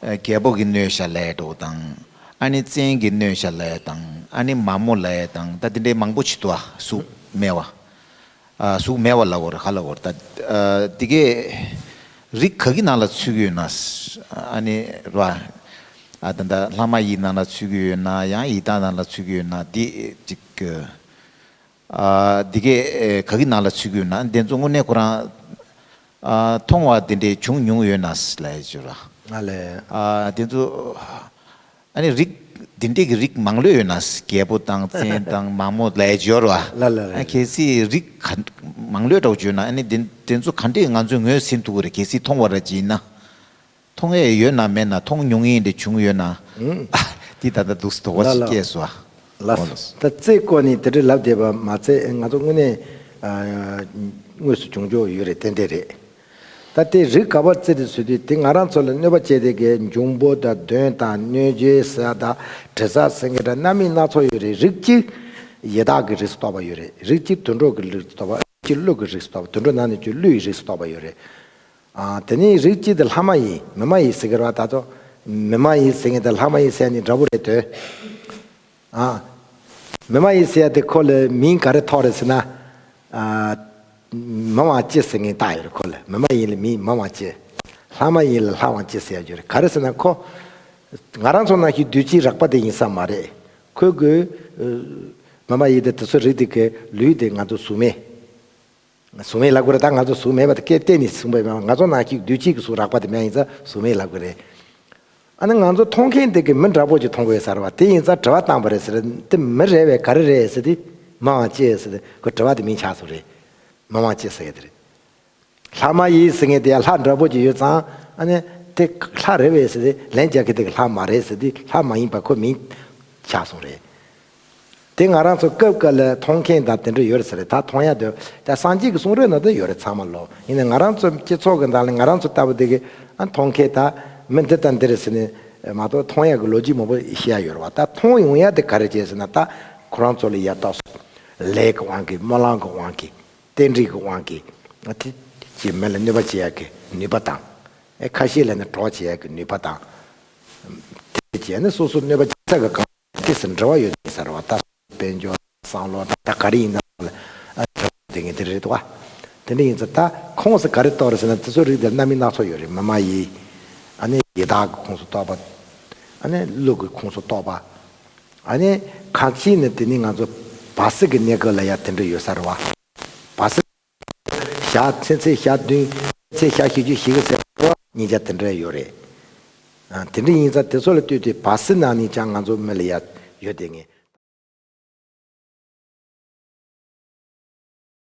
ཨ་རྒྱལ་པོ་གིས་གནོད་བྱ་ལབ་ཡག་འདྲ་བོ་དང་། ཨ་ནི་བཙན་གྱིས་གནོད་བྱ་ལབ་ཡག་དང་། ཨ་ནི་མ་མོ་ལབ་ཡག་དང་། ད་དེ་འདྲའི་མང་པོ་ཞིག་འདུག་ཨ། གཟུགས་མེད་པ། ཨ་གཟུགས་མེད་པ་ལབ་དགོས་རེད། ག་ལབ་དགོས་རེད། ད་ཨ་དེ་གས་རིགས་ག་གི་ནང་ལ་ཚུད་ཀྱི་ཡོད་ན། ཨ་ནི་རེད་བ། ཨ་ད་ལྟ་ལྷ་མ་ཡིན་ནང་ལ་ཚུད་ཀྱི་ཡོད་ན། ཡང་ཡི་དྭགས་ནང་ལ་ཚུད་ཀྱི་ཡོད་ན། དེ་གཅིག་ཨ་འདི་གས་ཨེ་ག་གི་ནང་ལ་ཚུད་ཀྱི་ཡོད་ན། དེ་ཚོ་དངོས་གནས་ཁོ་རང་ཨ་མཐོང་བ་དེ་འདྲའི་བྱུང་མྱོང་ཡོད་ན་ལབ་ཡག་ཅིག་ཡོད་ར། ཨ་ལས། ཨ་དེ་ཚོ་ཨ་ནི་རིགས་དེ་འདྲའི་གི་རིགས་མང་ལོས་ཡོད་ན། རྒྱལ་པོ་དང་བཙན་དང་མ་མོ་ལབ་ཡག་ཅིག་ཡོད་ར། ལ་ལ་ལ། ཨ་གལ་སྲིད་རིགས་ག་མང་ལོས་འདྲ་བོ་ཅིག་ཡོད་ན། ཨ་ནི་དེ་དེ་ཚོ་ག་འདྲས་ང་ཚོས་ངོས་ཟིན་ཐུབ་ཀྱི་རེད། གལ་སྲིད་མཐོང་བ་ར་ཅིག་ཡིན་ན། མཐོང་ཡས་ཡོད་ན་མེད་ན། མཐོང་མྱོང་ཡིན་དེ་བྱུང་ཡོད་ན། ཨུམ། ཨ་དེ་ད་ལྟ་འདུག་སེ་དོགས་པ་ཞིག་སྐྱེས་སོང་། ལགས་སོ། ད་རྩིས་སྐོར་ནས་དེ་འདྲའི་ལབ་བསྡད་པ་མ་ཚད། ང་ཚོ་དངོས་གནས་ཨ་དངོས་སུ་བྱུང་ཆོག་ཡོད་རེད། ཏན་ཏན་རེད། ད་དེ་རིགས་ག་པར་རྩིས་དེ་བཟོས་དུས་དེ་ང་རང་ཚོ་ལ་གནོད་པ་བྱས་དེ་གའི་འབྱུང་པོ་དང་གདོན་དང་གནོད་བྱེད་ཟེར་ཡག་དང་དྲི་ཟ་ཟེར་མཁན་འདྲ་སྣ་མིན་སྣ་ཚོགས་ཡོད་རེད། རིགས་གཅིག་ཡི་དྭགས་ཀྱི་རིགས་སུ་གཏོགས་པ་ཡོད་རེད། རིགས་གཅིག་དུད་འགྲོ་གི་རིགས་སུ་གཏོགས་པ། རིགས་གཅིག་ཀླུ་གི་རིགས་སུ་གཏོགས་པ། དུད་འགྲོ་ནང་ནས་ཀྱང་ཀླུ་ཡི་རིགས་སུ་གཏོགས་པ་ཡོད་རེད། ཨ་དེ་ནས་རིགས་གཅིག་དེ་ལྷ་མ་ཡིན་མི་མ་ཡིན་ཟེར་གི་རེད་བ། ད་ཚོ་མི་མ་ཡིན་ཟེར་མཁན་དེ་ལྷ་མ་ཡིན་ཟེར་ནི་འདྲ་པོ་རེད་དོ། ཨ་མི་མ་ཡིན་ཟེར་ཡག་དེ་ཁོ་ལ་མིང་ག་རེ་ཐོགས་རེད་ཟེར་ན། ཨ་མི་མ་ཅི་ཟེར་མཁན་བཏགས་ཡོད་རེད་ཁོ་ལ། མི་མ་ཡིན་ལ་མིང་མི་མ་ཅི། ལྷ་མ་ཡིན་ལ་ལྷ་མ་ཅི་ཟེར་ཡག་ཡོད་རེད། ག་རེ་ཟེར་ན་ཁོ་ང་རང་ཚོ་ནང་བཞིན་བདུད་རྩི་རགས་པ་དེ་ཡིན་ས་མ་རེད། ཁོས་གི་ཨ་མི་མ་ཡིན་དེ་དེ་ཚོ་རིགས་དེ་གི་ལུས་དེ་ང་ཚོ་གཟུགས་མེད། གཟུགས་མེད་ལབ་དགོས་རེད། ད་ང་ཚོ་གཟུགས་མེད་པ་དེ་སྐད་གཏན་ནས་གསུངས་པ་ཡིན་པ། ང་ཚོ་ནང་བཞིན་བདུད་རྩི་གི་གཟུགས་རགས་པ་དེ་མེད་ཡིན་ཙང་གཟུགས་མེད་ལབ་དགོས་རེད། ཨ་ནི་ང་ཚོ་མཐོང་མཁན་དེ་གི་མི་འདྲ་པོ་ཅིག་མཐོང་གི་ཡོད་ས་རེད་བ། དེ་ཡིན་ཙང་དྲི་བ་བཏང་པ་རེད་ཟེར། དེ་མི་རེད་པས་ག་རེ་རེད་ཟེར་དུས་མི་མ་ཅི་ཟེར་དུས་ཁོ་དྲི་བ་དེ་མིང་ཆགས་སོང་རེད། མི་མ་ཅི་ཟེར་གི་དེ་རེད། ལྷ་མ་ཡིན་ཟེར་མཁན་དེ་ཡང་ལྷ་འདྲ་པོ་ཅིག་ཡོད་ཙང་། ཨ་ནི་དེ་ལྷ་རེད་པས་ཟེར་དུས་ལན་རྒྱག་མཁན་དེ་གི་ལྷ་མ་རེད་ཟེར་དུས་ལྷ་མ་ཡིན་པ་ཁོ་མིང་ཆགས་སོང་རེད། དེ་ང་རང་ཚོ་སྐབས་འགའ་ལ་མཐོང་མཁན་དང་དེ་འདྲ་ཡོད་རེད་ཟེར་རེད། ད་མཐོང་ཡག་དེ་ད་སངས་རྒྱས་ཀྱི་གསུང་རབ་ནང་དུ་ཡོད་རེད་ཚང་མ་ལོ། ཡིན་ནའི་ང་རང་ཚོ་སྤྱི་ཚོགས་ཀྱི་ནང་ལ་ང་རང་ཚོ་ལྟ་བུ་དེ་གི་ཨ་མཐོང་མཁན་ད་མི་འདི་དང་འདི་རེད་ཟེར་ནས་མ་གཏོགས་མཐོང་ཡག་གི་ལོ་རྒྱུས་མང་པོ་ཤེས་ཡག་ཡོད་རེད་བ། ད་མཐོང་ཡོང་ཡག་དེ་ག་རེ་བྱས་ཟེར་ན། ད་ཁོ་རང་ཚོ་ལ་ཡ་ཏོག་ཙམ་ལས་ཀྱི་དབང་གིས། སྨོན་ལམ་གྱི་དབང་གིས། རྟེན་འབྲེལ་གྱི་དབང་གིས། དེ་ཀྱི་མི་ལ་གནོད་པ་བྱེད་ཡག་གི་ནུས་པ་དང་། ཨེ་ཁ་ཤས་ལ་ནི་གྲོགས་བྱེད་ཡག་གི་ནུས་པ་དང་། དེ་བྱས་ནས་སོ་སོ་གནོད་པ་བྱེད་ས་གི་གང་དེ་ཟེར་འབྲེལ་བ་ཡོད་ཟེར་བ། ད་དཔལ་འབྱོར་བསམ་བློ་ད་ག་རེ་ཡིན་ན་ལ་ཨ་འབྲེལ་བ་དེ་ངས་དེ་རེད་དོ། དེ་འདྲ་ཡིན་ཙང་ད་ཁོངས་སུ་ག་རེ་གཏོགས་རེད་ཟེར་ན། དེ་ཚོ་རིགས་དེ་སྣ་མིན་སྣ་ཚོགས་ཡོད་རེད། མི་མ་ཡིན། ཨ་ནི་ཡི་དྭགས་ཀྱི་ཁོངས་སུ་གཏོགས་པ། ཨ་ནི་ཀླུ་གི་ཁོངས་སུ་གཏོགས་པ། ཨ་ནི་ཁ་ཅིག་ནི་དེ་ནི་ང་ཚོ་བར་སྲིད་ཀྱི་གནས་སྐབས་ལ་ཡ་དེ་འདྲ་ཡོད་ས་རེད་བ། བར་སྲིད། ཞག་ཚེ་ཚེ་ཞག་བདུན། ཚེ་ཞག་བཞི་བཅུ་ཞིག་གི་ཟེར་བ་གཉིས་ཆ་དེ་འདྲ་ཡོད་རེད། ཨ་དེ་འདྲ་ཡིན་ཙང་དེ་ཚོ་ལ་ལྟོས་ཏེ་བར་སྲིད་ནང་ནས་ཀྱང་ང་ཚོ་མི་ལ་ཡ་ཡོད་དེ་ངས་